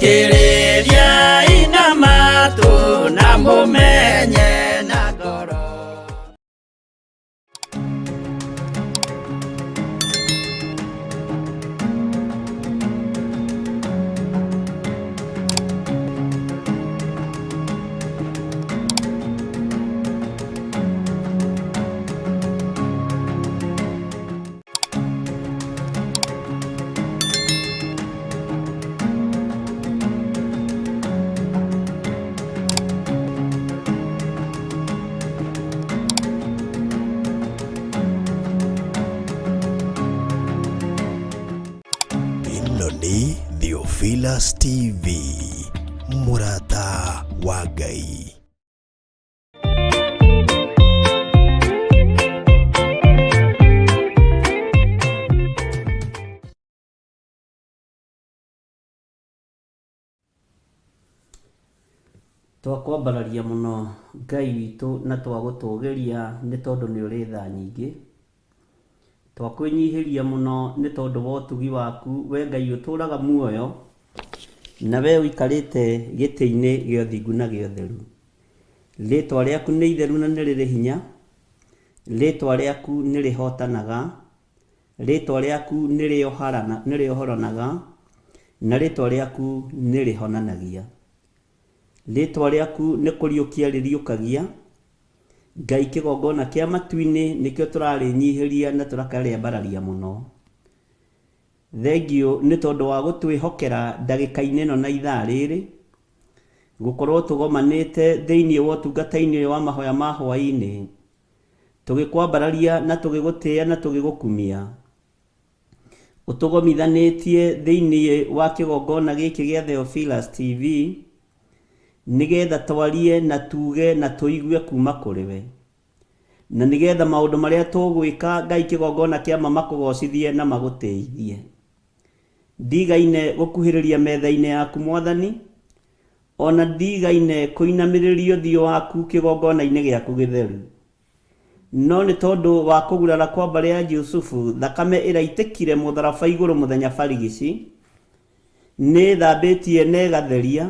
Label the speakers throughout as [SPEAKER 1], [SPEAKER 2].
[SPEAKER 1] Thikĩrĩriai na matũ na mũmenye na ngoro.
[SPEAKER 2] Ĩno nĩ Theophilus TV, mũrata wa Ngai.
[SPEAKER 3] Twakwambararia mũno Ngai witũ na twagũtũgĩria nĩ tondũ nĩ ũrĩ tha nyingĩ. Twakwĩnyihĩria mũno nĩ tondũ wa ũtugi waku we Ngai ũtũraga muoyo na we ũikarĩte gĩtĩ-inĩ gĩa ũthingu na gĩa ũtheru. Rĩtwa rĩaku nĩ itheru na nĩ rĩrĩ hinya, rĩtwa rĩaku nĩ rĩhotanaga, rĩtwa rĩaku nĩ rĩohoranaga, na rĩtwa rĩaku nĩ rĩhonanagia. Rĩtwa rĩaku nĩ kũriũkia rĩriũkagia, Ngai kĩgongona kĩa matu-inĩ nĩkĩo tũrarĩnyihĩria na tũrakarĩambararia mũno. Thengiũ nĩ tondũ wa gũtwĩhokera ndagĩka-inĩ ĩno na ithaa rĩrĩ, gũkorwo tũgomanĩte thĩinĩ wa ũtungata-inĩ ũyũ wa mahoya ma hwaĩ-inĩ, tũgĩkwambararia na tũgĩgũtĩĩa na tũgĩgũkumia. Ũtũgomithanĩtie thĩinĩ wa kĩgongona gĩkĩ gĩa Theophilus TV, nĩgetha twarie na tuge na tũigue kuma kũrĩ we. Na nĩgetha maũndũ marĩa tũgwĩka Ngai kĩgongona kĩa ma makũgocithie na magũtĩithie. Ndigaine gũkuhĩrĩria metha-inĩ yaku Mwathani, ona ndigaine kũinamĩrĩria ũthiũ waku kĩgongona-inĩ gĩaku gĩtheru. No nĩ tondũ wa kũgurara kwa mbarĩ ya Jusufu, thakame ĩraitĩkire mũtharaba igũrũ mũthenya barigici, nĩ ĩthambĩtie na ĩgatheria,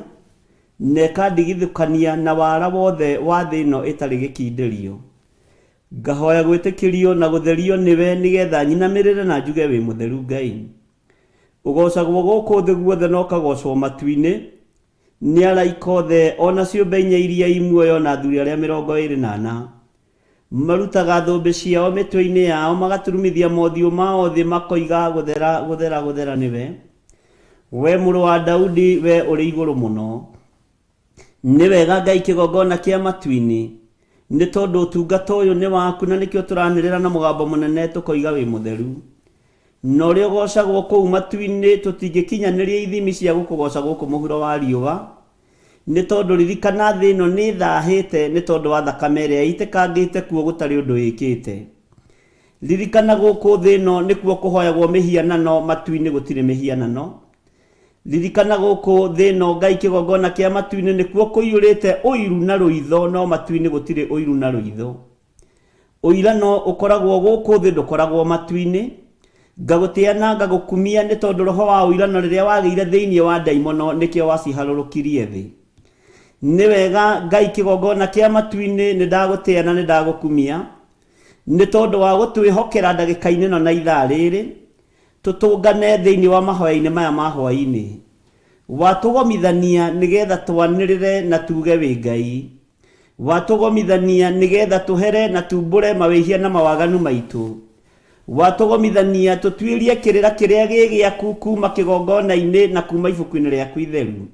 [SPEAKER 3] na ĩkandigithũkania na wara wothe wa thĩ ĩno ĩtarĩ gĩkindĩrio. Ngahoya gwĩtĩkĩrio na gũtherio nĩwe nĩgetha nyinamĩrĩre na njuge wĩ mũtheru Ngai. Ũgocagwo gũkũ thĩ guothe na ũkagocwo matu-inĩ, nĩ araika othe o na ciũmbe inya iria i muoyo na athuri arĩa 24. Marutaga thũmbĩ ciao mĩtwe-inĩ yao, magaturumithia mothiũ mao thĩ, makoiga, Gũthera, gũthera, gũthera nĩwe, we Mũrũ wa Daudi, we ũrĩ igũrũ mũno. Nĩ wega Ngai kĩgongona kĩa matu-inĩ, nĩ tondũ ũtungata ũyũ nĩ waku na nĩkĩo tũranĩrĩra na mũgambo mũnene tũkoiga wĩ mũtheru. Na ũrĩa ũgoocagwo kũu matu-inĩ, tũtingĩkinyanĩria ithimi cia gũkũgooca gũkũ mũhuro wa riũa, nĩ tondũ ririkana thĩ ĩno nĩ ĩthahĩte nĩ tondũ wa thakame ĩrĩa ĩitĩkangĩte kuo gũtarĩ ũndũ ĩkĩte. Ririkana gũkũ thĩ ĩno nĩkuo kũhoyagwo mĩhianano, matu-inĩ gũtirĩ mĩhianano. Ririkana gũkũ thĩ ĩno Ngai kĩgongona kĩa matu-inĩ nĩkuo kũiyũrĩte ũiru na rũitho, no matu-inĩ gũtirĩ ũiru na rũitho. Ũirano ũkoragwo gũkũ thĩ ndũkoragwo matu-inĩ. Ngagũtĩa na ngagũkumia nĩ tondũ roho wa ũirano rĩrĩa wagĩire thĩinĩ wa ndaimono nĩkĩo waciharũrũkirie thĩ. Nĩ wega Ngai kĩgongona kĩa matu-inĩ nĩ ndagũtĩa na nĩ ndagũkumia nĩ tondũ wa gũtwĩhokera ndagĩka-inĩ ĩno na ithaa rĩrĩ tũtũngane thĩinĩ wa mahoya-inĩ maya ma hwaĩ-inĩ. Watũgomithania nĩgetha twanĩrĩre na tuge wĩ Ngai. Watũgomithania nĩgetha tũhere na tumbũre mawĩhia na mawaganu maitũ. Watũgomithania tũtuĩrie kĩrĩra kĩrĩa gĩ gĩaku kuma kĩgongona-inĩ na kuma ibuku-inĩ rĩaku itheru.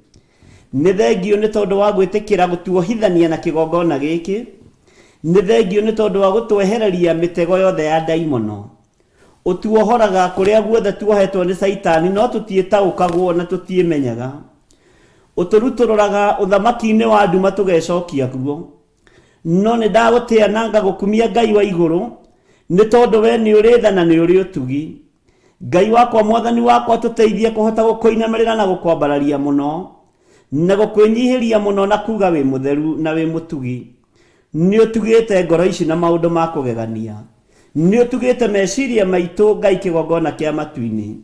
[SPEAKER 3] Nĩ thengiũ nĩ tondũ wa gwĩtĩkĩra gũtuohithania na kĩgongona gĩkĩ. Nĩ thengiũ nĩ tondũ wa gũtwehereria mĩtego yothe ya ndaimono. Ũtuohoraga kũrĩa guothe tuohetwo nĩ Caitani no tũtiĩtaũkagwo na tũtiĩmenyaga. Ũtũrutũrũraga ũthamaki-inĩ wa nduma tũgecokia kuo. No nĩ ndagũtĩa na ngagũkumia Ngai wa igũrũ, nĩ tondũ we nĩ ũrĩ tha na nĩ ũrĩ ũtugi. Ngai wakwa Mwathani wakwa tũteithie kũhota gũkũinamĩrĩra na gũkwambararia mũno, na gũkwĩnyihĩria mũno na kuga wĩ mũtheru na wĩ mũtugi. Nĩ ũtugĩte ngoro ici na maũndũ ma kũgegania. Nĩ ũtugĩte meciria maitũ Ngai kĩgongona kĩa matu-inĩ.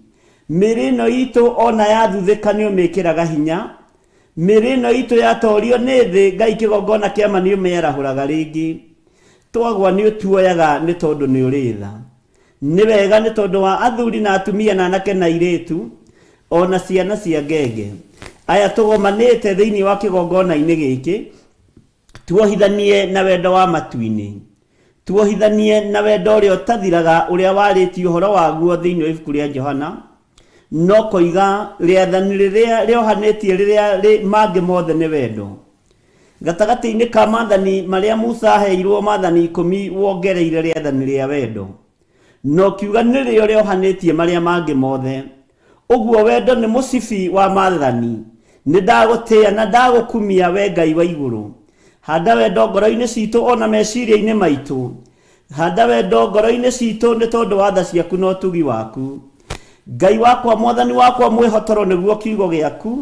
[SPEAKER 3] Mĩĩrĩ ĩno itũ ona yathuthĩka nĩ ũmĩkĩraga hinya. Mĩĩrĩ ĩno itũ yatorio nĩ thĩ, Ngai kĩgongona kĩa ma nĩ ũmĩarahũraga rĩngĩ. Twagwa nĩ ũtuoyaga nĩ tondũ nĩ ũrĩ tha. Nĩ wega nĩ tondũ wa athuri na atumia na anake na airĩtu, ona ciana cia ngenge. Aya tũgomanĩte thĩinĩ wa kĩgongona-inĩ gĩkĩ, tuohithanie na wendo wa matu-inĩ. Tuohithanie na wendo ũrĩa ũtathiraga ũrĩa warĩtie ũhoro waguo thĩinĩ wa ibuku rĩa Johana, no koiga rĩathani rĩrĩa rĩohanĩtie rĩrĩa mangĩ mothe nĩ wendo. Gatagatĩ-inĩ ka maathani marĩa Musa aheirwo maathani ikũmi wongereire rĩathani rĩa wendo. Na ũkiuga nĩrĩo rĩohanĩtie marĩa mangĩ mothe. Ũguo wendo nĩ mũcibi wa maathani. Nĩ ndagũtĩĩa na ndagũkumia we Ngai wa igũrũ. Handa wendo ngoro-inĩ citũ o na meciria-inĩ maitũ. Handa wendo ngoro-inĩ citũ nĩ tondũ wa tha ciaku na ũtugi waku. Ngai wakwa, Mwathani wakwa mwĩhotoro nĩguo kiugo gĩaku,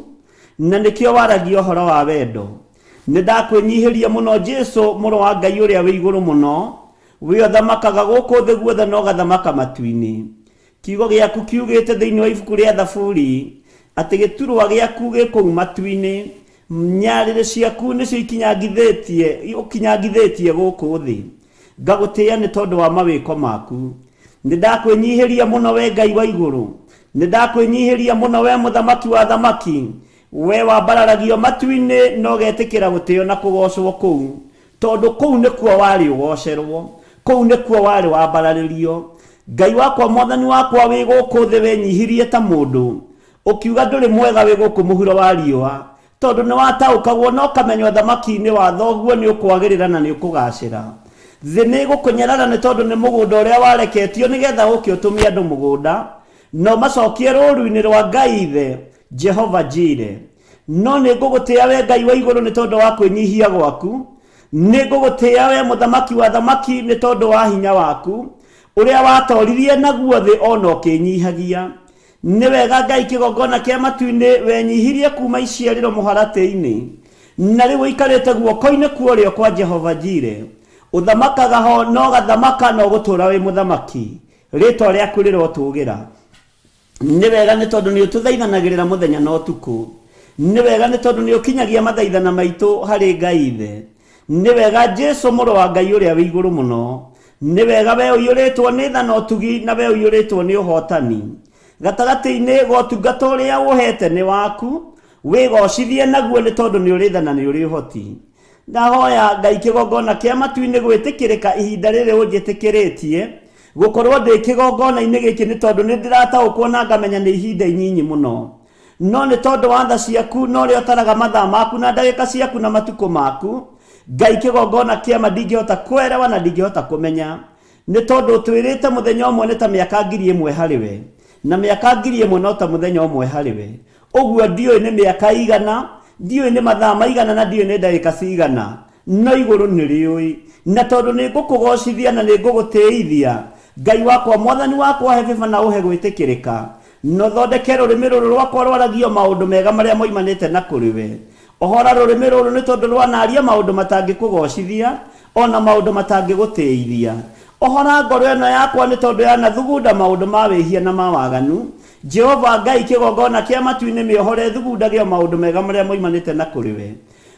[SPEAKER 3] na nĩkĩo waragia ũhoro wa wendo. Nĩ ndakwĩnyihĩria mũno Jesu, mũrũ wa Ngai ũrĩa wĩ igũrũ mũno, we ũthamakaga gũkũ thĩ guothe na ũgathamaka matu-inĩ. Kiugo gĩaku kiugĩte thĩinĩ wa ibuku rĩa Thaburi atĩ gĩturwa gĩaku gĩ kũu matu-inĩ, nyarĩrĩ ciaku nĩcio ikinyangithĩtie, ũkinyangithĩtie gũkũ thĩ. Ngagũtĩĩa nĩ tondũ wa mawĩko maku. Nĩ ndakwĩnyihĩria mũno we Ngai wa igũrũ, nĩ ndakwĩnyihĩria mũno we Mũthamaki wa athamaki, we wambararagio matu-inĩ na ũgetĩkĩra gũtĩo na kũgoocwo kũu. Tondũ kũu nĩkuo warĩ ũgoocerwo, kũu nĩkuo warĩ wambararĩrio. Ngai wakwa, Mwathani wakwa, wĩ gũkũ thĩ wenyihirie ta mũndũ, ũkiuga ndũrĩ mwega wĩ gũkũ mũhuro wa riũa, tondũ nĩwataũkagwo na ũkamenywo ũthamaki-inĩ wa thoguo nĩũkwagĩrĩra na nĩũkũgaacĩra. Thĩ nĩĩgũkũnyarara nĩ tondũ nĩ mũgũnda ũrĩa wareketio nĩgetha ũke ũtũme andũ mũgũnda, na ũmacokie rũũru-inĩ rwa Ngai Ithe, Jehova-Jire. No nĩ ngũgũtĩĩa wee Ngai wa igũrũ nĩ tondũ wa kwĩnyihia gwaku, nĩ ngũgũtĩĩa wee Mũthamaki wa athamaki nĩ tondũ wa hinya waku, ũrĩa watooririe naguo thĩ o na ũkĩĩnyihagia. Nĩ wega Ngai kĩgongona kĩa matu-inĩ wenyihirie kuuma iciarĩro mũharatĩ-inĩ, na rĩu ũikarĩte guoko-inĩ kwa ũrĩo kwa Jehova-Jire. Ũthamakaga ho na ũgathamaka na ũgũtũũra wĩ mũthamaki. Rĩĩtwa rĩaku rĩrotũũgĩra. Nĩ wega nĩ tondũ nĩ ũtũthaithanagĩrĩra mũthenya na ũtukũ. Nĩ wega nĩ tondũ nĩ ũkinyagia mathaithana maitũ harĩ Ngai Ithe. Nĩ wega Jesu mũrũ wa Ngai ũrĩa wĩ igũrũ mũno. Nĩ wega we ũiyũrĩtwo nĩ tha na ũtugi na we ũiyũrĩtwo nĩ ũhotani. Gatagatĩ-inĩ ga ũtungata ũrĩa ũhete nĩ waku, wĩgocithie naguo nĩ tondũ nĩ ũrĩ tha na nĩ ũrĩ ũhoti. Ndahoya Ngai kĩgongona kĩa matu-inĩ gwĩtĩkĩrĩka ihinda rĩrĩ ũnjĩtĩkĩrĩtie gũkorwo ndĩ kĩgongona-inĩ gĩkĩ nĩ tondũ nĩ ndĩrataũkwo na ngamenya nĩ ihinda inyinyi mũno. No nĩ tondũ wa tha ciaku na ũrĩa ũtaraga mathaa maku na ndagĩka ciaku na matukũ maku, Ngai kĩgongona kĩa ma ndingĩhota kwerewa na ndingĩhota kũmenya. Nĩ tondũ ũtwĩrĩte mũthenya ũmwe nĩ ta mĩaka 1000 harĩ we, na mĩaka 1000 no ta mũthenya ũmwe harĩ we. Ũguo ndiũĩ nĩ mĩaka ĩigana, ndiũĩ nĩ mathaa maigana na ndiũĩ nĩ ndagĩka cigana, no igũrũ nĩ rĩũĩ. Na tondũ nĩ ngũkũgoocithia na nĩ ngũgũtĩithia, Ngai wakwa, Mwathani wakwa, he baba na ũhe gwĩtĩkĩrĩka, na ũthondeke rũrĩmĩ rũrũ rwakwa rwaragie o maũndũ mega marĩa moimanĩte na kũrĩ we. Ohora rũrĩmĩ rũrũ nĩ tondũ rwanaaria maũndũ matangĩkũgoocithia, o na maũndũ matangĩgũtĩithia. Ohora ngoro ĩno yakwa nĩ tondũ yanathugunda maũndũ ma wĩhia na ma waganu. Jehova Ngai, kĩgongona kĩa matu-inĩ mĩohore ĩthugundage o maũndũ mega marĩa moimanĩte na kũrĩ we.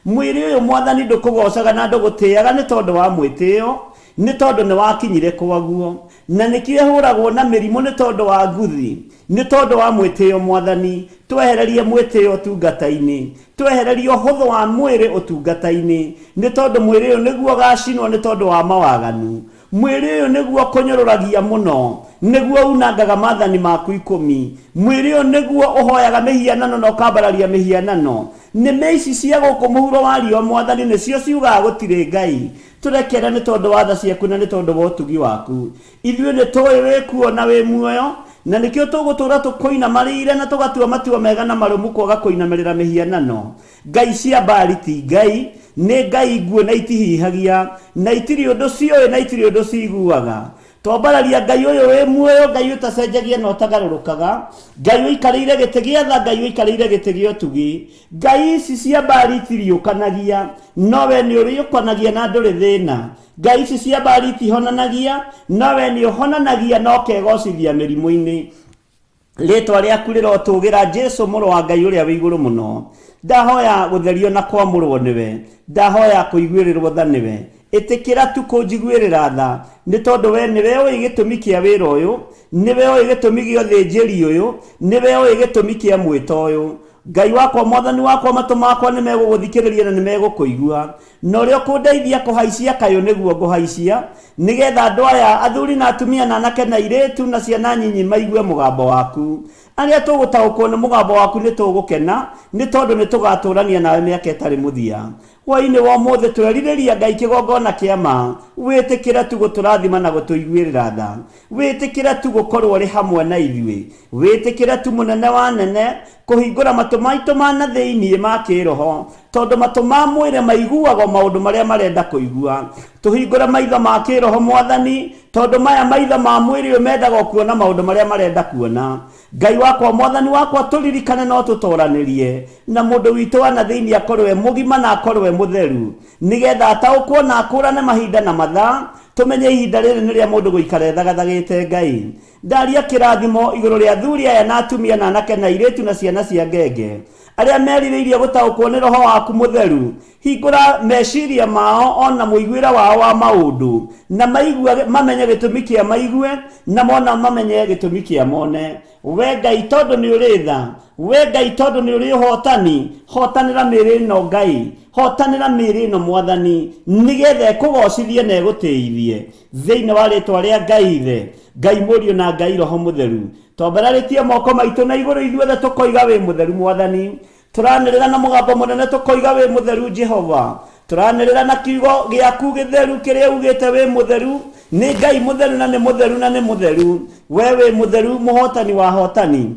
[SPEAKER 3] Mwĩrĩ ũyũ, Mwathani, ndũkũgoocaga na ndũgũtĩaga nĩ tondũ wa mwĩtĩo, nĩ tondũ nĩwakinyire kwaguo. Na nĩkĩo ĩhũragwo na mĩrimũ nĩ tondũ wa nguthi, nĩ tondũ wa mwĩtĩo, Mwathani. Twehererie mwĩtĩo ũtungata-inĩ. Twehererie ũhũthũ wa mwĩrĩ ũtungata-inĩ, nĩ tondũ mwĩrĩ ũyũ nĩguo ũgacinwo nĩ tondũ wa mawaganu. Mwĩrĩ ũyũ nĩguo ũkũnyũrũragia mũno, nĩguo unangaga maathani maku ikũmi. Mwĩrĩ ũyũ nĩguo ũhoyaga mĩhianano na ũkambararia mĩhianano. Nĩmĩ ici cia gũkũ mũhuro wa riũa, Mwathani, nĩcio ciugaga gũtirĩ Ngai. Tũrekere nĩ tondũ wa tha ciaku na nĩ tondũ wa ũtugi waku. Ithuĩ nĩ tũĩ wĩ kuo na wĩ muoyo, na nĩkĩo tũgũtũũra tũkũinamarĩire na tũgatua matua mega na marũmu kwaga kũinamĩrĩra mĩhianano. Ngai cia Baali ti ngai, nĩ ngai nguũ na itihihagia, na itirĩ ũndũ ciũĩ na itirĩ ũndũ ciiguaga. Twambararia Ngai ũyũ wĩ muoyo, Ngai ũtacenjagia na ũtagarũrũkaga, Ngai ũikarĩire gĩtĩ gĩa tha, Ngai ũikarĩire gĩtĩ gĩa ũtugi. Ngai ici cia Baali itiriũkanagia, no wee nĩũriũkanagia na ndũrĩ thĩna. Ngai ici cia Baali itihonanagia, no wee nĩũhonanagia na ũkegocithia mĩrimũ-inĩ. Rĩtwa rĩaku rĩrotũgĩra, Jesu mũrũ wa Ngai ũrĩa wĩ igũrũ mũno. Ndahoya gũtherio na kwamũrwo nĩwe, ndahoya kũiguĩrĩrwo tha nĩwe. Ĩtĩkĩra tu kũnjiguĩrĩra tha, nĩ tondũ we nĩwe ũĩ gĩtũmi kĩa wĩra ũyũ, nĩwe ũĩ gĩtũmi gĩa ũthĩnjĩri ũyũ, nĩwe ũĩ gĩtũmi kĩa mwĩto ũyũ. Ngai wakwa, Mwathani wakwa, matũ makwa nĩ megũgũthikĩrĩria na nĩ megũkũigua. Na ũrĩa ũkũndeithia kũhaicia kayũ nĩguo ngũhaicia, nĩgetha andũ aya, athuri na atumia na anake na airĩtu na ciana nyinyi maigue mũgambo waku. Arĩa tũgũtaũkwo nĩ mũgambo waku nĩ tũgũkena, nĩ tondũ nĩ tũgatũrania nawe mĩaka ĩtarĩ mũthia. Hwaĩ-inĩ wa ũmũthĩ twerirĩria Ngai kĩgongona kĩa ma, wĩtĩkĩre tu gũtũrathima na gũtũiguĩrĩra tha. Wĩtĩkĩre tu gũkorwo ũrĩ hamwe na ithuĩ. Wĩtĩkĩre tu mũnene wa anene kũhingũra matũ maitũ ma na thĩinĩ ma kĩroho, tondũ matũ ma mwĩrĩ maiguaga o maũndũ marĩa marenda kũigua. Tũhingũre maitho ma kĩroho Mwathani, tondũ maya maitho ma mwĩrĩ ũyũ mendaga o kuona maũndũ marĩa marenda kuona. Ngai wakwa, Mwathani wakwa, tũririkane na ũtũtoranĩrie na mũndũ witũ wa na thĩinĩ akorwo e mũgima na akorwo e mũtheru, nĩgetha ataũkwo na akũrane mahinda na mathaa, tũmenye ihinda rĩrĩ nĩ rĩa mũndũ gũikara ethagathagĩte Ngai. Ndaria kĩrathimo igũrũ rĩa athuri aya na atumia na anake na airĩtu na ciana cia ngenge, arĩa merirĩirie gũtaũkwo nĩ Roho waku Mũtheru. Hingũra meciria mao o na mũiguĩre wao wa maũndũ, na maigue, mamenye gĩtũmi kĩa maigue, na mona mamenye gĩtũmi kĩa mone. We Ngai, tondũ nĩ ũrĩ tha, we Ngai, tondũ nĩ ũrĩ ũhotani, hotanĩra mĩĩrĩ ĩno Ngai, hotanĩra mĩĩrĩ ĩno Mwathani, nĩgetha ĩkũgocithie na ĩgũtĩithie. Thĩinĩ wa rĩtwa rĩa Ngai Ithe, Ngai Mũriũ na Ngai Roho Mũtheru, twambararĩtie moko maitũ na igũrũ ithuothe tũkoiga wĩ mũtheru Mwathani. Tũranĩrĩra na mũgambo mũnene tũkoiga wĩ mũtheru Jehova. Tũranĩrĩra na kiugo gĩaku gĩtheru kĩrĩa ugĩte wĩ mũtheru. Nĩ Ngai mũtheru na nĩ mũtheru na nĩ mũtheru. We wĩ mũtheru mũhotani wa ahotani.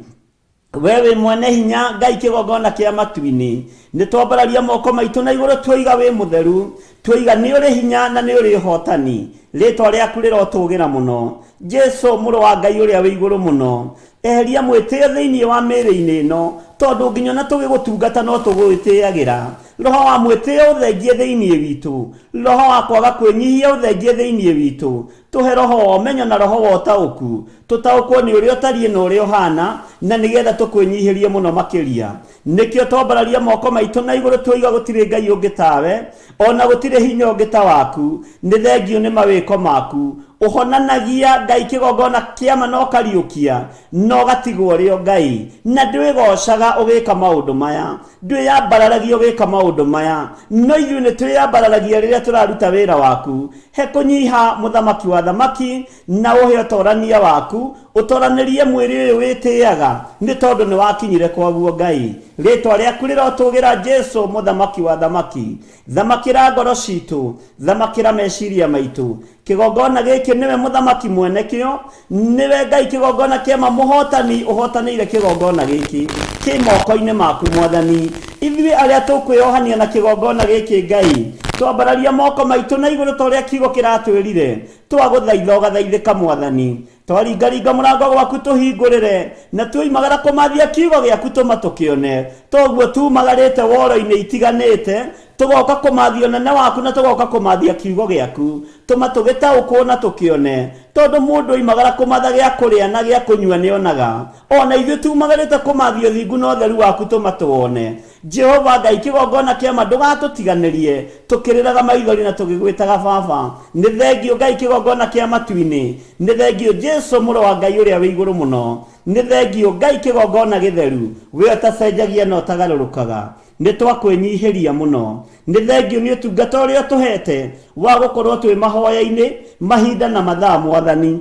[SPEAKER 3] We wĩ mwene hinya Ngai kĩgongona kĩa matu-inĩ. Nĩ twambararia moko maitũ na igũrũ twoiga wĩ mũtheru. Twoiga nĩ ũrĩ hinya na nĩ ũrĩ ũhotani. Rĩtwa rĩaku rĩrotũgĩra mũno. Jesu mũrũ wa Ngai ũrĩa wĩ igũrũ mũno. Eheria mwĩtĩo thĩinĩ wa mĩĩrĩ-inĩ ĩno, tondũ nginya ona tũgĩgũtungata no tũgwĩtĩagĩra. Roho wa mwĩtĩo ũthengie thĩinĩ witũ. Roho wa kwaga kwĩnyihia ũthengie thĩinĩ witũ. Tũhe roho wa ũmenyo na roho wa ũtaũku, tũtaũkwo nĩ ũrĩa ũtariĩ na ũrĩa ũhaana, na nĩgetha tũkwĩnyihĩrie mũno makĩria. Nĩkĩo twambararia moko maitũ na igũrũ twoiga gũtirĩ Ngai ũngĩ tawe, o na gũtirĩ hinya ũngĩ ta waku. Nĩ thengiũ nĩ mawĩko maku. Ũhonanagia Ngai kĩgongona kĩa ma na ũkariũkia, na ũgatigwo ũrĩ o Ngai. Na ndwĩgocaga ũgĩka maũndũ maya, ndwĩyambararagia ũgĩka maũndũ maya, no ithuĩ nĩ twĩyambararagia rĩrĩa tũraruta wĩra waku. He kũnyiha mũthamaki wa athamaki, na ũhe ũtorania waku, ũtoranĩrie mwĩrĩ ũyũ wĩtĩaga, nĩ tondũ nĩ wakinyire kwaguo Ngai. Rĩtwa rĩaku rĩrotũgĩra Jesu mũthamaki wa athamaki. Thamakĩra ngoro citũ, thamakĩra meciria maitũ. Kĩgongona gĩkĩ nĩwe mũthamaki mwene kĩo, nĩwe Ngai kĩgongona kĩama mũhotani ũhotanĩire kĩgongona gĩkĩ kĩ moko-inĩ maku Mwathani. Ithuĩ arĩa tũkwĩohania na kĩgongona gĩkĩ Ngai, twambararia moko maitũ na igũrũ ta ũrĩa kiugo kĩratwĩrire, twagũthaitha ũgathaithĩka Mwathani. Twaringaringa mũrango gwaku tũhingũrĩre, na tuoimagara kũmathia kiugo gĩaku tũma tũkĩone. Toguo tumagarĩte woro-inĩ itiganĩte, tũgoka kũmathia ũnene waku na tũgoka kũmathia kiugo gĩaku. Tũma tũgĩtaũkwo na tũkĩone. Tondũ mũndũ oimagara kũmatha gĩa kũrĩa na gĩa kũnyua nĩonaga. O na ithuĩ tumagarĩte kũmathia ũthingu na ũtheru waku tũma tũwone. Jehova Ngai kĩgongona kĩa ma ndũgatũtiganĩrie, tũkĩrĩraga maithori na tũgĩgwĩtaga Baba. Nĩ thengiũ Ngai kĩgongona kĩa matu-inĩ. Nĩ thengiũ Jesu mũrũ wa Ngai ũrĩa wĩ igũrũ mũno. Nĩ thengiũ Ngai kĩgongona gĩtheru, we ũtacenjagia na ũtagarũrũkaga. Nĩ twakwĩnyihĩria mũno. Nĩ thengiũ nĩ ũtungata ũrĩa ũtũhete wa gũkorwo twĩ mahoya-inĩ mahinda na mathaa Mwathani.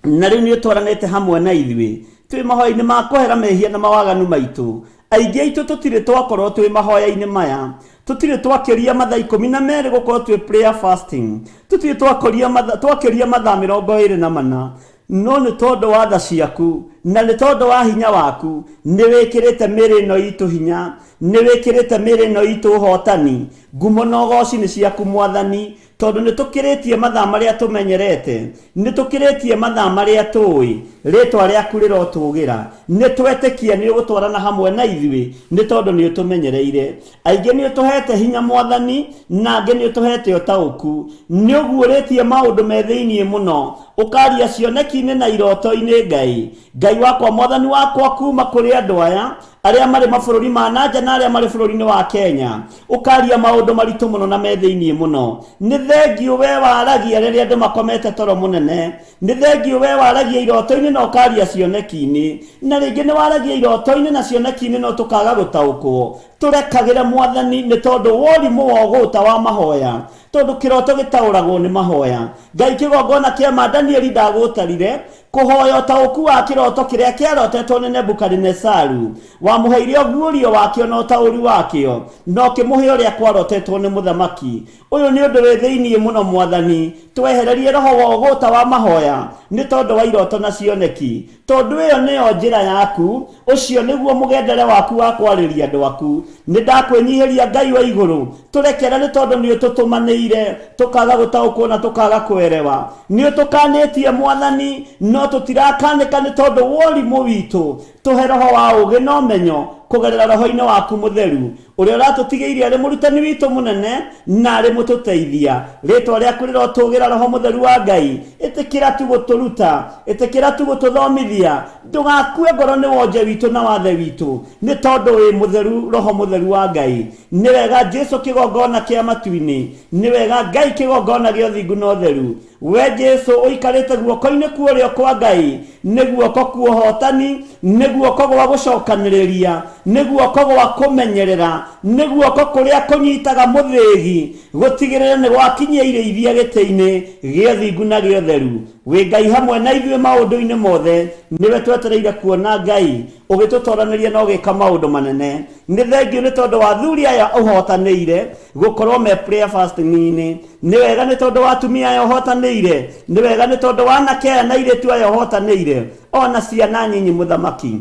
[SPEAKER 3] Na rĩu nĩ ũtwaranĩte hamwe na ithuĩ twĩ mahoya-inĩ ma kũhera mehia na mawaganu maitũ. Aingĩ aitũ tũtirĩ twakorwo twĩ mahoya-inĩ maya, tũtirĩ twakĩria mathaa 12 gũkorwo twĩ prayer fasting, tũtirĩ twakĩria mathaa 24, no nĩ tondũ wa tha ciaku na nĩ tondũ wa hinya waku nĩ wĩkĩrĩte mĩĩrĩ ĩno itũ hinya, nĩ wĩkĩrĩte mĩĩrĩ ĩno itũ ũhotani. Ngumo na ũgoci nĩ ciaku Mwathani, tondũ nĩ tũkĩrĩtie mathaa marĩa tũmenyerete, nĩ tũkĩrĩtie mathaa marĩa tũĩ. Rĩtwa rĩaku rĩrotũgĩra. Nĩ twetĩkia nĩ ũgũtwarana hamwe na ithuĩ, nĩ tondũ nĩ ũtũmenyereire. Aingĩ nĩ ũtũhete hinya Mwathani, na angĩ nĩ ũtũhete ũtaũku. Nĩ ũguũrĩtie maũndũ me thĩinĩ mũno, ũkaria cioneki-inĩ na iroto-inĩ Ngai. Ngai Ngai wakwa, Mwathani wakwa, kuma kũrĩ andũ aya arĩa marĩ mabũrũri ma na nja na arĩa marĩ bũrũri-inĩ wa Kenya, ũkaria maũndũ maritũ mũno na me thĩinĩ mũno. Nĩ thengiũ we waragia rĩrĩa andũ makomete toro mũnene. Nĩ thengiũ we waragia iroto-inĩ na ũkaria cioneki-inĩ. Na rĩngĩ nĩ waragia iroto-inĩ na cioneki-inĩ no tũkaga gũtaũkwo. Tũrekagĩre, Mwathani, nĩ tondũ wa ũrimũ wa ũgũta wa mahoya, tondũ kĩroto gĩtaũragwo nĩ mahoya. Ngai, kĩgongona kĩa ma Danieli ndagũtarire kũhoya ũtaũku wa kĩroto kĩrĩa kĩarotetwo nĩ Nebukadinesaru. Wamũheire ũguũrio wakĩo na ũtaũri wakĩo, na ũkĩmũhe ũrĩa kwarotetwo nĩ mũthamaki. Ũyũ nĩ ũndũ wĩ thĩinĩ mũno, Mwathani. Twehererie roho wa ũgũta wa mahoya nĩ tondũ wa iroto na cioneki, tondũ ĩyo nĩyo njĩra yaku, ũcio nĩguo mũgendere waku wa kwarĩria andũ aku. Nĩ ndakwĩnyihĩria, Ngai wa igũrũ, tũrekere nĩ tondũ nĩ ũtũtũmanĩire tũkaga gũtaũkwo na tũkaga kwerewa. Nĩ ũtũkanĩtie, Mwathani, no tũtirakanĩka nĩ tondũ wa ũrimũ witũ. Tũhe roho wa ũũgĩ na ũmenyo kũgerera roho-inĩ waku mũtheru, ũrĩa ũratũtigĩirie arĩ mũrutani witũ mũnene na arĩ mũtũteithia. Rĩtwa rĩaku rĩrotũgĩra, Roho Mũtheru wa Ngai. Ĩtĩkĩra tu gũtũruta, ĩtĩkĩra tu gũtũthomithia. Ndũgakue ngoro nĩ wonje witũ na wathe witũ, nĩ tondũ wĩ mũtheru, Roho Mũtheru wa Ngai. Nĩ wega Jesu kĩgongona kĩa matu-inĩ, nĩ wega Ngai kĩgongona gĩa ũthingu na ũtheru. We Jesu ũikarĩte guoko-inĩ kwa ũrĩo kwa Ngai, nĩ guoko kwa ũhotani, nĩ guoko gwa gũcokanĩrĩria, nĩ guoko gwa kũmenyerera, nĩ guoko kũrĩa kũnyitaga mũthĩgi gũtigĩrĩra nĩ gwakinyia irĩithia gĩtĩ-inĩ gĩa ũthingu na gĩa ũtheru. Wĩ Ngai hamwe na ithuĩ maũndũ-inĩ mothe. Nĩwe twetereire kuona, Ngai, ũgĩtũtoranĩria na ũgĩka maũndũ manene. Nĩ thengiũ nĩ tondũ wa athuri aya ũhotanĩire gũkorwo me prayer fasting-inĩ. Nĩ wega nĩ tondũ wa atumia aya ũhotanĩire. Nĩ wega nĩ tondũ wa anake aya na airĩtu aya ũhotanĩire, ona ciana nyinyi, mũthamaki.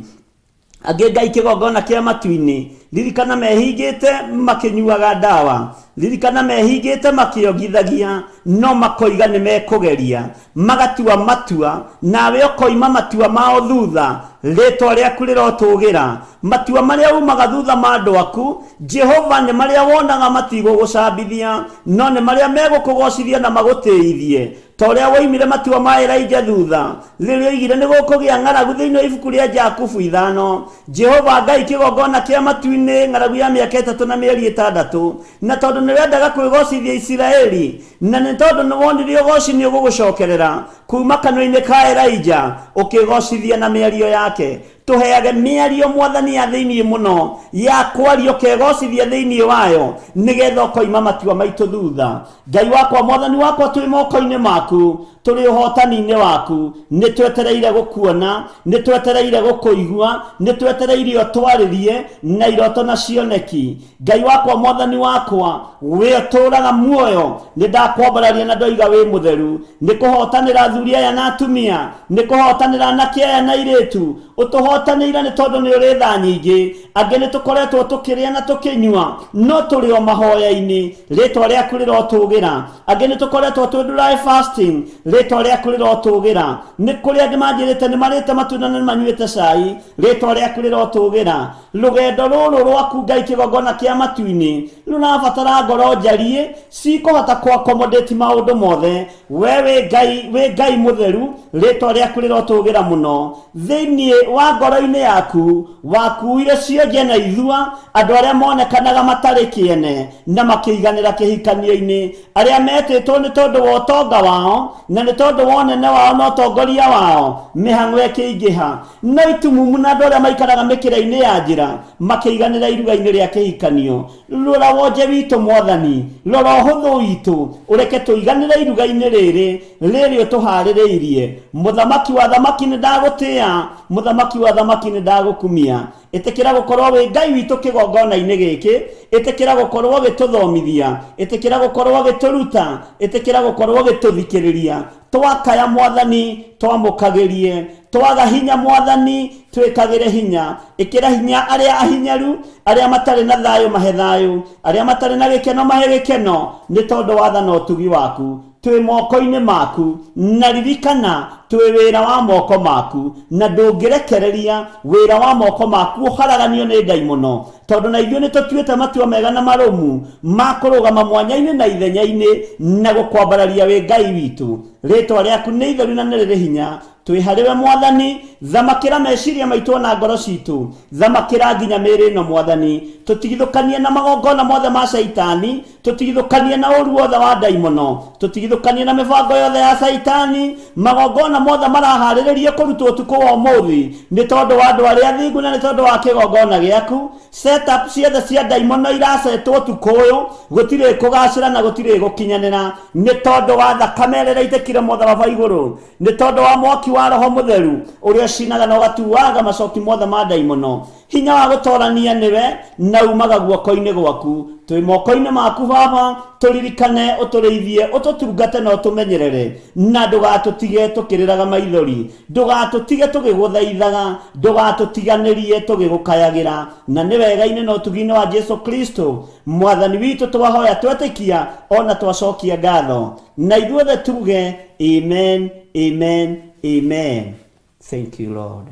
[SPEAKER 3] Angĩ, Ngai kĩgongona kĩa matu-inĩ, ririkana mehingĩte makĩnyuaga ndawa, ririkana mehingĩte makĩongithagia, no makoiga nĩ mekũgeria, magatua matua, nawe ũkoima matua mao thutha. Rĩtwa rĩaku rĩrotũgĩra. Matua marĩa umaga thutha ma andũ aku, Jehova, nĩ marĩa wonaga matigũgũcambithia, no nĩ marĩa megũkũgocithia na magũtĩithie, ta ũrĩa woimire matua ma Elijah thutha rĩrĩa oigire nĩ gũkũgĩa ng'aragu thĩinĩ wa ibuku rĩa Jakubu 5. Jehova Ngai kĩgongona kĩa matu-inĩ, ng'aragu ya mĩaka 3 na mĩeri 6, na tondũ nĩ wendaga kwĩgocithia Isiraeli, na nĩ tondũ nĩ wonire ũgoci nĩ ũgũgũcokerera kuma kanua-inĩ ka Elijah, ũkĩgocithia na mĩario yake. Tũheage mĩario, Mwathani, ya thĩinĩ mũno, ya kwaria ũkegocithia thĩinĩ wayo, nĩgetha ũkoima matua maitũ thutha. Ngai wakwa, Mwathani wakwa, twĩ moko-inĩ maku, tũrĩ ũhotani-inĩ waku. Nĩ twetereire gũkuona, nĩ twetereire gũkũigua, nĩ twetereire ũtwarĩrie na iroto na cioneki. Ngai wakwa, Mwathani wakwa, we ũtũũraga muoyo, nĩ ndakwambararia na ndoiga wĩ mũtheru. Nĩ kũhotanĩra athuri aya na atumia, nĩ kũhotanĩra anake aya na airĩtu. Ũtũhotanĩire nĩ tondũ nĩ ũrĩ tha nyingĩ. Angĩ nĩ tũkoretwo tũkĩrĩa na tũkĩnyua, no tũrĩ o mahoya-inĩ. Rĩtwa rĩaku rĩrotũgĩra. Angĩ nĩ tũkoretwo twĩ dry fasting, rĩtwa rĩaku rĩrotũgĩra. Nĩ kũrĩ angĩ manjĩrĩte nĩ marĩte matunda na nĩ manyuĩte cai, rĩtwa rĩaku rĩrotũgĩra. Rũgendo rũrũ rwaku, Ngai kĩgongona kĩa matu-inĩ, rũrabatara ngoro njariĩ cikũhota kũ accommodate maũndũ mothe. We wĩ Ngai, wĩ Ngai mũtheru, rĩtwa rĩaku rĩrotũgĩra mũno. Thĩinĩ wa ngoro-inĩ yaku wakuire cionje na ithua, andũ arĩa monekanaga matarĩ kĩene na makĩiganĩra kĩhikanio-inĩ, arĩa metĩtwo nĩ tondũ wa ũtonga wao na nĩ tondũ wa ũnene wao na ũtongoria wao, mĩhang'o ĩkĩingĩha. No itumumu na andũ arĩa maikaraga mĩkĩra-inĩ ya njĩra makĩiganĩra iruga-inĩ rĩa kĩhikanio. Rora wonje witũ, Mwathani, rora ũhũthũ witũ, ũreke tũiganĩre iruga-inĩ rĩrĩ rĩrĩ ũtũharĩrĩirie. Mũthamaki wa thamaki, nĩ ndagũtĩa. Mũthamaki wa thamaki, nĩ ndagũkumia. Ĩtĩkĩra gũkorwo wĩ Ngai witũ kĩgongona-inĩ gĩkĩ. Ĩtĩkĩra gũkorwo ũgĩtũthomithia, ĩtĩkĩra gũkorwo ũgĩtũruta, ĩtĩkĩra gũkorwo ũgĩtũthikĩrĩria. Twakaya, Mwathani, twamũkagĩrie. Twaga hinya, Mwathani, twĩkagĩre hinya. Ĩkĩra hinya arĩa ahinyaru, arĩa matarĩ na thayũ mahe thayũ, arĩa matarĩ na gĩkeno mahe gĩkeno, nĩ tondũ wa tha na ũtugi waku. Twĩ moko-inĩ maku, na ririkana Twĩ wĩra wa moko maku, na ndũngĩrekereria wĩra wa moko maku ũharaganio nĩ ndaimono, tondũ na ithuĩ nĩ tũtuĩte matua mega na marũmu ma kũrũgama mwanya-inĩ na ithenya-inĩ na gũkwambararia wĩ Ngai witũ. Rĩtwa rĩaku nĩ itheru na nĩ rĩrĩ hinya. Twĩ harĩ we Mwathani, thamakĩra meciria maitũ ona ngoro citũ, thamakĩra nginya mĩĩrĩ ĩno Mwathani, tũtigithũkanie na magongona mothe ma caitani, tũtigithũkanie na ũru wothe wa ndaimono, tũtigithũkanie na mĩbango yothe ya caitani. Magongona mothe maraharĩrĩrio kũrutwo ũtukũ wa ũmũthĩ nĩ tondũ wa andũ arĩa athingu na nĩ tondũ wa kĩgongona gĩaku. Setup ciothe cia ndaimono irasetwo ũtukũ ũyũ, gũtirĩ kũgacĩra na gũtirĩ gũkinyanĩra, nĩ tondũ wa thakame ĩrĩa ĩraitĩkire mũtharaba igũrũ, nĩ tondũ wa mwaki wa Roho Mũtheru ũrĩa ũcinaga na ũgatuaga macoki mothe ma ndaimono. Hinya wa gũtorania nĩwe na umaga guoko-inĩ gwaku. Twĩ moko-inĩ maku Baba, tũririkane, ũtũrĩithie, ũtũtungate na ũtũmenyerere, na ndũgatũtige tũkĩrĩraga maithori, ndũgatũtige tũgĩgũthaithaga, ndũgatũtiganĩrie tũgĩgũkayagĩra. Na nĩ wega-inĩ na ũtugi-inĩ wa Jesu Kristo Mwathani witũ twahoya twetĩkia ona twacokia ngatho, na ithuothe tuge amen, amen, amen. Thank you Lord.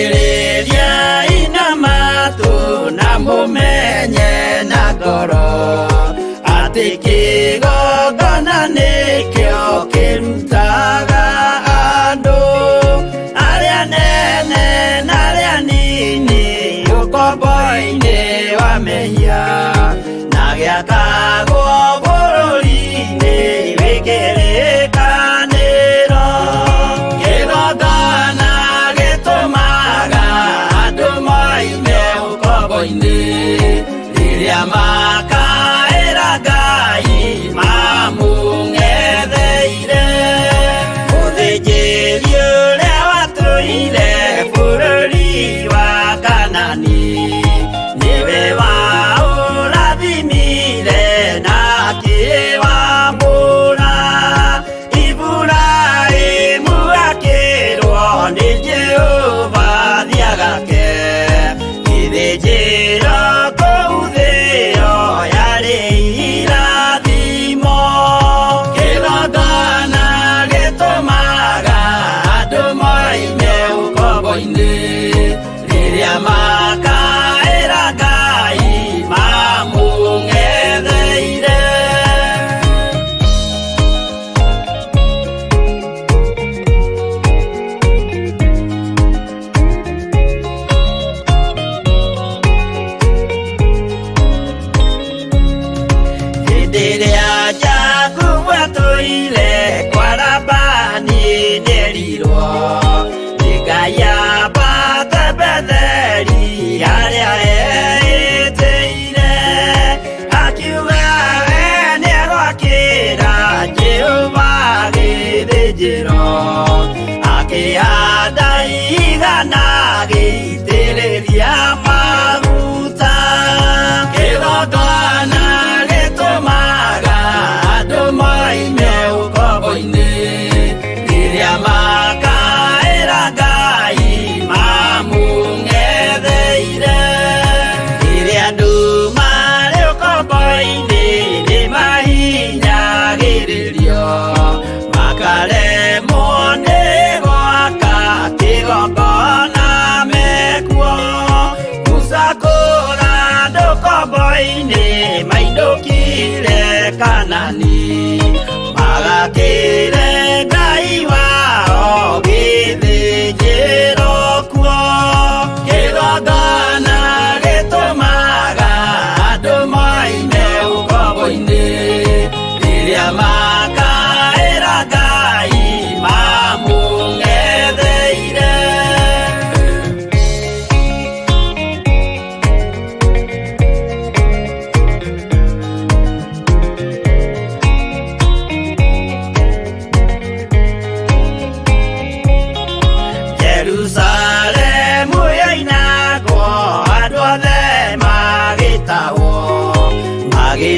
[SPEAKER 1] Thikĩrĩriai na matũ na mũmenye na ngoro atĩ kĩgongona nĩkĩo kĩrutaga andũ arĩa nene na arĩa nini ũkombo-inĩ wa mehia, na gĩakagwo bũrũri-inĩ wĩ kĩrĩkanĩro. Kĩgongona gĩtũmaga andũ moime ũkombo-inĩ rĩrĩa makaĩra Ngai mamũng'etheire. Mũthĩnjĩri ũrĩa watũire bũrũri wa Kanani nĩwe waũrathimire na akĩwamũra. Iburahĩmu akĩrwo nĩ Jehova thiagake gĩthĩnjĩro kũu thĩo ya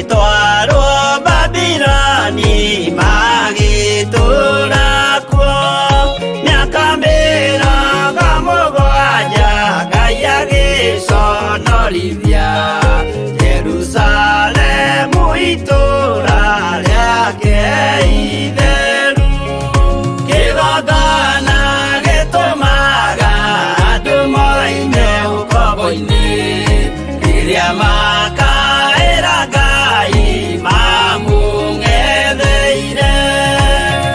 [SPEAKER 1] Magĩtwarwo Babiloni magĩtũũra kuo mĩaka 70 Ngai agĩconorithia Jerusalemu itũũra rĩake itheru. Kĩgongona gĩtũmaga andũ moime ũkombo-inĩ rĩrĩa makaĩra Ngai mamũng'etheire.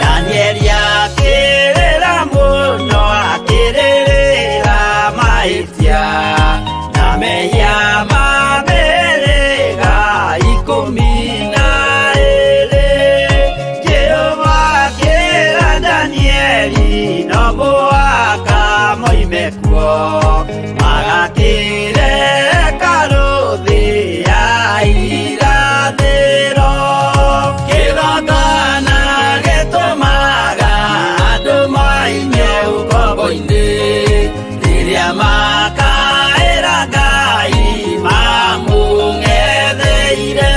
[SPEAKER 1] Danieli akĩrĩra mũno akĩrĩrĩra mahĩtia na mehia ma mĩhĩrĩga 12. Jehova akĩra Danieli no mũhaka moime kuo magakĩre hekarũ thĩ ya irathĩro. Kĩgongona gĩtũmaga andũ moime ũkombo-inĩ rĩrĩa makaĩra Ngai mamũng'etheire.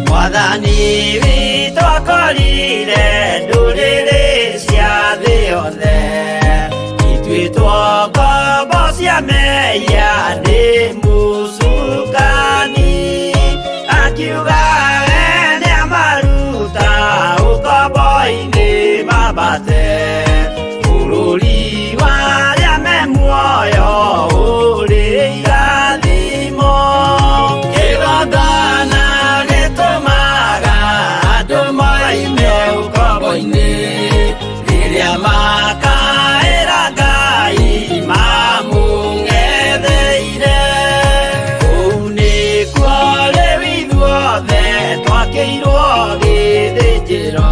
[SPEAKER 1] Mwathani witũ akorire ndũrĩrĩ cia thĩ yothe ituĩtwo ngombo cia mehia nĩ mũcukani. Akiuga we nĩamaruta ũkombo-inĩ mambate bũrũri wa arĩa me muoyo ũrĩ irathimo. Kĩgongona gĩtũmaga andũ moime ũkombo-inĩ rĩrĩa makaĩra Ngai mamũng'etheire. Kũu nĩkuo rĩu ithuothe twakĩirwo gĩthĩnjĩro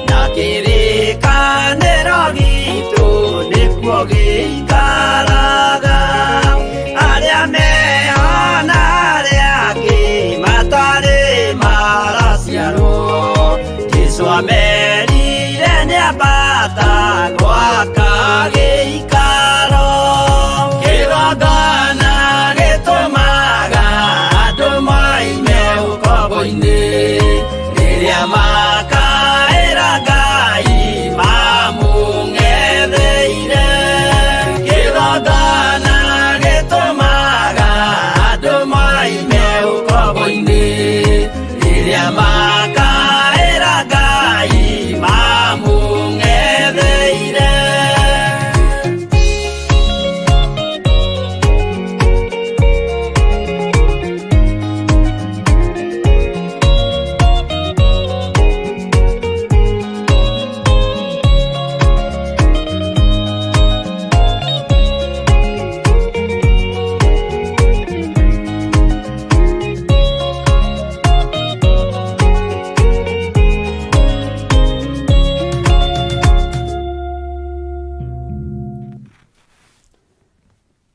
[SPEAKER 1] na kĩrĩkanĩro gitũ nĩkuo gĩikaraga. Arĩa meho na arĩa angĩ matarĩ maraciarwo Jesũ amerire nĩambata gwaka gĩikaro. Kĩgongona gĩtũmaga andũ moime ũkombo-inĩ rĩrĩa makaĩra Ngai mamũng'etheire. Kĩgongona gĩtũmaga andũ moime ũkombo-inĩ rĩrĩa makaĩra Ngai mamũng'etheire.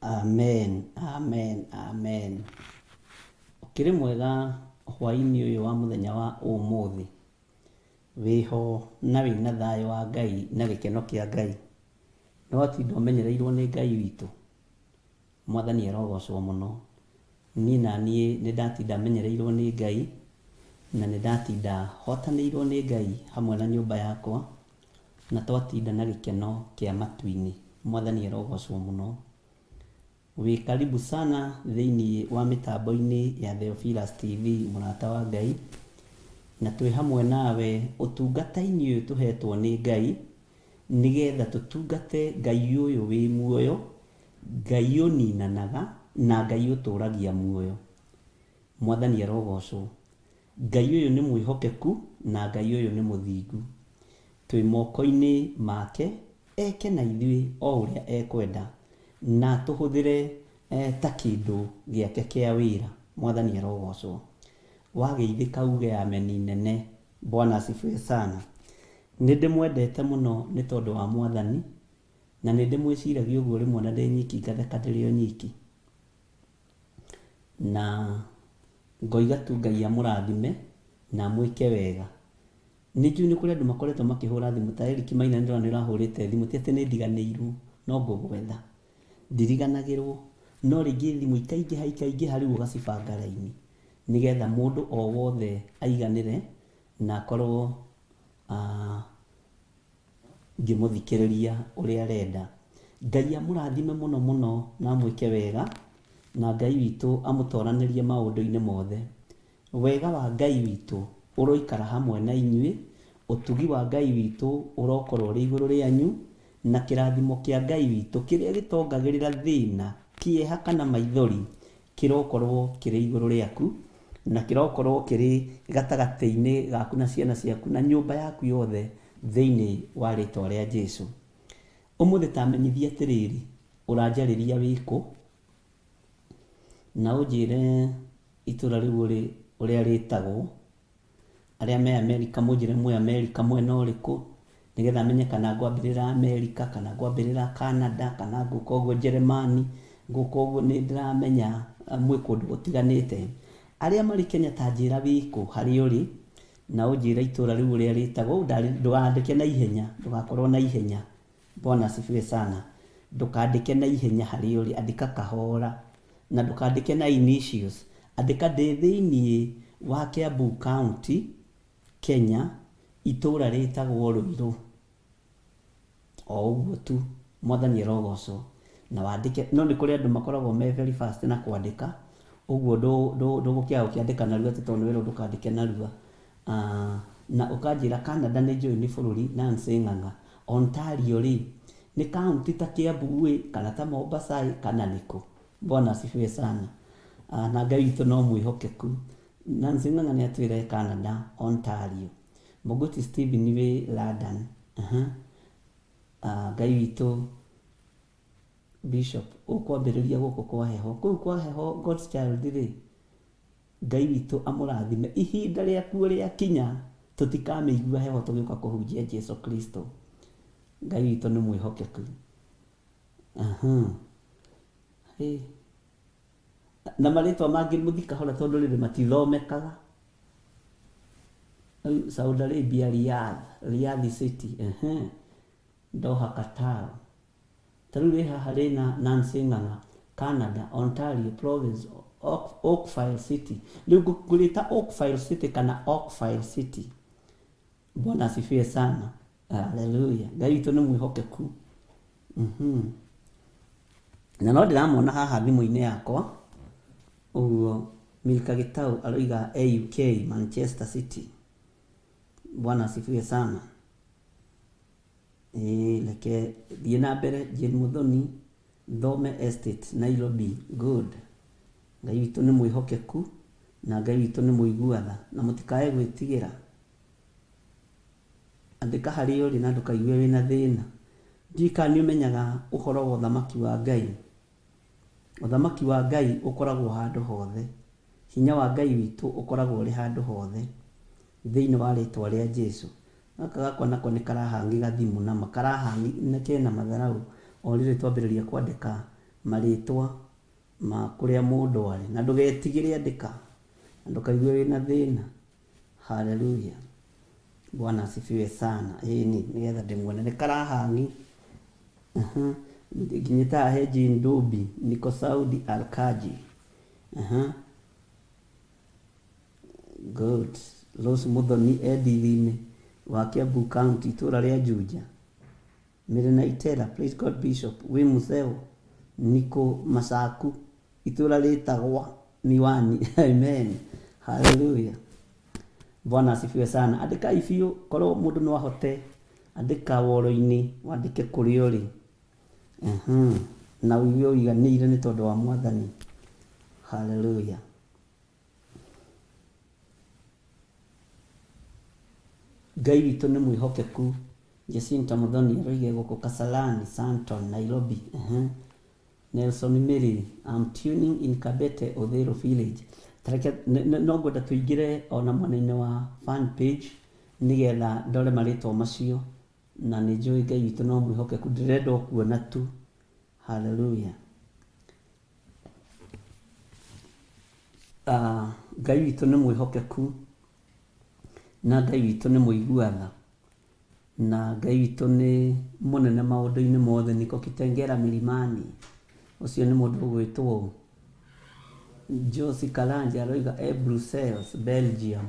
[SPEAKER 3] Amen, amen, amen. Ũkĩrĩ mwega hwaĩ-inĩ ũyũ wa mũthenya wa ũmũthĩ. Wĩho na wĩna thayũ wa Ngai na gĩkeno kĩa Ngai. Nĩ watinda ũmenyereirwo nĩ Ngai witũ. Mwathani arogocwo mũno. Niĩ na niĩ nĩ ndatinda menyereirwo nĩ Ngai na nĩ ndatinda hotanĩirwo nĩ Ngai hamwe na nyũmba yakwa na twatinda na gĩkeno kĩa matu-inĩ. Mwathani arogocwo mũno. Wĩ karibu sana thĩinĩ wa mĩtambo-inĩ ya Theophilus TV mũrata wa Ngai, na twĩ hamwe nawe ũtungata-inĩ ũyũ tũhetwo nĩ Ngai nĩgetha tũtungate Ngai ũyũ wĩ muoyo, Ngai ũninanaga na Ngai ũtũragia muoyo. Mwathani arogocwo. Ngai ũyũ nĩ mwĩhokeku na Ngai ũyũ nĩ mũthingu. Twĩ moko-inĩ make eke na ithuĩ o ũrĩa ekwenda na tũhũthĩre ta kĩndũ gĩake kĩa wĩra. Mwathani arogocwo. Wageithĩka uge ameni nene. Bwana asifiwe sana. Nĩ ndĩmwendete mũno nĩ tondũ wa Mwathani na nĩ ndĩmwĩciragia ũguo rĩmwe na ndĩ nyiki ngatheka ndĩrĩ o nyiki. Na ngoiga tu Ngai amũrathime na amwĩke wega. Nĩ njũĩ nĩ kũrĩ andũ makoretwo makĩhũra thimũ ta Eric Maina nĩ ndĩrona nĩ ũrahũrĩte thimũ, ti atĩ nĩ ndiganĩirwo, no ngũgwetha. Ndiriganagĩrwo, no rĩngĩ thimũ ikaingĩha ikaingĩha rĩu ũgacibanga raini nĩgetha mũndũ o wothe aiganĩre na akorwo ngĩmũthikĩrĩria ũrĩa arenda. Ngai amũrathime mũno mũno na amwĩke wega, na Ngai witũ amũtoranĩrie maũndũ-inĩ mothe. Wega wa Ngai witũ ũroikara hamwe na inyuĩ, ũtugi wa Ngai witũ ũrokorwo ũrĩ igũrũ rĩanyu, na kĩrathimo kĩa Ngai witũ kĩrĩa gĩtongagĩrĩra thĩna, kĩeha kana maithori kĩrokorwo kĩrĩ igũrũ rĩaku, na kĩrokorwo kĩrĩ gatagatĩ-inĩ gaku na ciana ciaku na nyũmba yaku yothe thĩinĩ wa rĩtwa rĩa Jesu. Ũmũthĩ tamenyithia atĩrĩrĩ, ũranjarĩria wĩkũ, na ũnjĩre itũra rĩu ũrĩ ũrĩa rĩtagwo, arĩa me Amerika mũnjĩre mwĩ Amerika mwena ũrĩkũ, nĩgetha menye kana ngwambĩrĩra Amerika kana ngwambĩrĩra Canada kana ngũka ũguo Jeremani, ngũka ũguo nĩ ndĩramenya mwĩ kũndũ gũtiganĩte. Arĩa marĩ Kenya ta njĩra wĩkũ harĩa ũrĩ, na ũnjĩre itũra rĩu ũrĩa rĩtagwo, ndũgandĩke na ihenya, ndũgakorwo na ihenya. Bwana asifiwe sana. Ndũkandĩke na ihenya harĩa ũrĩ, andĩka kahora, na ndũkandĩke na initials. Andĩka ndĩ thĩiniĩ wa Kiambu County, Kenya, itũra rĩtagwo Ruiru. O ũguo tu, Mwathani arogocwo. Na wandĩke, no nĩ kũrĩ andũ makoragwo me very fast na kwandĩka, ũguo ndũgũkĩaga gũkĩandĩka narua atĩ tondũ nĩ werwo ndũkandĩke narua. Na ũkanjĩra Canada nĩ njũĩ nĩ bũrũri, Nancy Ng'ang'a. Ontario rĩ, nĩ kaunti ta Kiambu ĩ, kana ta Mombasa ĩ, kana nĩkũ? Bwana asifiwe sana. Na Ngai witũ no mwĩhokeku. Nancy Ng'ang'a nĩ atwĩra Canada, Ontario. Mogoti Stephen wĩ London. Ngai witũ Bishop, ũkwambĩrĩria gũkũ kwa heho. Kũu kwa heho God's child rĩ, Ngai witũ amũrathime. Ihinda rĩakuo rĩakinya, tũtikamĩigua heho tũgĩũka kũhunjia Jesu Kristo. Ngai witũ nĩ mwĩhokeku. Hey. Na marĩtwa mangĩ mũthi kahora tondũ rĩrĩ matithomekaga. Saudi Arabia, Riyadh, Riyadh City. Doha, Qatar. Ta rĩu rĩ haha rĩna Nancy Ng'ang'a, Canada, Ontario Province, Oakville City. Rĩu ngũrĩta Oakville City kana Oakville City. Bwana asifiwe sana. Hallelujah. Ngai witũ nĩ mwĩhokeku. Na no ndĩramona haha thimũ-inĩ yakwa. Ũguo Milka Gitau aroiga AUK, Manchester City. Bwana asifiwe sana. Reke thiĩ na mbere. Jane Muthoni, Thome Estate, Nairobi. Good. Ngai witũ nĩ mwĩhokeku na Ngai witũ nĩ mũigua tha, na mũtikae gwĩtigĩra. Andĩka harĩa ũrĩ na ndũkaigue wĩna thĩna. Ndiũĩ kana nĩ ũmenyaga ũhoro wa ũthamaki wa Ngai. Ũthamaki wa Ngai ũkoragwo handũ hothe. Hinya wa Ngai witũ ũkoragwo ũrĩ handũ hothe thĩinĩ wa rĩtwa rĩa Jesu. Gaka gakwa nako nĩ karahangi gathimũ na makarahangi na kena matharau o rĩrĩ twambĩrĩria kwandĩka marĩtwa ma kũrĩa mũndũ arĩ. Na ndũgetigĩre andĩka, na ndũkaigue wĩna thĩna. Hallelujah. Bwana asifiwe sana. Ĩni nĩgetha ndĩmuone nĩ karahangi. Nginyĩte haha he Jane Dobi, niko Saudi Alkaji. Good. Rose Muthoni Edithine wa Kiambu County, itũra rĩa Juja. Mirena Itera, praise God Bishop, wĩ Museo, niko Masaku, itũra rĩtagwa Miwani. Amen. Hallelujah. Bwana asifiwe sana. Andĩka biũ, korwo mũndũ no ahote, andĩka woro-inĩ, wandĩke kũrĩa ũrĩ. Na ũigue ũiganĩire nĩ tondũ wa Mwathani. Hallelujah. Ngai witũ nĩ mwĩhokeku. Jacinta Muthoni aroiga gũkũ Kasarani, Santon, Nairobi. Nelson Mary, I'm tuning in Kabete, Odhero Village. Tareke no ngwenda tũingĩre ona mwena-inĩ wa fan page nĩgetha ndore marĩtwa macio, na nĩ njũĩ Ngai witũ no mwĩhokeku, ndĩrenda o kuona tu. Hallelujah. Ngai witũ nĩ mwĩhokeku. Na Ngai witũ nĩ mũigua tha, na Ngai witũ nĩ mũnene maũndũ-inĩ mothe. Niko Kitengela Milimani, ũcio nĩ mũndũ ũgwĩtwo Josi Karanja aroiga e Brussels, Belgium.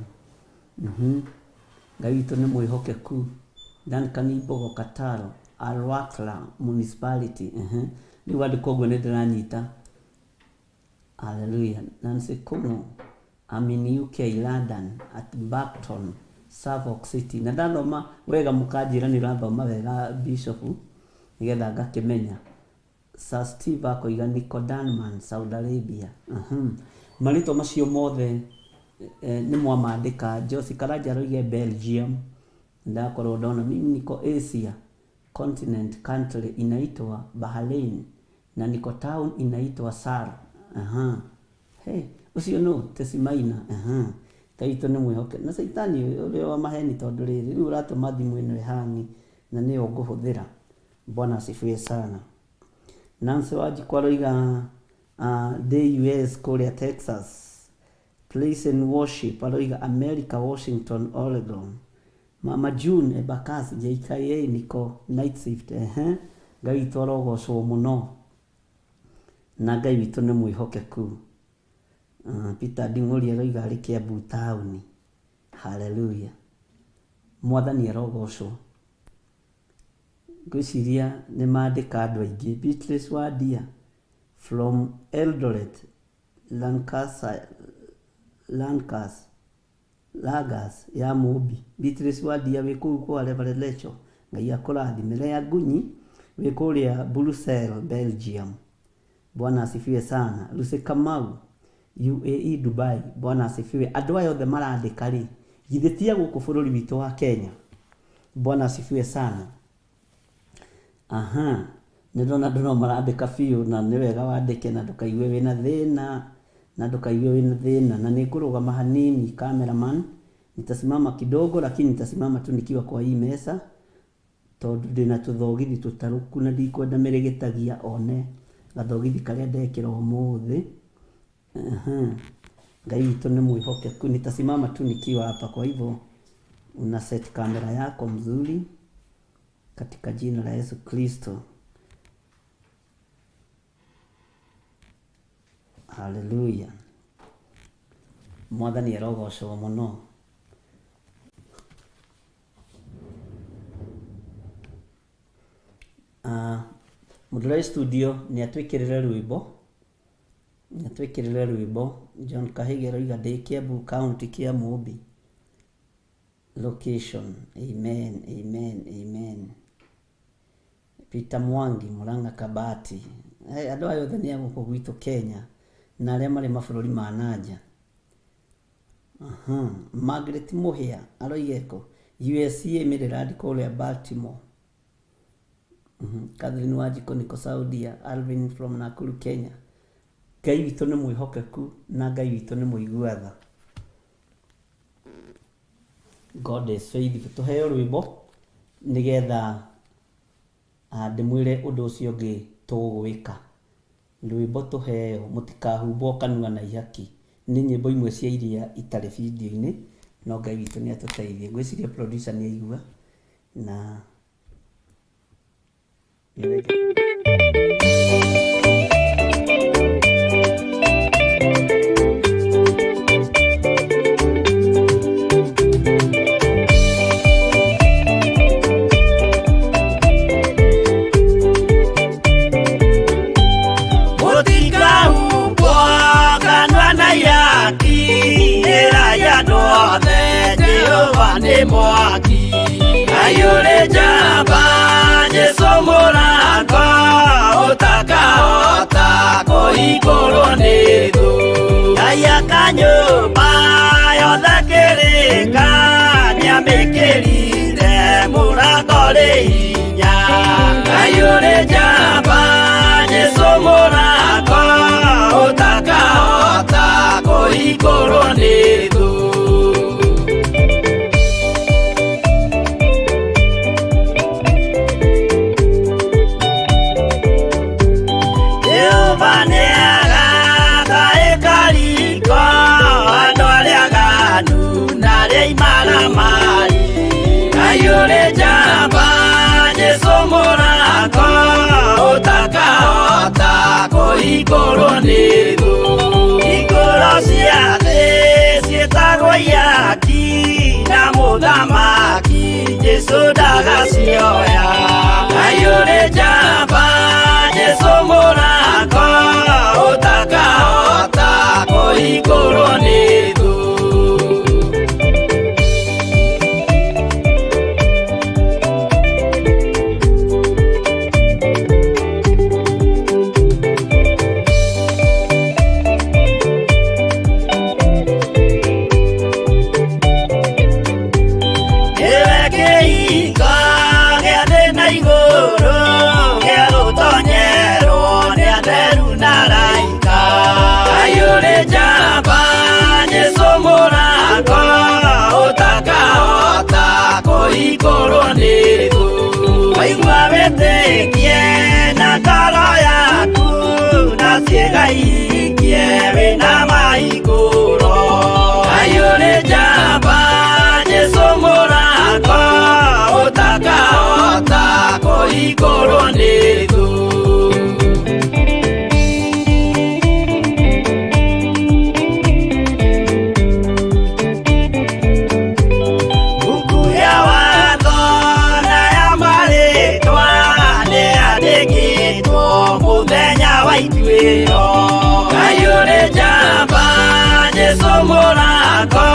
[SPEAKER 3] Ngai witũ nĩ mwĩhokeku. Duncan Mbogo Kataro, Alwakla Municipality. Rĩu andĩka ũguo nĩ ndĩranyita. Hallelujah. Nancy Kumu, I'm in UK, London, at Barton, Suffolk City. Na ndathoma wega mũkanjĩra nĩ ũrathoma wega Bishop, nĩgetha ngakĩmenya. Sir Steve akoiga niko Denman, Saudi Arabia. Marĩtwa macio mothe nĩ mwamandĩka. Josi Karanja aroiga Belgium. Ndakorwo ndona mimi niko Asia continent, country inaitwa Bahrain na niko town inaitwa Sar. Hey, ucio no Tesimaina. Ngai witũ nĩ mwĩhoke na Caitani ũrĩa wa maheni, tondũ rĩrĩ rĩu ũratũma thimũ ĩno ĩhani na nĩyo ngũhũthĩra. Bwana asifiwe sana. Nancy Wanjikũ aroiga ndĩ US kũrĩa Texas. Place and worship aroiga America, Washington, Oregon. Mama June Embakasi JKA niko night shift. Ngai witũ arogocwo mũno na Ngai witũ nĩ mwĩhokeku. Peter Nding'ũri aroiga arĩ Kiambu taũni. Hallelujah. Mwathani arogocwo. Ngwĩciria nĩ mandĩka andũ aingĩ. Beatrice Wadia from Eldoret, Lancaster, Lagas ya Mũmbi. Beatrice Wadia wĩ kũu kwa Reverend Lecho. Ngai akũrathime. Lea Ngunyi wĩ kũrĩa Brussels, Belgium. Bwana asifiwe sana. Lucy Kamau UAE Dubai. Bwana asifiwe. Andũ aya othe marandĩka rĩ, githĩ ti a gũkũ bũrũri witũ wa Kenya? Bwana asifiwe sana. Aha, nĩ ndona andũ no marandĩka biũ, na nĩ wega wandĩke na ndũkaigue wĩna thĩna, na ndũkaigue wĩna thĩna. Na nĩ ngũrũgama hanini, cameraman, nitasimama kidogo, lakini nitasimama tu nikiwa kwa hii mesa, tondũ ndĩna tũthogithi tũtarũku na ndikwenda mĩrĩgĩtagia one gathogithi karĩa ndekĩra ũmũthĩ. Ngai witũ nĩ mwĩhokeku. Nitasimama tu nikiwa hapa, kwa hivyo una set kamera yako mzuri katika jina la Yesu Kristo. Hallelujah. Mwathani arogocwo mũno. Mũndũ ũrĩa wĩ studio nĩ atwĩkĩrĩre rwĩmbo. Nĩ atwĩkĩrĩre rwĩmbo. John Kahige aroiga ndĩ Kiambu County, Kĩamũmbi location. Amen, amen, amen. Peter Mwangi, Murang'a Kabati. Hey, andũ aya othe nĩ a gũkũ gwitũ Kenya na arĩa marĩ mabũrũri ma nanja. Margaret Mũhĩa aroiga kũ? USA, Maryland, kũrĩa Baltimore. Catherine Wanjikũ niko Saudia. Alvin from Nakuru, Kenya. Ngai witũ nĩ mwĩhokeku na Ngai witũ nĩ mũigua tha. God is faithful. Tũheo rwĩmbo nĩgetha ndĩmwĩre ũndũ ũcio ũngĩ tũgwĩka. Rwĩmbo tũheo, mũtikahumbwo kanua na ihaki. Nĩ nyĩmbo imwe cia iria itarĩ video-inĩ, no Ngai witũ nĩ atũteithie. Ngwĩciria producer nĩ aigua na
[SPEAKER 1] Mũtikahumbwo kanua na ihaki, ĩrai andũ othe Jehova nĩ mwaki. Ngai ũrĩ njamba, Jesũ mũrango, ũtakahota kũhingũrwo nĩ thũ. Ngai aka nyũmba yothe kĩrĩka, nĩamĩkĩrire mũrango rĩ hinya. Ngai ũrĩ njamba, Jesũ mũrango, ũtakahota kũhingũrwo nĩ thũ. Jehova nĩagaka ĩkariko andũ arĩa aganu na arĩa imaramari. Ũtakahota kũhingũrwo nĩ thũ. Hingũro cia thĩ ciĩtagwo ihaki na mũthamaki Jesũ ndagacioya. Ngai ũrĩ njamba Jesũ mũrango ũtakahota kũhingũrwo nĩ thũ. Nĩwe kĩhingo gĩa thĩ na igũrũ gĩa gũtonyerwo nĩ atheru na araika. Ngai ũrĩ njamba Jesũ mũrango ũtakahota kũhingũrwo nĩ thũ. Waigua wĩtĩkie na ngoro yaku na ciĩga ihingie wĩna mahingũro. Ngai ũrĩ njamba Jesũ mũrango ũtakahota kũhingũrwo nĩ thũ. Mbuku ya watho na ya marĩtwa nĩyandĩkĩtwo mũthenya wa ituĩro. Ngai ũrĩ njamba Jesũ mũrango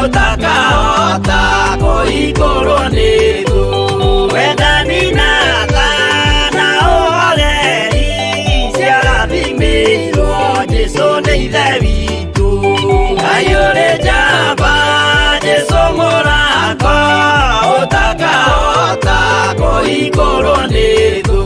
[SPEAKER 1] ũtakahota kũhingũrwo nĩ thũ. Wendani na tha na ũhoreri ciarathimĩirwo Jesũ nĩ Ithe witũ. Ngai ũrĩ njamba Jesũ mũrango ũtakahota kũhingũrwo nĩ thũ.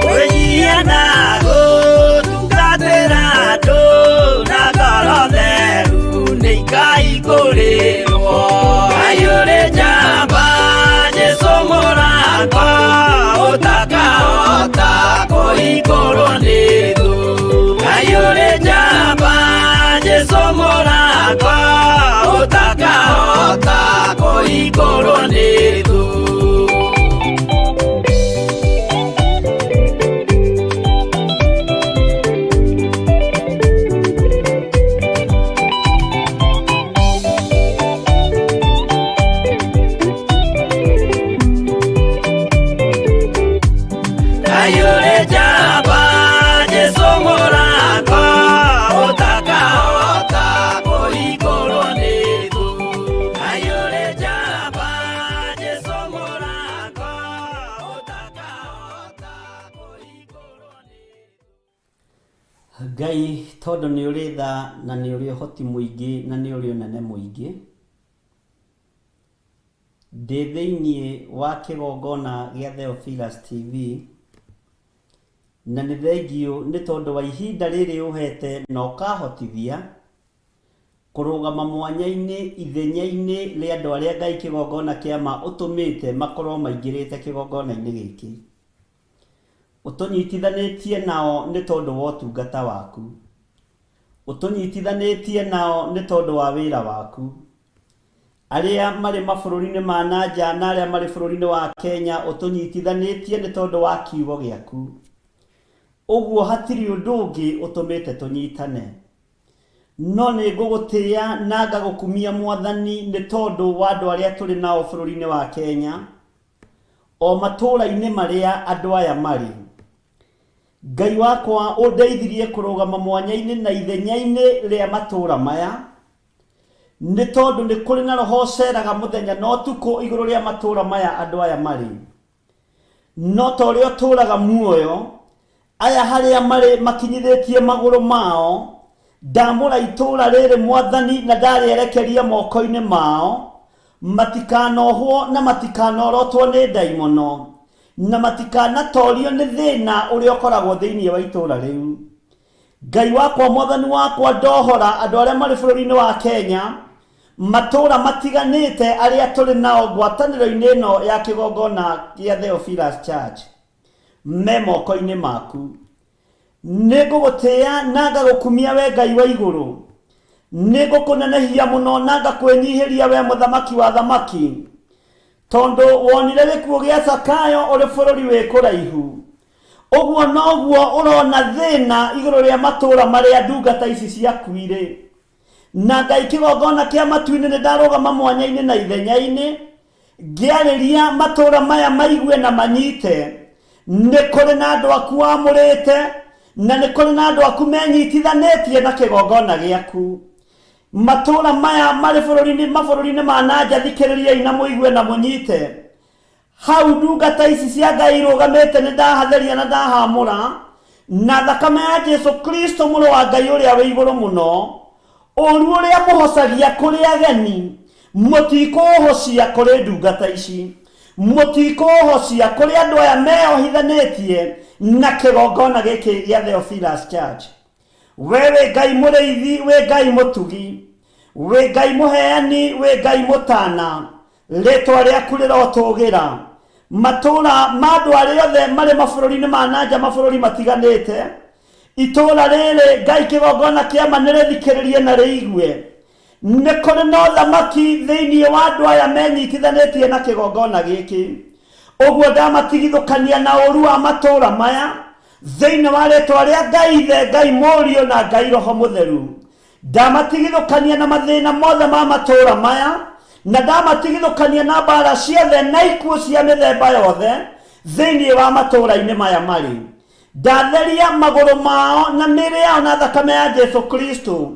[SPEAKER 1] Kwĩnyihia na gũtungatĩra andũ na ngoro theru nĩ ikaihingũrĩrwo. Ngai ũrĩ njamba Jesũ mũrango ũtakahota kũhingũrwo nĩ thũ. Ngai ũrĩ njamba Jesũ mũrango ũtakahota kũhingũrwo nĩ thũ. Ngai ũrĩ njamba Jesũ mũrango ũtakahota kũhingũrwo nĩ thũ. Ngai ũrĩ njamba Jesũ mũrango ũtakahota kũhingũrwo nĩ thũ.
[SPEAKER 3] Ngai tondũ nĩ ũrĩ tha na nĩ ũrĩ ũhoti mũingĩ na nĩ ũrĩ ũnene mũingĩ, ndĩ thĩiniĩ wa kĩgongona gĩa Theophilus TV na nĩ thengiũ nĩ tondũ wa ihinda rĩrĩ ũhete na ũkahotithia kũrũgama mwanya-inĩ ithenya-inĩ rĩa andũ arĩa Ngai kĩgongona kĩa ma ũtũmĩte makorwo maingĩrĩte kĩgongona-inĩ gĩkĩ. Ũtũnyitithanĩtie nao nĩ tondũ wa ũtungata waku. Ũtũnyitithanĩtie nao nĩ tondũ wa wĩra waku. Arĩa marĩ mabũrũri-inĩ ma na nja na arĩa marĩ bũrũri-inĩ wa Kenya ũtũnyitithanĩtie nĩ tondũ wa kiugo gĩaku. Ũguo hatirĩ ũndũ ũngĩ ũtũmĩte tũnyitane. No nĩ ngũgũtĩĩa na ngagũkumia Mwathani nĩ tondũ wa andũ arĩa tũrĩ nao bũrũri-inĩ wa Kenya, o matũũra-inĩ marĩa andũ aya marĩ. Ngai wakwa ũndeithirie kũrũgama mwanya-inĩ na ithenya-inĩ rĩa matũũra maya, nĩ tondũ nĩ kũrĩ na roho ũceraga mũthenya na ũtukũ igũrũ rĩa matũũra maya andũ aya marĩ. No ta ũrĩa ũtũũraga muoyo, aya harĩa marĩ makinyithĩtie magũrũ mao, ndamũra itũũra rĩrĩ Mwathani na ndarĩerekeria moko-inĩ mao, matikanohwo na matikanorotwo nĩ ndaimono, na matikanatorio nĩ thĩna ũrĩa ũkoragwo thĩinĩ wa itũũra rĩu. Ngai wakwa Mwathani wakwa ndohora andũ arĩa marĩ bũrũri-inĩ wa Kenya, Matũũra matiganĩte arĩa tũrĩ nao ngwatanĩro-inĩ ĩno ya kĩgongona kĩa Theophilus Church me moko-inĩ maku. Nĩ ngũgũtĩĩa na ngagũkumia we Ngai wa igũrũ. Nĩ ngũkũnenehia mũno na ngakwĩnyihĩria we Mũthamaki wa athamaki, tondũ wonire gĩkuũ gĩa Zakayo ũrĩ bũrũri wĩ kũraihu. Ũguo noguo ũrona thĩna igũrũ rĩa matũũra marĩa ndungata ici ciaku irĩ. Na Ngai kĩgongona kĩa matu-inĩ nĩ ndarũgama mwanya-inĩ na ithenya-inĩ, ngĩarĩria matũũra maya maigue na manyite. Nĩ kũrĩ na andũ aku wamũrĩte, na nĩ kũrĩ na andũ aku menyitithanĩtie na kĩgongona gĩaku. Matũũra maya marĩ bũrũri-inĩ, mabũrũri-inĩ ma na nja, thikĩrĩriai na mũigue na mũnyite. Hau ndungata ici cia Ngai irũgamĩte nĩ ndahatheria na ndahamũra na thakame ya Jesu Kristo mũrũ wa Ngai ũrĩa wĩ igũrũ mũno. Ũru ũrĩa mũhocagia kũrĩ ageni mũtikũũhocia kũrĩ ndungata ici, mũtikũũhocia kũrĩ andũ aya meohithanĩtie na kĩgongona gĩkĩ gĩa Theophilus Church. We wĩ Ngai mũrĩithi, wĩ Ngai mũtugi, wĩ Ngai mũheani, wĩ Ngai mũtana, rĩtwa rĩaku rĩrotũgĩra. Matũũra ma andũ arĩa othe marĩ mabũrũri-inĩ ma na nja, mabũrũri matiganĩte, itũũra rĩrĩ Ngai kĩgongona kĩa ma nĩrĩthikĩrĩrie na rĩigue. Nĩ kũrĩ na ũthamaki thĩinĩ wa andũ aya menyitithanĩtie na kĩgongona gĩkĩ. Ũguo ndamatigithũkania na ũũru wa matũũra maya thĩinĩ wa rĩtwa rĩa Ngai Ithe, Ngai Mũriũ na Ngai Roho Mũtheru. Ndamatigithũkania na mathĩna mothe ma matũũra maya, na ndamatigithũkania na mbara ciothe na ikuũ cia mĩthemba yothe thĩinĩ wa matũũra-inĩ maya marĩ. Ndatheria magũrũ mao na mĩĩrĩ yao na thakame ya Jesu Kristo,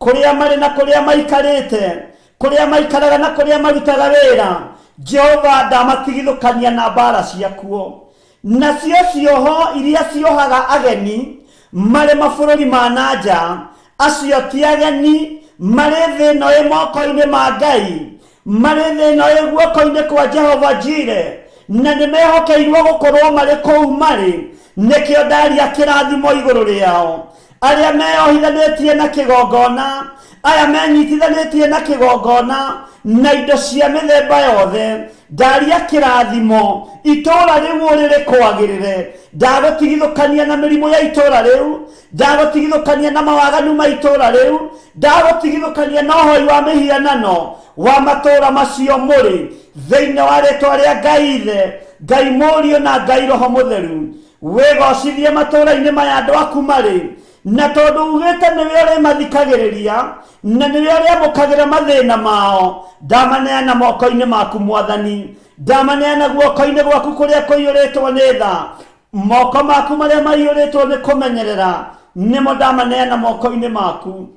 [SPEAKER 3] kũrĩa marĩ na kũrĩa maikarĩte, kũrĩa maikaraga na kũrĩa marutaga wĩra. Jehova, ndamatigithũkania na mbara ciakuo. Nacio cioho iria ciohaga ageni marĩ mabũrũri ma na nja, acio ti ageni, marĩ thĩ ĩno ĩ moko-inĩ ma Ngai, marĩ thĩ ĩno ĩ guoko-inĩ kwa Jehova Jire, na nĩ mehokeirwo gũkorwo marĩ kũu marĩ. Nĩkĩo ndaria kĩrathimo igũrũ rĩao. Arĩa meyohithanĩtie na kĩgongona, aya menyitithanĩtie na kĩgongona na indo cia mĩthemba yothe, ndaria kĩrathimo itũũra rĩu ũrĩ rĩkwagĩrĩre. Ndagũtigithũkania na mĩrimũ ya itũũra rĩu, ndagũtigithũkania na mawaganu ma itũũra rĩu, ndagũtigithũkania na ũhoi wa mĩhianano wa matũũra macio mũrĩ, thĩinĩ wa rĩtwa rĩa Ngai Ithe, Ngai Mũriũ na Ngai Roho Mũtheru. Wĩgocithie matũũra-inĩ maya andũ aku marĩ, na tondũ ugĩte nĩwe ũrĩmathikagĩrĩria na nĩwe ũrĩamũkagĩra mathĩna mao, ndamaneana moko-inĩ maku Mwathani, ndamaneana guoko-inĩ gwaku kũrĩa kũiyũrĩtwo nĩ tha, moko maku marĩa maiyũrĩtwo nĩ kũmenyerera, nĩmo ndamaneana moko-inĩ maku.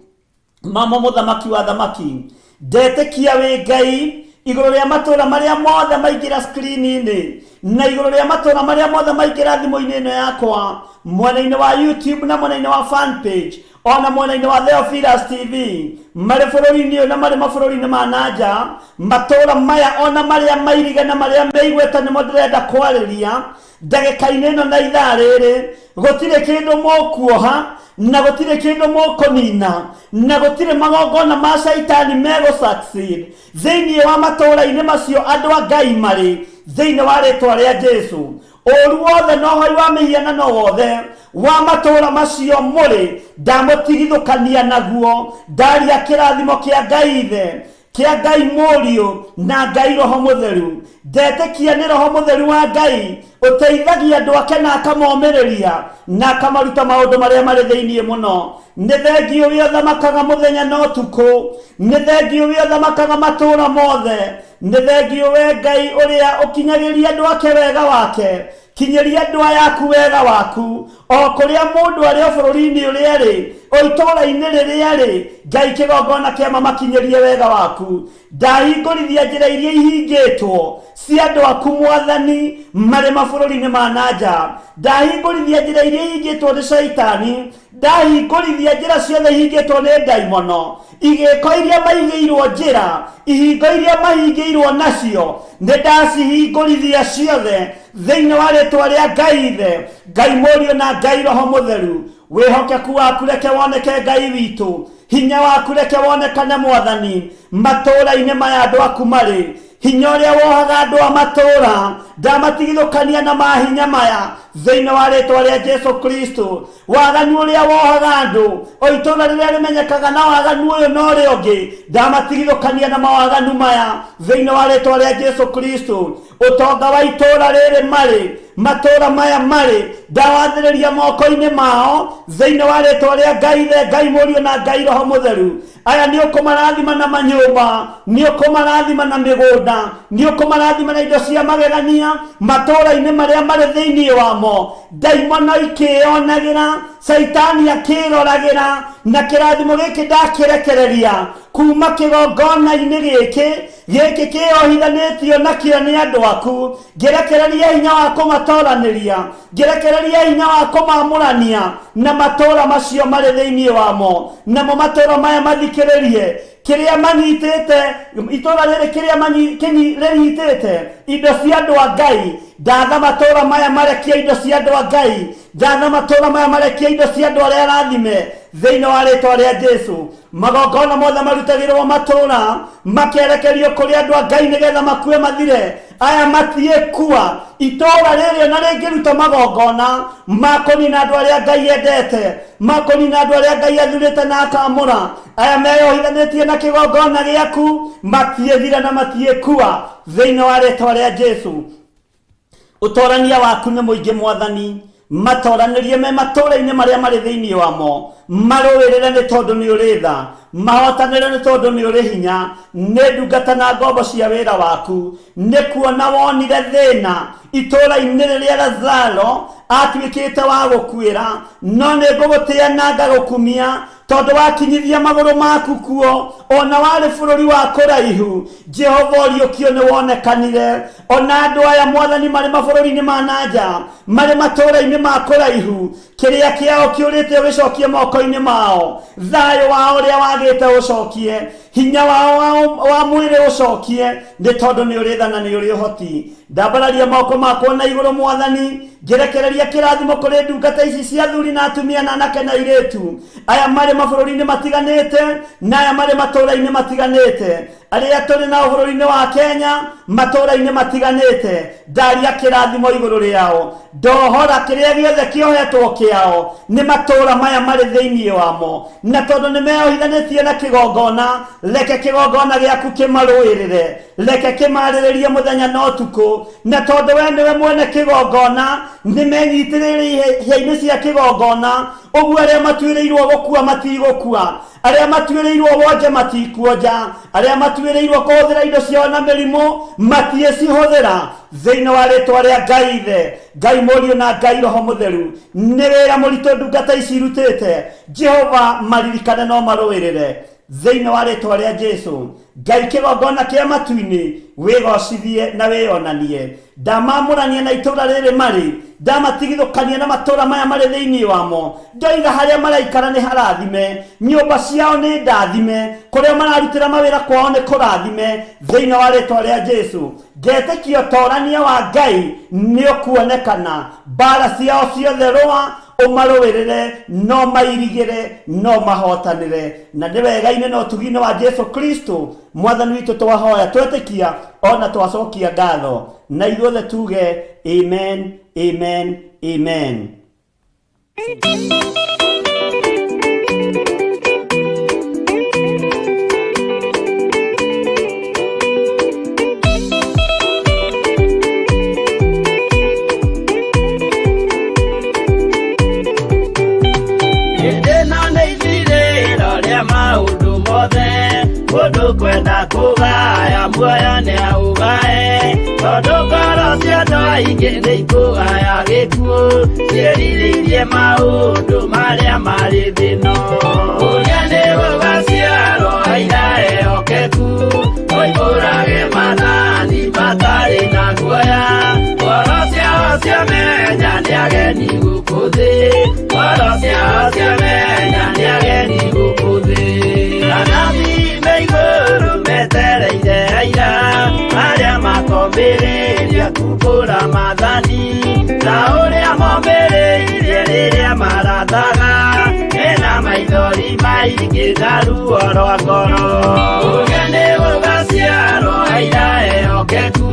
[SPEAKER 3] Mamo mũthamaki wa thamaki, ndetĩkia wĩ Ngai igũrũ rĩa matũũra marĩa mothe maingĩra screen-inĩ na igũrũ rĩa matũũra marĩa mothe maingĩra thimũ-inĩ ĩno yakwa, mwena-inĩ wa YouTube na mwena-inĩ wa fan page ona mwena-inĩ wa Theophilus TV, marĩ bũrũri-inĩ ũyũ na marĩ mabũrũri-inĩ ma na nja, matũũra maya ona marĩa mairige na marĩa meigwĩte nĩmo ndĩrenda kwarĩria ndagĩka-inĩ ĩno na ithaa rĩrĩ. Gũtirĩ kĩndũ mũkuoha na gũtirĩ kĩndũ mũkũnina na gũtirĩ magongona ma caitani megũ succeed thĩinĩ wa matũũra-inĩ macio andũ a Ngai marĩ, thĩinĩ wa rĩtwa rĩa Jesu. Ũru wothe na ũhoi wa mĩhianano wothe wa matũũra macio mũrĩ, ndamũtigithũkania naguo. Ndaria kĩrathimo kĩa Ngai Ithe, kĩa Ngai Mũriũ na Ngai Roho Mũtheru. Ndetĩkia nĩ Roho Mũtheru wa Ngai ũteithagia andũ ake na akamomĩrĩria na akamaruta maũndũ marĩa marĩ thĩinĩ mũno. Nĩ thengiũ we ũthamakaga mũthenya na ũtukũ, nĩ thengiũ we ũthamakaga matũũra mothe, nĩ thengiũ we Ngai ũrĩa ũkinyagĩria andũ ake wega wake. Kinyĩria andũ aya aku wega waku, o kũrĩa mũndũ arĩ, o bũrũri-inĩ ũrĩa arĩ, o itũũra-inĩ rĩrĩa arĩ. Ngai kĩgongona kĩa mamakinyĩrie wega waku. Ndahingũrithia njĩra iria ihingĩtwo cia andũ aku Mwathani marĩ mabũrũri-inĩ ma na nja. Ndahingũrithia njĩra iria ihingĩtwo nĩ caitani, ndahingũrithia njĩra ciothe ihingĩtwo nĩ ndaimono, igĩko iria maigĩirwo njĩra, ihingo iria mahingĩirwo nacio, nĩ ndacihingũrithia ciothe thĩinĩ wa rĩtwa rĩa Ngai Ithe, Ngai Mũriũ na Ngai Roho Mũtheru. Wĩhokeku waku reke woneke Ngai witũ, hinya waku reke wonekane Mwathani matũũra-inĩ maya andũ aku marĩ. Hinya ũrĩa wohaga andũ a matũũra ndamatigithũkania na mahinya maya thĩinĩ wa rĩtwa rĩa Jesu Kristo. Waganu ũrĩa wohaga andũ o itũũra rĩrĩa rĩmenyekaga na waganu ũyũ na ũrĩa ũngĩ ndamatigithũkania na mawaganu maya thĩinĩ wa rĩtwa rĩa Jesu Kristo. Ũtonga wa itũũra rĩrĩ marĩ matũũra maya marĩ ndawathĩrĩria moko-inĩ mao thĩinĩ wa rĩtwa rĩa Ngai Ithe, Ngai Mũriũ na Ngai Roho Mũtheru. Aya nĩ ũkũmarathima na manyũmba, nĩ ũkũmarathima na mĩgũnda, nĩ ũkũmarathima na indo cia magegania matũũra-inĩ marĩa marĩ thĩinĩ wamo. Ndaimono ikĩyonagĩra, Caitani akĩroragĩra, na kĩrathimo gĩkĩ ndakĩrekereria kuma kĩgongona-inĩ gĩkĩ gĩkĩ kĩohithanĩtio nakĩo nĩ andũ aku. Ngĩrekereria hinya wa kũmatoranĩria, ngĩrekereria hinya wa kũmamũrania na matũũra macio marĩ thĩinĩ wamo. Namo matũũra maya mathikĩrĩrie kĩrĩa manyitĩte, itũũra rĩrĩ kĩrĩa rĩnyitĩte indo cia andũ a Ngai. Ndatha matũũra maya marekie indo cia andũ a Ngai, ndatha matũũra maya marekie indo cia andũ arĩa arathime thĩinĩ wa rĩtwa rĩa Jesu. Magongona mothe marutagĩrwo matũũra makerekerio kũrĩ andũ a Ngai nĩgetha makue mathire. Aya matiĩkua. Itũũra rĩrĩ ona rĩngĩruta magongona ma kũnina andũ arĩa Ngai endete, ma kũnina andũ arĩa Ngai athurĩte na akamũra, aya meyohithanĩtie na kĩgongona gĩaku matiĩthira na matiĩkua thĩinĩ wa rĩtwa rĩa Jesu. Ũtorania waku nĩ mũingĩ Mwathani, matoranĩrie me matũũra-inĩ marĩa marĩ thĩinĩ wamo, marũĩrĩre nĩ tondũ nĩ ũrĩ tha, mahotanĩre nĩ tondũ nĩ ũrĩ hinya. Nĩ ndungata na ngombo cia wĩra waku, nĩ kuona wonire thĩna itũũra-inĩ rĩrĩa Lazaro atuĩkĩte wa gũkuĩra, no nĩ ngũgũtĩa na ngagũkumia tondũ wakinyithia magũrũ maku kuo, ona warĩ bũrũri wa kũraihu. Jehova, ũriũkio nĩ wonekanire. Ona andũ aya Mwathani marĩ mabũrũri-inĩ ma nanja, marĩ matũũra-inĩ ma kũraihu, kĩrĩa kĩao kĩũrĩte ũgĩcokie moko-inĩ mao, thayũ wao ũrĩa wagĩte ũcokie, hinya wao wa mwĩrĩ ũcokie, nĩ tondũ nĩ ũrĩ tha na nĩ ũrĩ ũhoti. Ndambararia moko makwa na igũrũ Mwathani, ngĩrekereria kĩrathimo kũrĩ ndungata ici cia athuri na atumia na anake na airĩtu aya marĩ mabũrũri-inĩ matiganĩte na aya marĩ matũũra-inĩ matiganĩte, arĩa tũrĩ nao bũrũri-inĩ wa Kenya matũũra-inĩ matiganĩte. Ndaria kĩrathimo igũrũ rĩao, ndohora kĩrĩa gĩothe kĩohetwo kĩao nĩ matũũra maya marĩ thĩinĩ wamo, na tondũ nĩ meyohithanĩtie na kĩgongona, reke kĩgongona gĩaku kĩmarũĩrĩre, reke kĩmarĩrĩrie mũthenya na ũtukũ. Na tondũ we nĩwe mwene kĩgongona, nĩ menyitĩrĩire hĩa-inĩ cia kĩgongona, ũguo arĩa matuĩrĩirwo gũkua matigũkua, arĩa matuĩrĩirwo wonje matikuonja, arĩa matuĩrĩirwo kũhũthĩra indo ciao na mĩrimũ matiĩcihũthĩra thĩinĩ wa rĩtwa rĩa Ngai Ithe, Ngai Mũriũ na Ngai Roho Mũtheru. Nĩ wĩra mũritũ ndungata ici irutĩte. Jehova, maririkane no marũĩrĩre thĩinĩ wa rĩtwa rĩa Jesu. Ngai kĩgongona kĩa matu-inĩ, wĩgocithie na wĩyonanie. Ndamamũrania na itũũra rĩrĩ marĩ, ndamatigithũkania na matũũra maya marĩ thĩinĩ wamo. Ndoiga harĩa maraikara nĩ harathime, nyũmba ciao nĩ ndathime, kũrĩa mararutĩra mawĩra kwao nĩ kũrathime thĩinĩ wa rĩtwa rĩa Jesu. Ngetĩkia ũtorania wa Ngai nĩ ũkuonekana, mbara ciao ciothe rũa ũmarũĩrĩre, no mairigĩre, no mahotanĩre. Na nĩ wega-inĩ na ũtugi-inĩ wa Jesu Kristo Mwathani witũ twahoya, twetĩkia ona twacokia ngatho, na ithuothe tuge amen, amen, amen.
[SPEAKER 1] Hĩndĩ ĩno nĩ ithirĩro rĩa maũndũ mothe, mũndũ kwenda kũgaya muoyo nĩ aũgae, tondũ ngoro cia andũ aingĩ nĩ ikũgaya gĩkuũ, ciĩrirĩirie maũndũ marĩa marĩ thĩ ĩno. Ũrĩa nĩ gũgaciarwo aira ehokeku, moimbũrage maathani matarĩ na guoya, ngoro ciao ciamenya nĩ ageni gũkũ thĩ, ngoro ciao ciamenya nĩ ageni gũkũ thĩ. Anabii me igũrũ metereire aira, arĩa makomĩrĩria kumbũra maathani, ta ũrĩa momĩrĩirie rĩrĩa marathaga. Maingĩ na ruo rwa ngoro. Ũrĩa nĩ gũgaciarwo aira ehokeku,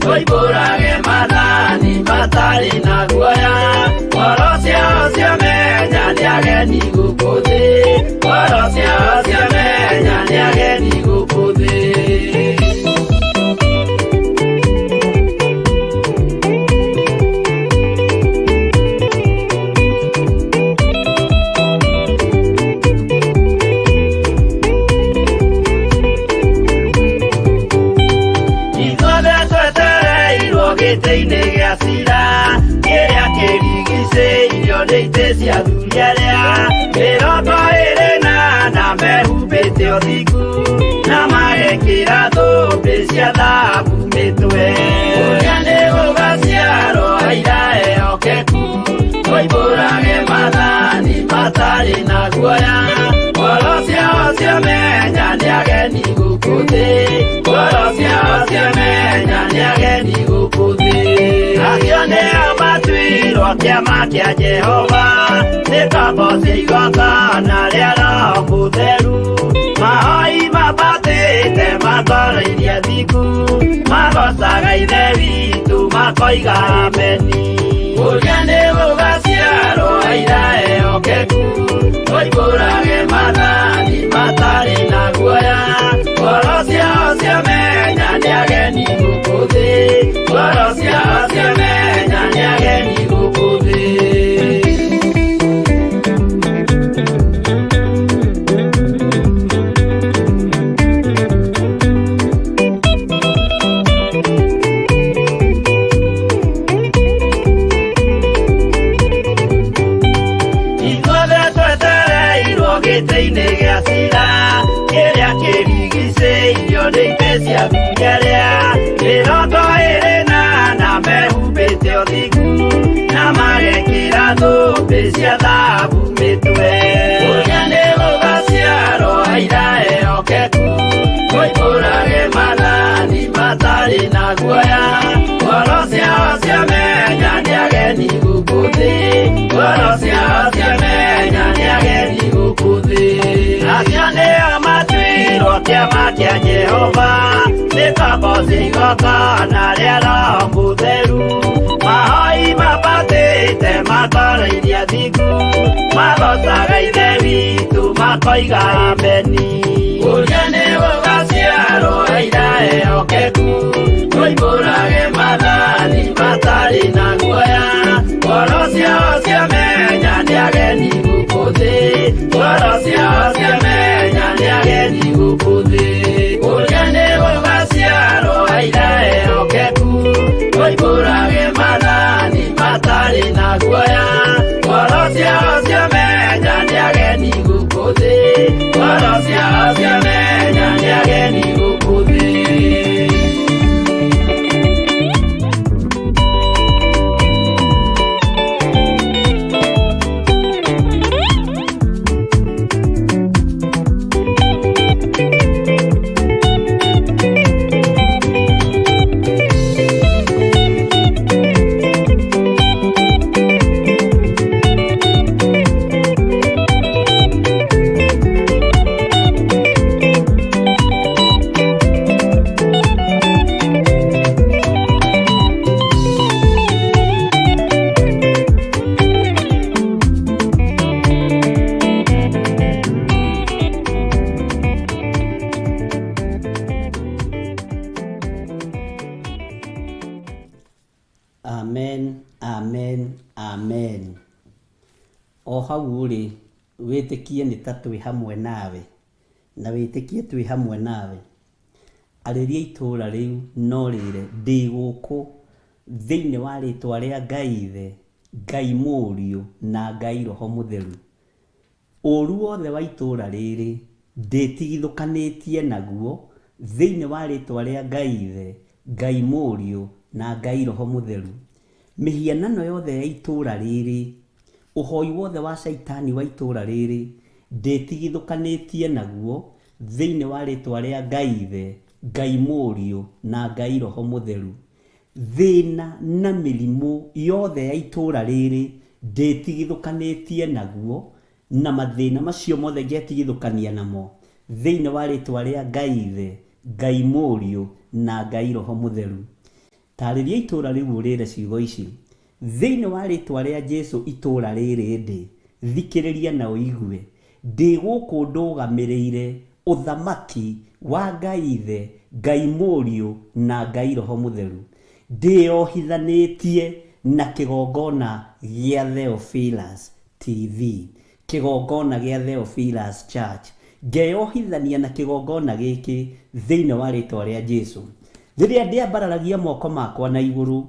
[SPEAKER 1] tũimbũrage maathani matarĩ na guoya. Ngoro ciao ciamenya nĩ ageni gũkũ thĩ, ngoro ciao ciamenya nĩ ageni gũkũ thĩ. Ithuothe twetereirwo gĩtĩ-inĩ gĩa cira, kĩrĩa kĩrigicĩirio nĩ itĩ cia athuri arĩa 24 mehumbĩte ũthingu na magekĩra thũmbĩ cia thahabu mĩtwe. Ũrĩa nĩ gũgaciarwo aira ehokeku, tũimbũrage maathani matarĩ na guoya. Ngoro ciao ciamenya nĩ ageni gũkũ thĩ, ngoro ciao ciamenya nĩ ageni gũkũ thĩ. Acio nĩo matuirwo kĩama kĩa Jehova, nĩ kaboci igongona rĩa Roho Mũtheru. Mahoi mabatĩte matoroirie thingu, magocaga Ithe witũ makoiga ameni. Ũrĩa nĩ gũgaciarwo aira ehokeku, tũimbũrage maathani matarĩ na guoya. Ngoro ciao ciamenya nĩ ageni gũkũ thĩ, ngoro ciao ciamenya nĩ ageni gũkũ thĩ. Ithuothe twetereirwo gĩtĩ-inĩ gĩa cira, kĩrĩa kĩrigicĩirio nĩ itĩ cia athuri arĩa 24 mehumbĩte ũthingu na magekĩra thũmbĩ cia thahabu mĩtwe. Ũrĩa nĩ gũgaciarwo aira ehokeku, tũimbũrage maathani matarĩ na guoya. Ngoro ciao ciamenya nĩ ageni gũkũ thĩ, ngoro ciao ciamenya nĩ ageni gũkũ thĩ. Acio nĩo matuirwo kĩama kĩa Jehova, nĩ kaboci igongona rĩa Roho Mũtheru. Mahoi mabatĩte matoroirie thingu, magocaga Ithe witũ makoiga ameni. Ũrĩa nĩ gũgaciarwo aira ehokeku, tũimbũrage maathani matarĩ na guoya. Ngoro ciao ciamenya nĩ ageni gũkũ thĩ, ngoro ciao ciamenya nĩ ageni gũkũ thĩ. Ũrĩa nĩ gũgaciarwo aira ehokeku, tũimbũrage maathani matarĩ na guoya. Ngoro ciao ciamenya nĩ ageni gũkũ thĩ, ngoro ciao ciamenya nĩ ageni gũkũ thĩ.
[SPEAKER 3] Amen, amen, amen. O hau rĩ, wĩtĩkie nĩ ta twĩ hamwe nawe, na wĩtĩkie twĩ hamwe nawe. Arĩria itũũra rĩu no rĩre ndĩ gũkũ thĩinĩ wa rĩtwa rĩa Ngai Ithe, Ngai Mũriũ na Ngai Roho Mũtheru. Ũru wothe wa itũũra rĩrĩ ndĩtigithũkanĩtie naguo thĩinĩ wa rĩtwa rĩa Ngai Ithe, Ngai Mũriũ na Ngai Roho Mũtheru. Mĩhianano yothe ya itũũra rĩrĩ, ũhoi wothe wa caitani wa itũũra rĩrĩ ndĩtigithũkanĩtie naguo thĩinĩ wa rĩtwa rĩa Ngai Ithe, Ngai Mũriũ na Ngai Roho Mũtheru. Thĩna na mĩrimũ yothe ya itũũra rĩrĩ ndĩtigithũkanĩtie naguo Na mathĩna macio mothe ngetigithũkania namo thĩinĩ wa rĩtwa rĩa Ngai Ithe, Ngai Mũriũ na Ngai Roho Mũtheru. Tarĩria itũũra rĩu ũrĩre ciugo ici, Thĩinĩ wa rĩtwa rĩa Jesu itũũra rĩrĩ ndĩ, thikĩrĩria na ũigue, ndĩ gũkũ ndũgamĩrĩire ũthamaki wa Ngai Ithe, Ngai Mũriũ na Ngai Roho Mũtheru. Ndĩyohithanĩtie na kĩgongona gĩa Theophilus TV, kĩgongona gĩa Theophilus Church. Ngeyohithania na kĩgongona gĩkĩ thĩinĩ wa rĩtwa rĩa Jesu. Rĩrĩa ndĩambararagia moko makwa na igũrũ,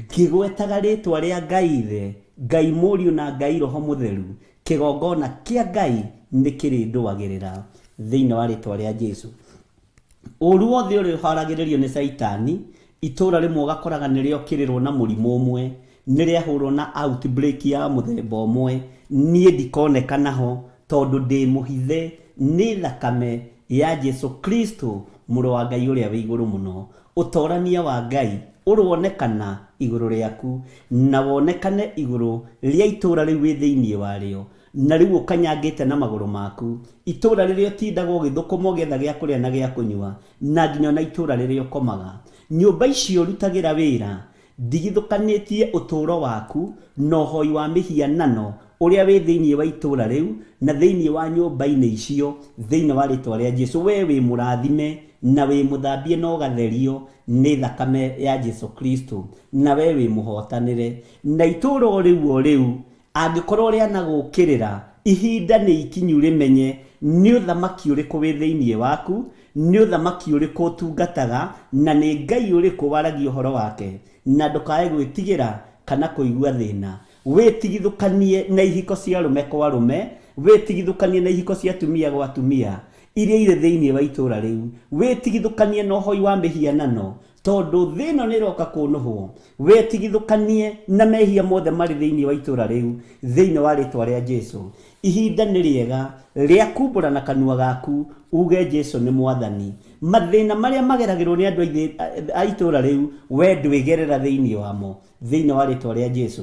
[SPEAKER 3] ngĩgwetaga rĩtwa rĩa Ngai Ithe, Ngai Mũriũ na Ngai Roho Mũtheru, kĩgongona kĩa Ngai nĩ kĩrĩndũagĩrĩra thĩinĩ wa rĩtwa rĩa Jesu. Ũru wothe ũrĩa ũharagĩrĩrio nĩ Caitani, itũũra rĩmwe ũgakoraga nĩ rĩokĩrĩrwo na mũrimũ ũmwe, nĩ rĩahũrwo na outbreak ya mũthemba ũmwe, niĩ ndikonekana ho tondũ ndĩ mũhithe nĩ thakame ya Jesu Kristo mũrũ wa Ngai ũrĩa wĩ igũrũ mũno. Ũtorania wa Ngai ũronekana igũrũ rĩaku na wonekane igũrũ rĩa itũũra rĩu wĩ thĩinĩ warĩo. Na rĩu ũkanyangĩte na magũrũ maku, itũũra rĩrĩa ũtindaga ũgĩthũkũma ũgĩetha gĩa kũrĩa na gĩa kũnyua, na nginya ona itũũra rĩrĩa ũkomaga. Nyũmba icio ũrutagĩra wĩra, ndigithũkanĩtie ũtũũro waku na ũhoi wa mĩhianano ũrĩa wĩ thĩinĩ wa itũũra rĩu na thĩinĩ wa nyũmba-inĩ icio, thĩinĩ wa rĩĩtwa rĩa Jesu. Wee wĩ mũrathime na wĩ mũthambie na ũgatherio nĩ thakame ya Jesu Kristo, na wee wĩ mũhotanĩre. Na itũũra o rĩu o rĩu Angĩkorwo rĩanagũũkĩrĩra, ihinda nĩ ikinyu rĩmenye nĩ ũthamaki ũrĩkũ wĩ thĩinĩ waku, nĩ ũthamaki ũrĩkũ ũtungataga, na nĩ Ngai ũrĩkũ waragia ũhoro wake, na ndũkae gwĩtigĩra kana kũigua thĩna. Wĩtigithũkanie na ihiko cia arũme kwa arũme, wĩtigithũkanie na ihiko cia atumia gwa atumia, iria irĩ thĩinĩ wa itũũra rĩu. Wĩtigithũkanie na ũhoi wa mĩhianano, Tondũ thĩ ĩno nĩ ĩroka kũnũhwo, wĩtigithũkanie na mehia mothe marĩ thĩinĩ wa itũũra rĩu, thĩinĩ wa rĩĩtwa rĩa Jesu. Ihinda nĩ rĩega rĩa kumbũra na kanua gaku uge Jesu nĩ Mwathani. Mathĩna marĩa mageragĩrwo nĩ andũ a itũũra rĩu, we ndwĩgerera thĩinĩ wamo, thĩinĩ wa rĩĩtwa rĩa Jesu.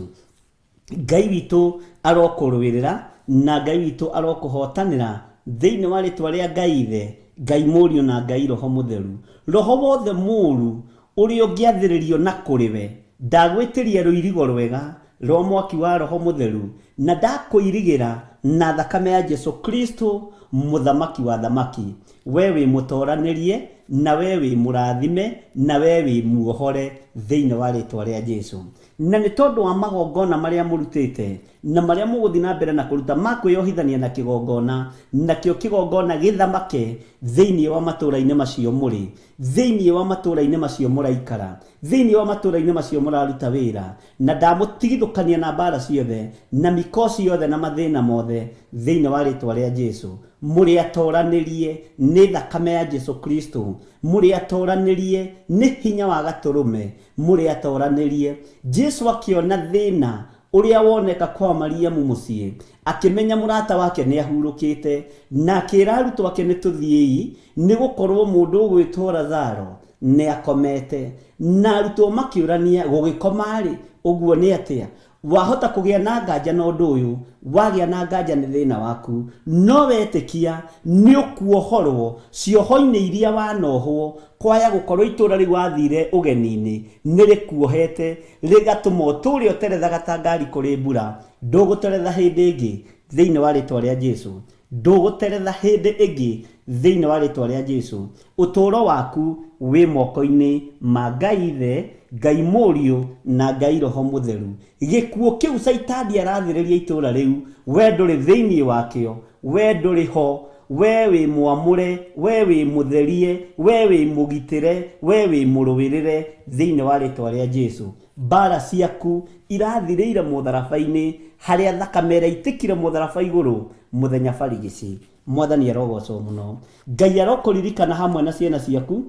[SPEAKER 3] Ngai witũ arokũrũĩrĩra na Ngai witũ arokũhotanĩra thĩinĩ wa rĩtwa rĩa Ngai Ithe, Ngai Mũriũ na Ngai Roho Mũtheru. Roho wothe mũũru ũrĩa ũngĩathĩrĩrio na kũrĩ we, ndagwĩtĩria rũirigo rwega rwa mwaki wa Roho Mũtheru na ndakũirigĩra na thakame ya Jesu Kristo Mũthamaki wa athamaki. We wĩ mũtoranĩrie na we wĩ mũrathime na we wĩ muohore thĩinĩ wa rĩtwa rĩa Jesu. Na nĩ tondũ wa magongona marĩa mũrutĩte, na marĩa mũgũthiĩ na mbere na kũruta ma kwĩyohithania na kĩgongona, nakĩo kĩgongona gĩthamake thĩinĩ wa matũũra-inĩ macio mũrĩ, thĩinĩ wa matũũra-inĩ macio mũraikara, thĩinĩ wa matũũra-inĩ macio mũraruta wĩra, na ndamũtigithũkania na mbaara ciothe, na mĩkosi yothe na mathĩna mothe, thĩinĩ wa rĩĩtwa rĩa Jesu. Mũrĩ atoranĩrie nĩ thakame ya Jesu Kristo. Mũrĩ atoranĩrie nĩ hinya wa Gatũrũme. Mũrĩ atoranĩrie. Jesu akĩona thĩna ũrĩa woneka kwa Mariamu mũciĩ, akĩmenya mũrata wake nĩ ahurũkĩte, na akĩra arutwo ake nĩ tũthiĩi, nĩ gũkorwo mũndũ ũgwĩtwo Lazaro nĩ akomete. Na arutwo makĩũrania, gũgĩkoma-rĩ, ũguo nĩ atĩa? Wahota kũgĩa na nganja na ũndũ ũyũ, wagĩa na nganja nĩ thĩna waku, no wetĩkia nĩ ũkuohorwo cioho-inĩ iria wanohwo, kwaya gũkorwo itũra rĩu wathire ũgeni-inĩ nĩ rĩkuohete, rĩgatũma ũtũre ũterethaga ta ngari kũrĩ mbura, ndũgũteretha hĩndĩ ĩngĩ thĩinĩ wa rĩtwa rĩa Jesu. Ndũgũteretha hĩndĩ ĩngĩ thĩinĩ wa rĩtwa rĩa Jesu. Ũtũũro waku wĩ moko-inĩ ma Ngai Ithe, Ngai Mũriũ, na Ngai Roho Mũtheru. Gĩkuũ kĩu Caitani arathĩrĩria itũũra rĩu, we ndũrĩ thĩinĩ wakĩo, we ndũrĩ ho. We wĩ mwamũre, we wĩ mũtherie, we wĩ mũgitĩre, we wĩ mũrũĩrĩre thĩinĩ wa rĩtwa rĩa Jesu. Mbaara ciaku irathirĩire mũtharaba-inĩ, harĩa thakame ĩraitĩkire mũtharaba igũrũ mũthenya barigici. Mwathani arogocwo mũno. Ngai arokũririkana hamwe na ciana ciaku,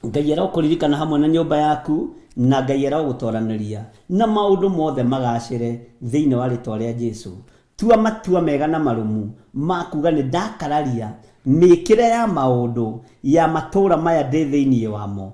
[SPEAKER 3] Ngai arokũririkana hamwe na nyũmba yaku, na Ngai arogũtoranĩria na maũndũ mothe magacĩre thĩinĩ wa rĩtwa rĩa Jesu. Tua matua mega na marũmu ma kuga nĩ ndakararia mĩkĩre ya maũndũ ya matũũra maya ndĩ thĩinĩ wamo,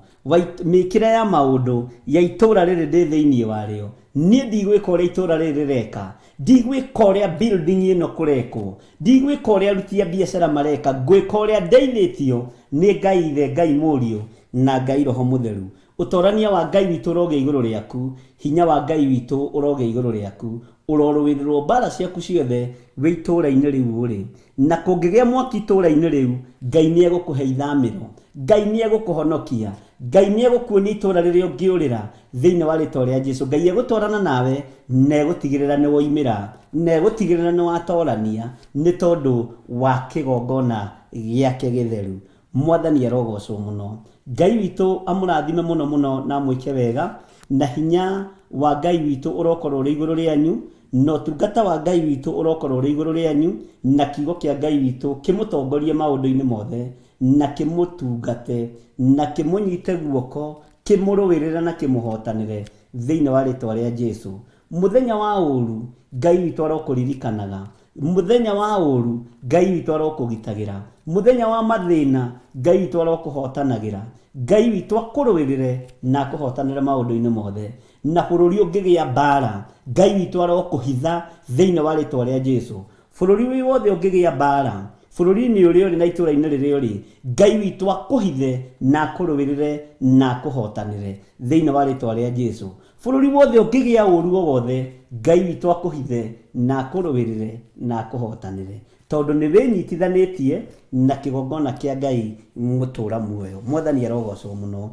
[SPEAKER 3] mĩkĩre ya maũndũ ya itũũra rĩrĩ ndĩ thĩinĩ warĩo. Niĩ ndigwĩka ũrĩa itũũra rĩrĩ rĩreka. Ndigwĩka ũrĩa building ĩno kũrekwo, ndigwĩka ũrĩa aruti a biacara mareka, ngwĩka ũrĩa ndeithĩtio nĩ Ngai Ithe, Ngai Mũriũ na Ngai Roho Mũtheru. Ũtorania wa Ngai witũ ũrogĩa igũrũ rĩaku, hinya wa Ngai witũ ũrogĩa igũrũ rĩaku, ũrorũĩrĩrwo mbara ciaku ciothe wĩ itũũra-inĩ rĩu ũrĩ. Na kũngĩgĩa mwaki itũũra-inĩ rĩu, Ngai nĩ egũkũhe ithamĩro, Ngai nĩ egũkũhonokia, Ngai nĩ egũkuonia itũũra rĩrĩa ũngĩũrĩra thĩinĩ wa rĩtwa rĩa Jesu. Ngai egũtwarana nawe na egũtigĩrĩra nĩ woimĩra, na egũtigĩrĩra nĩ watorania nĩ tondũ wa kĩgongona gĩake gĩtheru. Mwathani arogocwo mũno. Ngai witũ amũrathime mũno mũno na amwĩke wega, na hinya wa Ngai witũ ũrokorwo ũrĩ igũrũ rĩanyu, na ũtungata wa Ngai witũ ũrokorwo ũrĩ igũrũ rĩanyu, na kiugo kĩa Ngai witũ kĩmũtongorie maũndũ-inĩ mothe, na kĩmũtungate, na kĩmũnyite guoko, kĩmũrũĩrĩre na kĩmũhotanĩre thĩinĩ wa rĩtwa rĩa Jesu. Mũthenya wa ũru Ngai witũ arokũririkanaga, mũthenya wa ũru Ngai witũ arokũgitagĩra, mũthenya wa mathĩna Ngai witũ arokũhotanagĩra, Ngai witũ akũrũĩrĩre na akũhotanĩre maũndũ-inĩ mothe. Na bũrũri ũngĩgĩa mbara, Ngai witũ arokũhitha thĩinĩ wa rĩtwa rĩa Jesu. Bũrũri wĩ wothe ũngĩgĩa mbara, bũrũri-inĩ ũrĩa ũrĩ na itũũra-inĩ rĩrĩa ũrĩ, Ngai witũ akũhithe na akũrũĩrĩre na akũhotanĩre thĩinĩ wa rĩtwa rĩa Jesu. Bũrũri wothe ũngĩgĩa ũru o wothe, Ngai witũ akũhithe na akũrũĩrĩre na akũhotanĩre, tondũ nĩ wĩnyitithanĩtie na kĩgongona kĩa Ngai mũtũũra muoyo. Mwathani arogocwo mũno.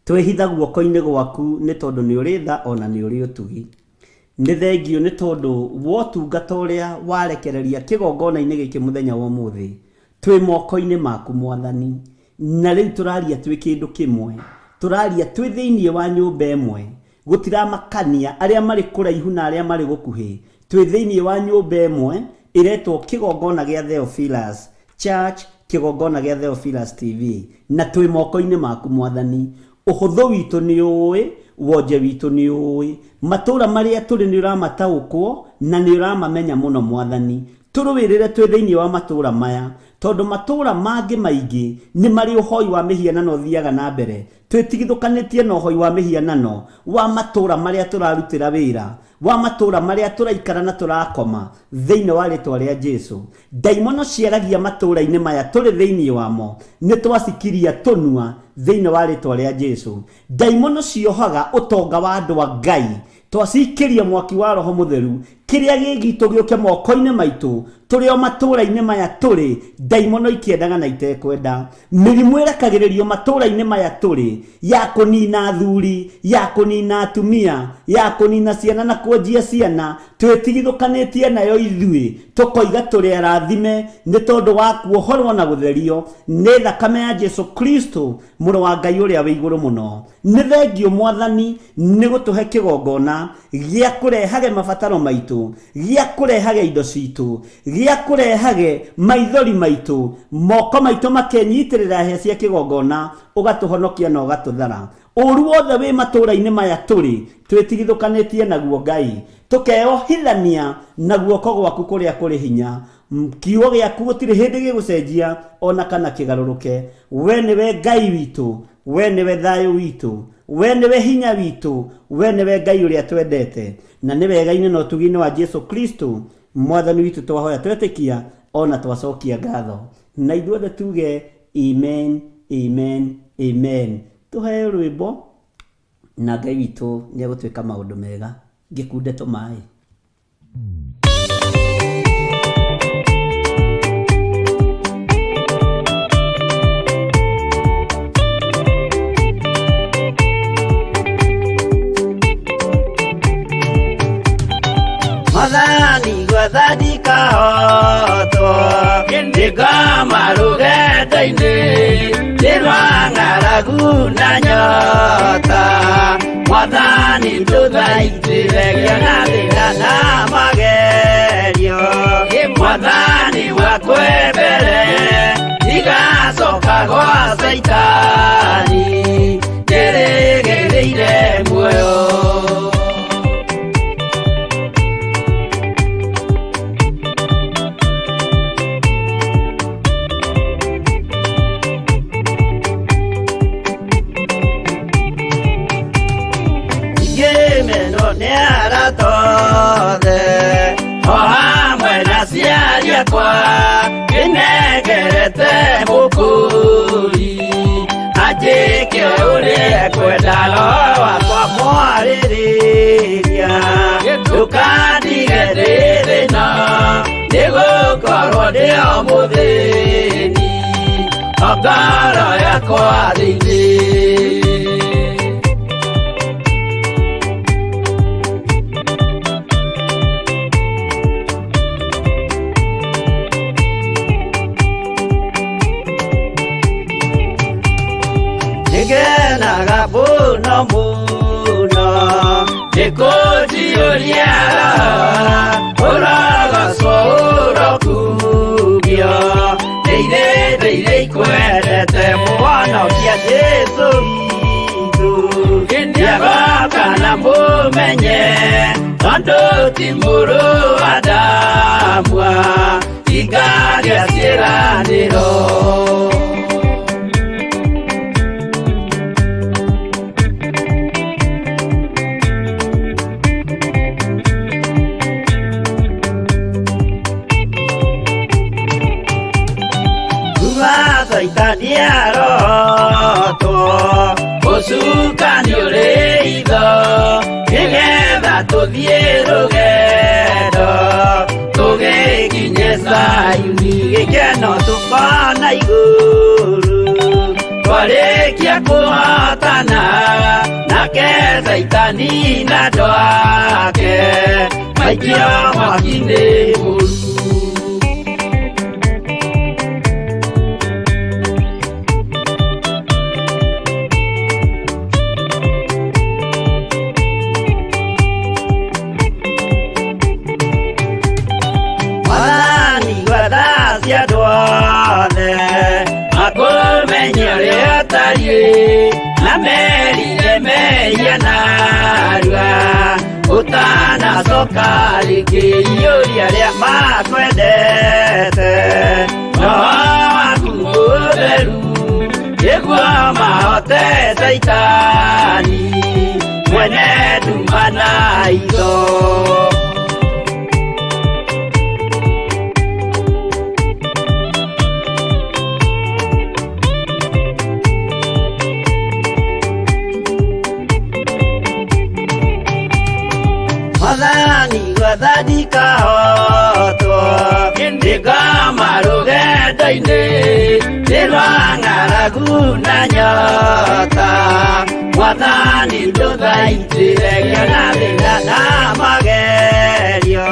[SPEAKER 3] Twĩhitha guoko-inĩ gwaku nĩ tondũ nĩ ũrĩ tha ona nĩ ũrĩ ũtugi. Nĩ thengio nĩ tondũ wa ũtungata ũrĩa warekereria kĩgongona-inĩ gĩkĩ mũthenya wa ũmũthĩ. Twĩ moko-inĩ maku Mwathani, na rĩu tũraria twĩ kĩndũ kĩmwe, tũraria twĩ thĩinĩ wa nyũmba ĩmwe, gũtiramakania arĩa marĩ kũraihu na arĩa marĩ gũkuhĩ, twĩ thĩinĩ wa nyũmba ĩmwe ĩretwo kĩgongona gĩa Theophilus Church, kĩgongona gĩa Theophilus TV, na twĩ moko-inĩ maku Mwathani. Ũhũthũ witũ nĩ ũĩ, wonje witũ nĩ ũĩ, matũũra marĩa tũrĩ nĩ ũramataũkwo na nĩ ũramamenya mũno Mwathani. Tũrũĩrĩre twĩ thĩinĩ wa matũũra maya, tondũ matũũra mangĩ maingĩ nĩ marĩ ũhoi wa mĩhianano ũthiaga na mbere. Twĩtigithũkanĩtie na ũhoi wa mĩhianano wa matũũra marĩa tũrarutĩra wĩra, wa matũũra marĩa tũraikara na tũrakoma thĩinĩ wa rĩtwa rĩa Jesu. Ndaimono ciaragia matũũra-inĩ maya tũrĩ thĩinĩ wamo, nĩ twacikiria tũnua thĩinĩ wa rĩtwa rĩa Jesu. Ndaimono ciohaga ũtonga wa andũ a Ngai, twacikĩria mwaki wa Roho Mũtheru, kĩrĩa gĩ gitũ gĩũke moko-inĩ maitũ, tũrĩ o matũũra-inĩ maya tũrĩ, ndaimono ikĩendaga na itekwenda. Mĩrimũ ĩrekagĩrĩrio matũũra-inĩ maya tũrĩ, ya kũnina athuri, ya kũnina atumia, ya kũnina ciana na kuonjia ciana, twĩtigithũkanĩtie nayo ithuĩ, tũkoiga tũrĩ arathime nĩ tondũ wa kuohorwo na gũtherio nĩ thakame ya Jesu Kristo, mũrũ wa Ngai ũrĩa wĩ igũrũ mũno. Nĩ thengio Mwathani nĩ gũtũhe kĩgongona gĩa kũrehage mabataro maitũ, gĩa kũrehage indo citũ, gĩa kũrehage maithori maitũ, moko maitũ makenyitĩrĩra hĩa cia kĩgongona, ũgatũhonokia na ũgatũthara. Ũru wothe wĩ matũũra-inĩ maya tũrĩ, twĩtigithũkanĩtie naguo Ngai, tũkeohithania na guoko gwaku kũrĩa kũrĩ hinya. Kiugo gĩaku gũtirĩ hĩndĩ gĩgũcenjia ona kana kĩgarũrũke. We nĩwe Ngai witũ, we nĩwe thayũ witũ, we nĩwe hinya witũ, we nĩwe Ngai ũrĩa twendete. Na nĩ wega-inĩ na ũtugi-inĩ wa Jesu Kristo Mwathani witũ twahoya twetĩkia ona twacokia ngatho. Na ithuothe tuge amen, amen, amen. Tũheo rwĩmbo na Ngai witũ nĩ egũtwĩka maũndũ mega. Ngĩkunde tũmaĩ.
[SPEAKER 1] Mwathani gwatha ndikahotwo, ndĩngoma rũgendo-inĩ, nĩ rwa ng'aragu na nyota. Mwathani ndũthaitĩre ngĩona thĩna na magerio. Mwathani wakwembere, ndigacoka gwa Caitani, ndĩrĩgĩrĩire muoyo. Ngĩmenwo nĩ arata othe, Ekwenda roho wakwa mwarĩrĩria ndũkandige ndĩ thĩna nĩgũkorwo ndĩ o mũthĩni o ngoro yakwa thĩinĩ. Nĩngenaga mũno mũno nĩkũnjiyũria ũrogocwo ũrokugio nĩ irĩndĩ iria ikwendete mũhonokia Jesũ witũ nĩagoka na mũmenye tondũ ti mũrũ wa Adamu tingagĩa ciĩranĩro. Saitani arotwo ũcukani ũrĩ itho nĩgetha tũthiĩ rũgendo tũgĩkinye Zayuni gĩkeno tũkona igũrũ twarĩkia kũhotana nake Saitani na andũ ake maikio mwaki-inĩ mũru. Makũmenye ũrĩa ũtariĩ na merire mehia narua ũtanacoka rĩngĩ iyũria arĩa makwendete roho waku mũtheru nĩguo mahote Saitani mwene nduma na itho. Mwathani gwathani kahotwo ndĩngoma rũgendo-inĩ nĩ rwa ng'aragu na nyota Mwathani ndũthaitĩre ngĩona thĩna na magerio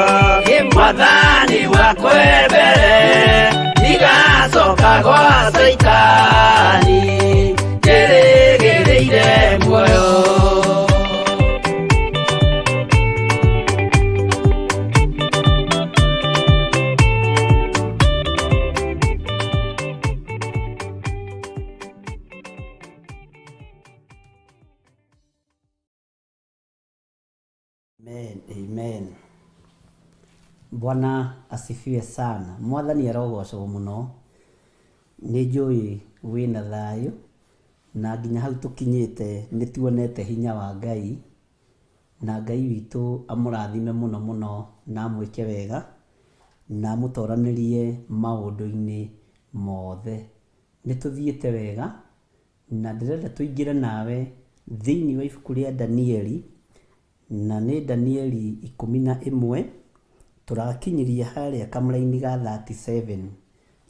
[SPEAKER 1] Mwathani wakwe mbere ndigacoka gwa Saitani njĩrĩgĩrĩire muoyo.
[SPEAKER 3] Amen, amen. Bwana asifiwe sana. Mwathani arogocwo muno. Nĩ njũĩ wĩna thayũ na nginya hau tũkinyĩte nĩ tuonete hinya wa Ngai na Ngai witũ amũrathime mũno mũno na amwĩke wega na amũtoranĩrie maũndũ-inĩ mothe. Nĩ tũthiĩte wega na ndĩrenda tũingĩre nawe thĩinĩ wa ibuku rĩa Danieli na nĩ Danieli 11 tũrakinyĩria harĩa kamũraini ga 37.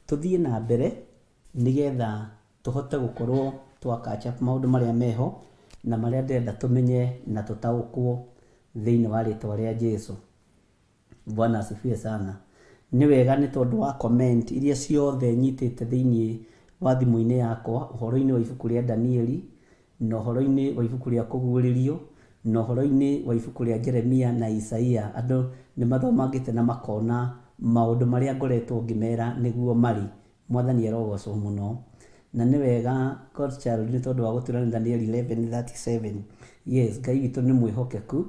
[SPEAKER 3] Tũthiĩ na mbere nĩgetha tũhote gũkorwo twa catch up maũndũ marĩa meho na marĩa ndĩrenda tũmenye na tũtaũkwo thĩinĩ wa rĩtwa rĩa Jesu. Bwana asifiwe sana. Nĩ wega nĩ tondũ wa comment iria ciothe nyitĩte thĩinĩ wa thimũ-inĩ yakwa ũhoro-inĩ wa ibuku rĩa Danieli na ũhoro-inĩ wa ibuku rĩa Kũguũrĩrio na ũhoro-inĩ wa ibuku rĩa Jeremia na Isaia. Andũ nĩ mathomangĩte na makona maũndũ marĩa ngoretwo ngĩmera nĩguo marĩ. Mwathani arogocwo mũno. Na nĩ wega God child nĩ tondũ wa gũtwĩra nĩ Daniel 11:37. Yes, Ngai witũ nĩ mwĩhokeku.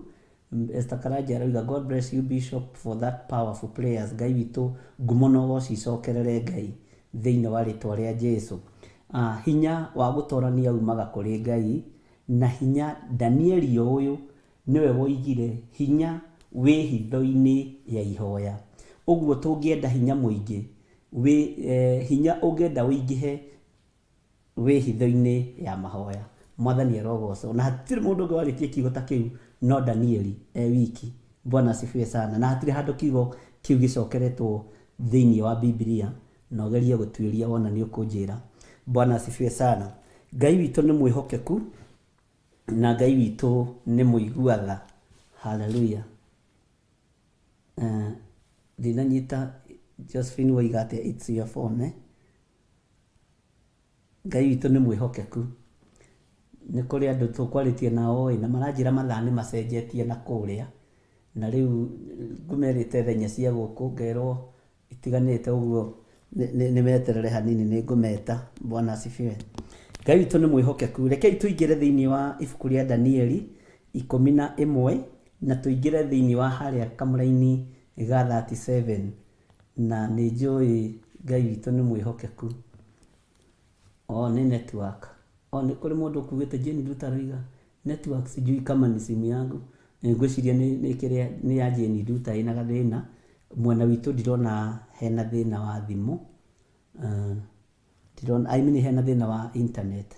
[SPEAKER 3] Esther Karanja arauga God bless you Bishop for that powerful prayers. Ngai witũ ngumo na ũgoci icokerere Ngai thĩinĩ wa rĩtwa rĩa Jesu. Hinya wa gũtorania umaga kũrĩ Ngai na hinya Danieli ũyũ nĩwe woigire hinya wĩ hitho-inĩ ya ihoya. Ũguo tũngĩenda hinya mũingĩ hinya ũngĩenda ũingĩhe wĩ hitho-inĩ ya mahoya. Mwathani arogocwo. Na hatirĩ mũndũ ũngĩ warĩtie kiugo ta kĩu no Danieli e wiki. Bwana asifiwe sana. Na hatirĩ handũ kiugo kĩu gĩcokeretwo thĩinĩ wa Bibilia, na ũgerie gũtuĩria wona nĩ ũkũnjĩra. Bwana asifiwe sana. Ngai witũ nĩ mwĩhokeku na Ngai witũ nĩ mũigua tha. Haleluya. Ndinanyita Josephine woiga atĩa, it's your phone, eh? Ngai witũ nĩ mwĩhokeku. Nĩ kũrĩ andũ tũkwarĩtie nao ĩ, na maranjĩra mathaa nĩ macenjetie na kũrĩa, na rĩu ngũmerĩte thenya cia gũkũ ngerwo itiganĩte ũguo, nĩ meterere hanini nĩ ngũmeta. Bwana asifiwe. Ngai witũ nĩ mwĩhokeku. Rekei tũingĩre thĩinĩ wa ibuku rĩa Danieli 11 na tũingĩre thĩinĩ wa harĩa kamũraini ga 37, na nĩ njũĩ Ngai witũ nĩ mwĩhokeku. Oh, nĩ network. Oh, nĩ kũrĩ mũndũ ũkugĩte Jane Nduta aroiga network sijui kama ni simu yangu. Ngwĩciria nĩ kĩrĩa nĩ ya Jane Nduta ĩna gathĩna. Mwena witũ ndirona hena thĩna wa thimũ. Ndirona, I mean hena thĩna wa internet.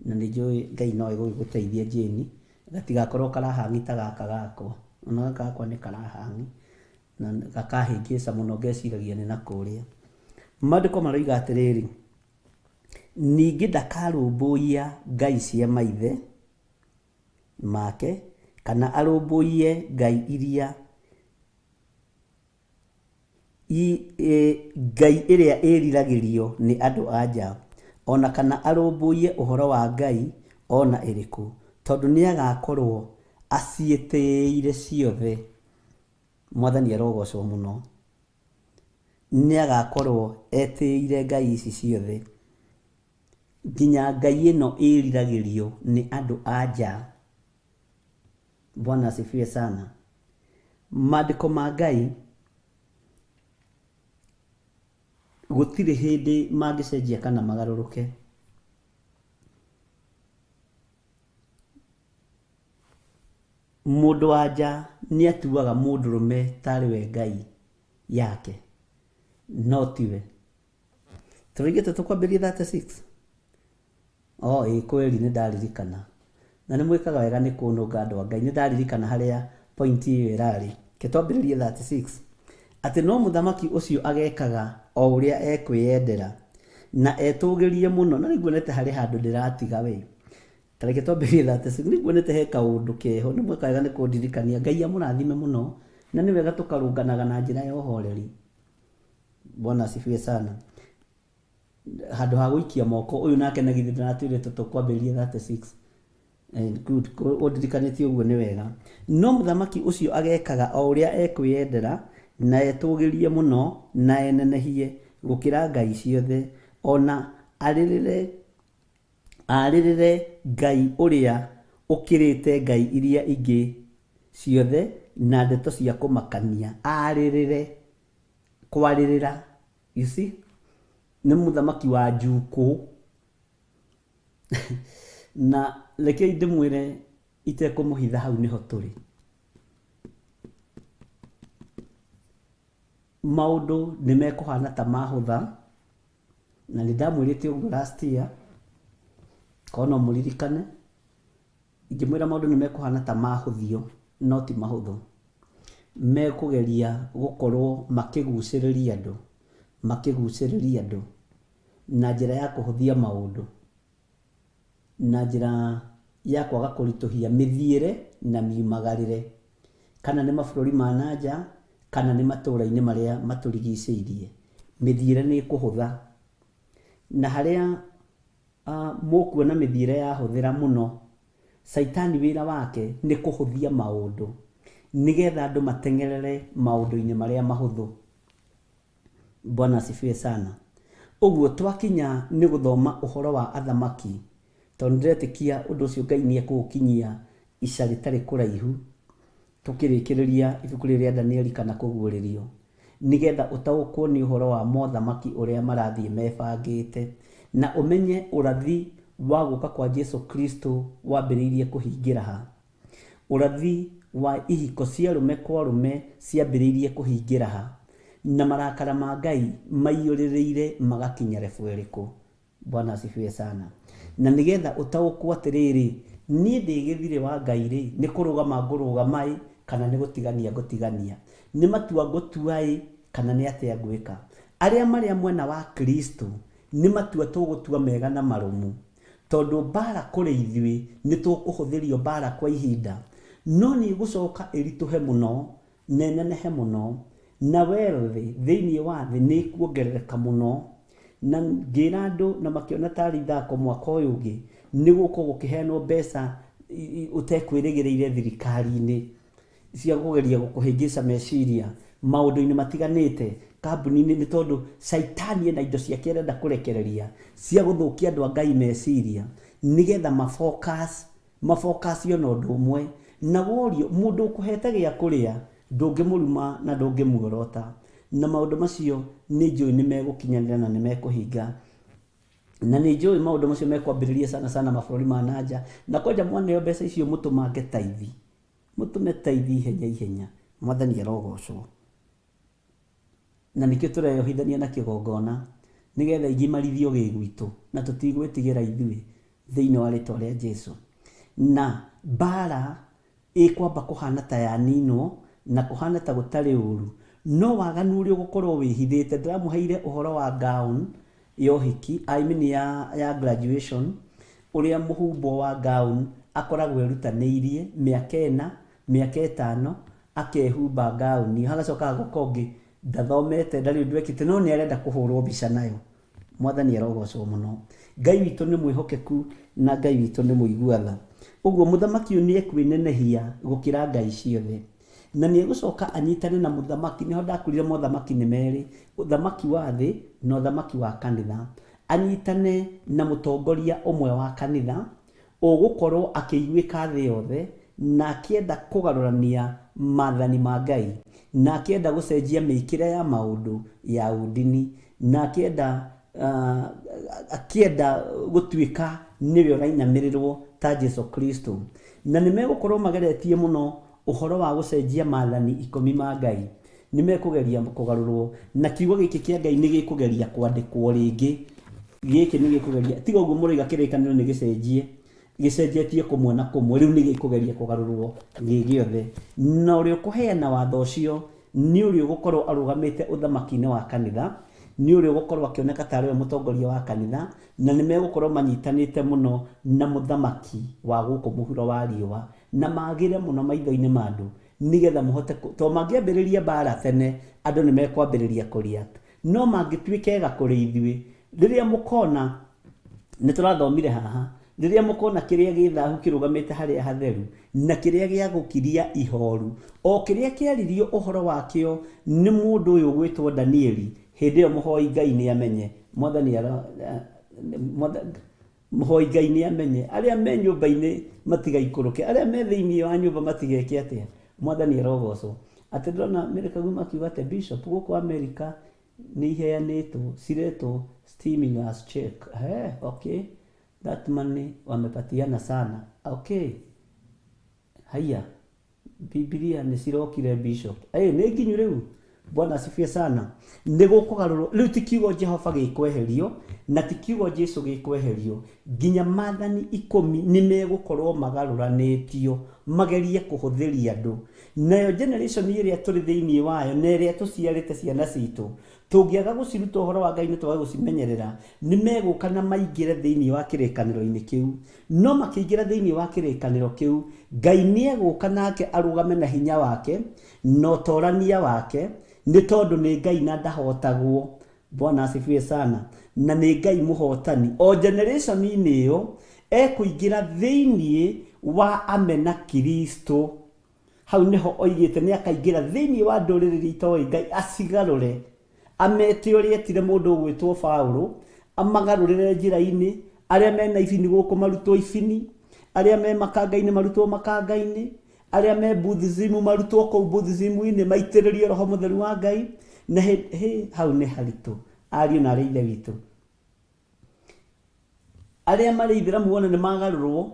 [SPEAKER 3] Na nĩ njũĩ Ngai no egũgĩgũteithia Jane, gatigakorwo karahangi ta gaka gakwa. Ona gaka gakwa nĩ karahangi na gakahĩngĩca mũno ngeciragia nĩ na kũrĩa. Maandĩko maroiga atĩrĩrĩ, ningĩ ndakarũmbũiya ngai cia maithe make kana arũmbũiye ngai iria ngai ĩrĩa ĩriragĩrio nĩ andũ a nja, ona kana arũmbũiye ũhoro wa ngai ona ĩrĩkũ, tondũ nĩagakorwo aciĩtĩĩire ciothe. Mwathani arogocwo mũno. Nĩagakorwo etĩĩire ngai ici ciothe, nginya ngai ĩno ĩriragĩrio nĩ andũ a nja. Bwana asifiwe sana. Maandĩko ma Ngai gũtirĩ hĩndĩ mangĩcenjia kana magarũrũke. Mũndũ wa nja nĩatuaga mũndũrũme tarĩ we ngai yake, no tiwe. Tũrĩgĩte tũkwambĩrĩria 36. Oh, ĩ kweli nĩ ndaririkana. Na nĩ mwĩkaga wega nĩ kũnũnga andũ a Ngai. Nĩ ndaririkana harĩa point ĩyo ĩrarĩ. Reke twambĩrĩrie 36. Atĩ no mũthamaki ũcio agekaga o ũrĩa ekwĩyendera na etũgĩrie mũno. Na nĩnguonete harĩ handũ ndĩratiga we. Ta reke twambĩrĩrie 36. Nĩnguonete he kaũndũ keho. Nĩ mwĩkaga wega nĩ kũndirikania. Ngai amũrathime mũno. Na nĩ wega tũkarũnganaga na njĩra ya ũhoreri. Bwana asifiwe sana. Handũ ha gũikia moko ũyũ nake na githĩ ndaratwĩrĩte tũkwambĩrĩria 36. Good, ũndirikanĩtie ũguo nĩ wega. No mũthamaki ũcio agekaga o ũrĩa ekwĩyendera na etũgĩrie mũno na enenehie gũkĩra ngai ciothe, ona arĩrĩre ngai ũrĩa ũkĩrĩte ngai iria ingĩ ciothe na ndeto cia kũmakania. Arĩrĩre, kwarĩrĩra, you see, nĩ mũthamaki wa njukũ. Na rekei ndĩmwĩre itekũmũhitha, hau nĩho tũrĩ. Maũndũ nĩ mekũhana ta mahũtha, na nĩ ndamwĩrĩte ũguo last year, korwo no mũririkane, ingĩmwĩra maũndũ nĩ mekũhana ta mahũthio, no ti mahũthũ. Mekũgeria gũkorwo makĩgucĩrĩria andũ, makĩgucĩrĩria andũ na njĩra ya kũhũthia maũndũ, na njĩra ya kwaga kũritũhia mĩthiĩre na miumagarĩre, kana nĩ mabũrũri ma na nja, kana nĩ matũũra-inĩ marĩa matũrigicĩirie. Mĩthiĩre nĩ ĩkũhũtha, na harĩa mũkuona mĩthiĩre yahũthĩra mũno, Caitani wĩra wake nĩ kũhũthia maũndũ nĩgetha andũ mateng'erere maũndũ-inĩ marĩa mahũthũ. Bwana asifiwe sana. Ũguo twakinya nĩ gũthoma ũhoro wa athamaki, tondũ ndĩretĩkia ũndũ ũcio Ngai nĩ ekũũkinyia ica rĩtarĩ kũraihu, tũkĩrĩkĩrĩria ibuku rĩrĩ rĩa Danieli kana kũguũrĩrio, nĩgetha ũtaũkwo nĩ ũhoro wa mothamaki ũrĩa marathiĩ mebangĩte, na ũmenye ũrathi wa gũka kwa Jesu Kristo wambĩrĩirie kũhingĩra ha. Ũrathi wa ihiko cia rũme kwa rũme ciambĩrĩirie kũhingĩra ha, na marakara ma Ngai maiyũrĩrĩire magakinya level ĩrĩkũ. Bwana asifiwe sana. Na nĩgetha ũtaũkwo atĩrĩrĩ, niĩ ndĩ gĩthirĩ wa Ngai rĩ, nĩ kũrũgama ngũrũgama ĩ, kana nĩ gũtigania ngũtigania, nĩ matua ngũtua ĩ, kana nĩ atĩa ngwĩka. Arĩa marĩa mwena wa Kristo nĩ matua tũgũtua mega na marũmu, tondũ mbara kũrĩ ithuĩ nĩ tũkũhũthĩrio mbara kwa ihinda, no nĩ ĩgũcoka ĩritũhe mũno na ĩnenehe mũno, na wealth thĩinĩ wa thĩ nĩ ĩkuongerereka mũno. Na ngĩra andũ na makĩona tarĩ ithako, mwaka ũyũ ũngĩ nĩ gũkorwo gũkĩheanwo mbeca ũtekwĩrĩgĩrĩire thirikari-inĩ cia kũgeria gũkũhĩngĩca meciria maũndũ-inĩ matiganĩte kambuni-inĩ, nĩ tondũ caitani ena indo ciake arenda kũrekereria cia gũthũkia andũ a Ngai meciria, nĩgetha mafocus ona ũndũ ũmwe. Na worio mũndũ ũkũhete gĩa kũrĩa ndũngĩmũruma na ndũngĩmuorota, na maũndũ macio nĩ njũĩ nĩ megũkinyanĩra na nĩ mekũhinga. Na nĩ njũĩ maũndũ macio mekwambĩrĩria sana sana mabũrũri ma nanja, na kwanja mwaneo mbeca icio mũtũmange taithi, mũtũme taithi ihenya ihenya. Mwathani arogocwo. Na nĩkĩo tũreyohithania na kĩgongona, nĩgetha igimarithio gĩ gwitũ, na tũtigwĩtigĩra ithuĩ thĩinĩ wa rĩtwa rĩa Jesu. Na mbara ĩkwamba kũhana ta yaninwo na kũhana ta gũtarĩ ũru, no waganu ũrĩa ũgũkorwo wĩhithĩte. Ndĩramũheire ũhoro wa gown ya ũhiki, I mean ya graduation, ũrĩa mũhumbwo wa gown akoragwo erutanĩirie mĩaka 4, mĩaka 5 akehumba gown, hagacoka hagoka ũngĩ ndathomete, ndarĩ ũndũ ekĩte, no nĩ arenda kũhũrwo mbica nayo. Mwathani arogocwo mũno. Ngai witũ nĩ mwĩhokeku na Ngai witũ nĩ mũigua tha. Ũguo mũthamaki ũyũ nĩ ekwĩnenehia gũkĩra ngai ciothe, na nĩ egũcoka anyitane na mũthamaki. Nĩho ndakwĩrire mothamaki nĩ merĩ, ũthamaki wa thĩ na ũthamaki wa kanitha. Anyitane na mũtongoria ũmwe wa kanitha ũgũkorwo akĩiguĩka thĩ yothe, na akĩenda kũgarũrania maathani ma Ngai, na akĩenda gũcenjia mĩĩkĩre ya maũndũ ya ũndini, na akĩenda gũtuĩka nĩwe ũrainamĩrĩrwo ta Jesu Kristo. Na nĩ megũkorwo mageretie mũno ũhoro wa gũcenjia maathani 10 ma Ngai. Nĩ mekũgeria kũgarũrwo, na kiugo gĩkĩ kĩa Ngai nĩ gĩkũgeria kwandĩkwo rĩngĩ. Gĩkĩ nĩ gĩkũgeria, tiga ũguo mũroiga kĩrĩkanĩro nĩ gĩcenjie, gĩcenjetie kũmwe na kũmwe, rĩu nĩ gĩkũgeria kũgarũrwo gĩ gĩothe. Na ũrĩa ũkũheana watho ũcio nĩ ũrĩa ũgũkorwo arũgamĩte ũthamaki-inĩ wa kanitha, nĩ ũrĩa ũgũkorwo akĩoneka tarĩ we mũtongoria wa kanitha, na nĩ megũkorwo manyitanĩte mũno na mũthamaki wa gũkũ mũhuro wa riũa, na magĩre mũno maitho-inĩ ma andũ, nĩgetha mũhote to mangĩambĩrĩria mbara tene, andũ nĩ mekwambĩrĩria kũ-react. No mangĩtuĩka ega kũrĩ ithuĩ, rĩrĩa mũkona, nĩ tũrathomire haha, rĩrĩa mũkona kĩrĩa gĩ thahu kĩrũgamĩte harĩa hatheru, na kĩrĩa gĩa gũkiria ihoru, o kĩrĩa kĩaririo ũhoro wakĩo nĩ mũndũ ũyũ ũgwĩtwo Danieli, hĩndĩ ĩyo mũhoi Ngai nĩ amenye. Mwathani mũhoi Ngai nĩ amenye. Arĩa me nyũmba-inĩ matigaikũrũke, arĩa me thĩinĩ wa nyũmba matigeke atĩa. Mwathani arogocwo. Atĩ ndĩrona Mary Kaguma akiuga atĩ Bishop gũkũ Amerika nĩ iheanĩtwo, ciretwo stimulus check. He, okay. That money wamepatiana sana. Okay. Haya. Biblia nĩ cirokire Bishop. Nĩ nginyu rĩu. Bwana asifiwe sana. Nĩ gũkũgarũrwo. Rĩu ti kiugo Jehova gĩkweherio, na ti kiugo Jesu gĩkweherio. Nginya maathani 10 nĩ megũkorwo magarũranĩtio, magerie kũhũthĩria andũ. Nayo generation ĩrĩa tũrĩ thĩinĩ wayo, na ĩrĩa tũciarĩte ciana citũ, tũngĩaga gũciruta ũhoro wa Ngai nĩ twage gũcimenyerera, nĩ megũka na maingĩre thĩinĩ wa kĩrĩkanĩro-inĩ kĩu. No makĩingĩra thĩinĩ wa kĩrĩkanĩro kĩu, Ngai nĩ egũka nake arũgame na hinya wake, na ũtorania wake, nĩ tondũ nĩ Ngai na ndahotagwo. Bwana asifiwe sana. Na nĩ Ngai mũhotani. O generation-inĩ ĩyo, ekũingĩra thĩinĩ wa amena Kristo. Hau nĩho oigĩte nĩ akaingĩra thĩinĩ wa ndũrĩrĩ iria itoĩ Ngai, acigarũre. Amete ũrĩa etire mũndũ ũgwĩtwo Paũlũ, amagarũrĩre njĩra-inĩ, arĩa mena ibini gũkũ marutwo ibini, arĩa me makanga-inĩ marutwo makanga-inĩ, arĩa me Buddhism marutwo kũu Buddhism-inĩ, maitĩrĩrio Roho Mũtheru wa Ngai. Na hau nĩ haritũ, ariũ na arĩ ithe witũ. Arĩa marĩ ithĩramu wona nĩ magarũrwo,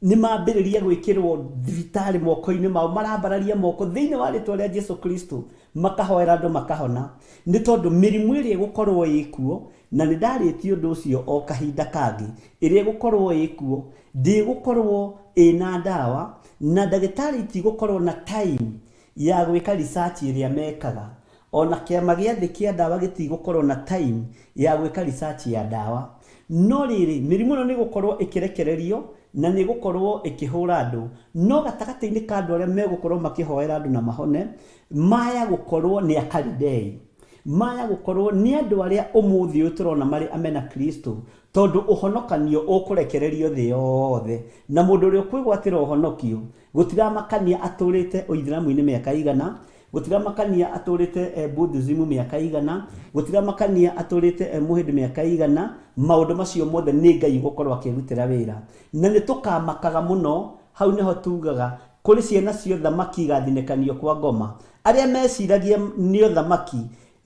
[SPEAKER 3] nĩ mambĩrĩria gwĩkĩrwo thibitarĩ moko-inĩ mao, marambararia moko thĩinĩ wa rĩtwa rĩa Jesu Kristo, makahoera andũ makahona. Nĩ tondũ mĩrimũ ĩrĩa ĩgũkorwo ĩkuo Na nĩ ndarĩtie ũndũ ũcio o kahinda kangĩ, ĩrĩa ĩgũkorwo ĩkuo ndĩgũkorwo ĩna ndawa, na ndagĩtarĩ itigũkorwo na time ya gwĩka research ĩrĩa mekaga. Ona kĩama gĩa thĩ kĩa ndawa gĩtigũkorwo na time ya gwĩka research ya ndawa. No rĩrĩ, mĩrimũ ĩno nĩ ĩgũkorwo ĩkĩrekererio na nĩ ĩgũkorwo ĩkĩhũra andũ, no gatagatĩ-inĩ ka andũ arĩa megũkorwo makĩhoera andũ na mahone, maya gũkorwo nĩ Akalidei, maya gũkorwo nĩ andũ arĩa ũmũthĩ ũyũ tũrona marĩ amena Kristo, tondũ ũhonokanio ũkũrekererio thĩ yothe, na mũndũ ũrĩa ũkwĩgwatĩra ũhonokio gũtiramakania atũrĩte ũithĩramu-inĩ mĩaka igana, gũtiramakania atũrĩte Buddhism mĩaka igana, gũtiramakania atũrĩte Mũhĩndĩ mĩaka igana, maũndũ macio mothe nĩ Ngai ũgũkorwo akĩrutĩra wĩra. Na nĩ tũkamakaga mũno, hau nĩho tugaga kũrĩ ciana cia ũthamaki igathinĩkanio kwa ngoma. Arĩa meciragia nĩ ũthamaki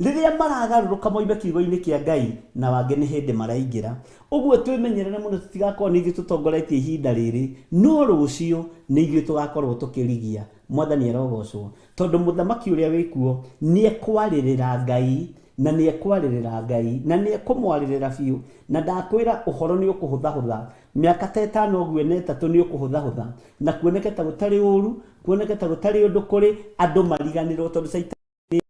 [SPEAKER 3] rĩrĩa maragarũrũka moime kiugo-inĩ kĩa Ngai, na wangĩ nĩ hĩndĩ maraingĩra. Ũguo twĩmenyerere mũno tũtigakorwo nĩ ithuĩ tũtongoretie ihinda rĩrĩ, no rũciũ nĩ ithuĩ tũgakorwo tũkĩrigia. Mwathani arogocwo, tondũ mũthamaki ũrĩa wĩkuo nĩ ekwarĩrĩra Ngai, na nĩ ekwarĩrĩra Ngai, na nĩ ekũmwarĩrĩra biũ. Na ndakwĩra ũhoro nĩ ũkũhũthahũtha, mĩaka ta ĩtano ũguo na ĩtatũ nĩ ũkũhũthahũtha, na kuoneke ta gũtarĩ ũru, kuoneke ta gũtarĩ ũndũ kũrĩ, andũ mariganĩrwo, tondũ Caitani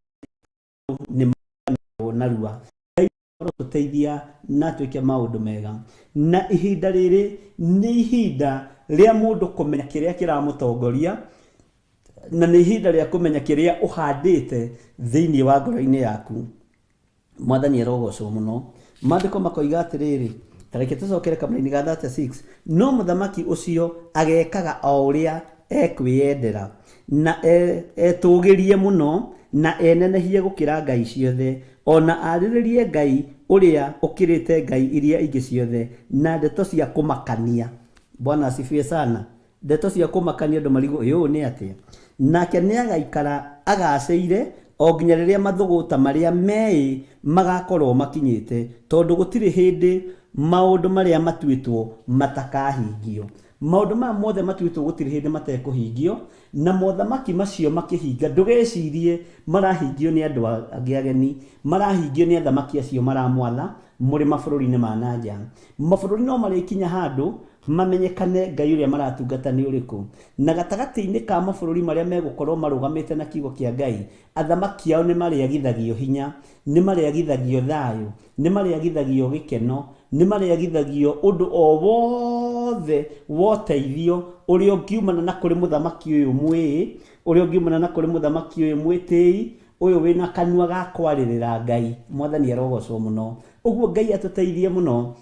[SPEAKER 3] nĩ mariganĩrwo narua. Ngai arotũteithia na twĩke maũndũ mega. Na ihinda rĩrĩ nĩ ihinda rĩa mũndũ kũmenya kĩrĩa kĩramũtongoria, na nĩ ihinda rĩa kũmenya kĩrĩa ũhandĩte thĩinĩ wa ngoro-inĩ yaku. Mwathani arogocwo mũno. Maandĩko makoiga atĩrĩrĩ, ta reke tũcokere kamũraini ga 36, no mũthamaki ũcio agekaga o ũrĩa ekwĩyendera, na etũgĩrie mũno, na enenehie gũkĩra ngai ciothe, ona arĩrĩrie Ngai ũrĩa ũkĩrĩte ngai iria ingĩ ciothe, na ndeto cia kũmakania. Bwana asifiwe sana. Ndeto cia kũmakania andũ marigwo ĩ ũũ nĩ atĩa. Nake nĩ agaikara agacĩire o nginya rĩrĩa mathũgũta marĩa meĩ magakorwo makinyĩte, tondũ gũtirĩ hĩndĩ maũndũ marĩa matuĩtwo matakahingio. Maũndũ maya mothe matuĩtwo gũtirĩ hĩndĩ matekũhingio, na mothamaki macio makĩhinga, ndũgecirie marahingio nĩ andũ angĩ ageni, marahingio nĩ athamaki acio maramwatha mũrĩ mabũrũri-inĩ ma na nja. Mabũrũri no marĩkinya handũ mamenyekane Ngai ũrĩa maratungata nĩ ũrĩkũ. Na gatagatĩ-inĩ ka mabũrũri marĩa megũkorwo marũgamĩte na kiugo kĩa Ngai, athamaki ao nĩ marĩagithagio hinya, nĩ marĩagithagio thayũ, nĩ marĩagithagio gĩkeno, nĩ marĩagithagio ũndũ o wothe wa ũteithio ũrĩa ũngiumana na kũrĩ mũthamaki ũyũ mwĩĩ, ũrĩa ũngiumana na kũrĩ mũthamaki ũyũ mwĩtĩi, ũyũ wĩna kanua ga kwarĩrĩra Ngai. Mwathani arogocwo mũno. Ũguo Ngai atũteithie mũno,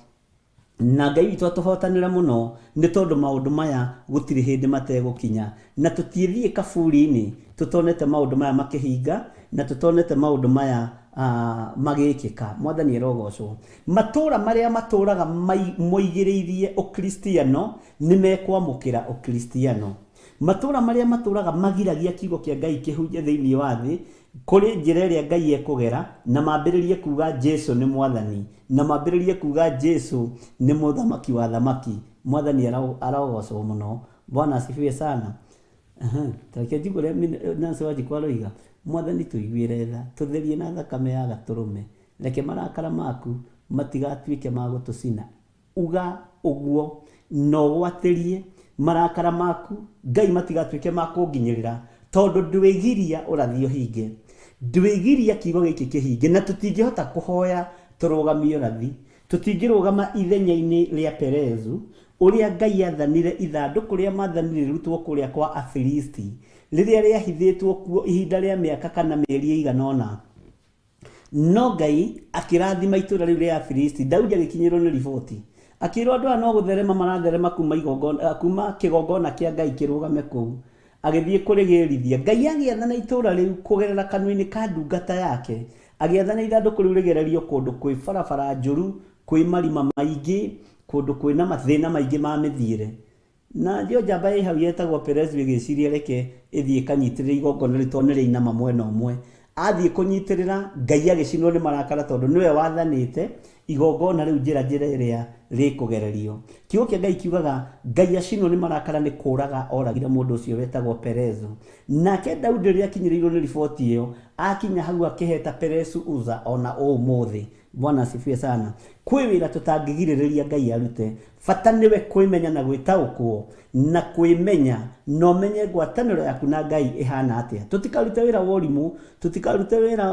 [SPEAKER 3] na Ngai witũ atũhotanĩre mũno, nĩ tondũ maũndũ maya gũtirĩ hĩndĩ mategũkinya. Na tũtiĩthiĩ kaburi-inĩ tũtonete maũndũ maya makĩhinga, na tũtonete maũndũ maya magĩkĩka. Mwathani arogocwo. Matũũra marĩa matũũraga moigĩrĩirie ũkristiano nĩ mekwamũkĩra ũkristiano. Matũũra marĩa matũũraga magiragia kiugo kĩa Ngai kĩhunje thĩinĩ wa thĩ, kũrĩ njĩra ĩrĩa Ngai ekũgera, na mambĩrĩrie kuga Jesu nĩ Mwathani, na mambĩrĩrie kuga Jesu nĩ mũthamaki wa thamaki. Mwathani arogocwo mũno. Bwana asifiwe sana. Ta reke njigue ũrĩa Nancy Wanjikũ aroiga, Mwathani tũiguĩre tha, tũtherie na thakame ya gatũrũme, reke marakara maku matigatuĩke ma gũtũcina. Uga ũguo na ũgwatĩrie marakara maku Ngai matigatuĩke ma kũnginyĩrĩra, tondũ ndwĩgiria ũrathi ũhinge, ndwĩgiria kiugo gĩkĩ kĩhinge, na tũtingĩhota kũhoya tũrũgamie ũrathi. Tũtingĩrũgama ithenya-inĩ rĩa Perezu, ũrĩa Ngai aathanire ithandũkũ rĩa maathani rĩrutwo kũrĩa kwa Afilisti, rĩrĩa rĩahithĩtwo kuo ihinda rĩa mĩaka kana mĩeri ĩigana ũna. No Ngai akĩrathima itũũra rĩu rĩa Afilisti. Daudi agĩkinyĩrwo nĩ riboti, akĩrwo andũ aya no gũtherema maratherema kuma igongona, kuma kĩgongona kĩa Ngai kĩrũgame kũu. Agĩthiĩ kũrĩgĩrithia. Ngai agĩathana itũũra rĩu kũgerera kanua-inĩ ka ndungata yake, agĩathana ithandũkũ rĩu rĩgererio kũndũ kwĩ barabara njũru, kwĩ marima maingĩ, kũndũ kwĩna mathĩna maingĩ ma mĩthiĩre. Na ndio njamba ĩ hau yetagwo Perezu ĩgĩciria reke ĩthiĩ ĩkanyitĩrĩre igongona rĩu tondũ nĩrĩinama mwena ũmwe. Athiĩ kũnyitĩrĩra, Ngai agĩcinwo nĩ marakara tondũ nĩwe wathanĩte igongona rĩu njĩra njĩra ĩrĩa rĩkũgererio. Kiugo kĩa Ngai kiugaga Ngai acinwo nĩ marakara nĩ kũraga oragire mũndũ ũcio wetagwo Perezu. Nake Daudi rĩrĩa akinyĩrĩirwo nĩ riboti ĩyo, akinya hau akĩheta Perezu Uza ona ũmũthĩ. Bwana asifiwe sana. Kwĩ wĩra tũtangĩgirĩrĩria Ngai arute, bata nĩwe kwĩmenya na gwĩtaũkwo na kwĩmenya na ũmenye ngwatanĩro yaku na Ngai ĩhana atĩa. Tũtikarute wĩra wa ũrimũ, tũtikarute wĩra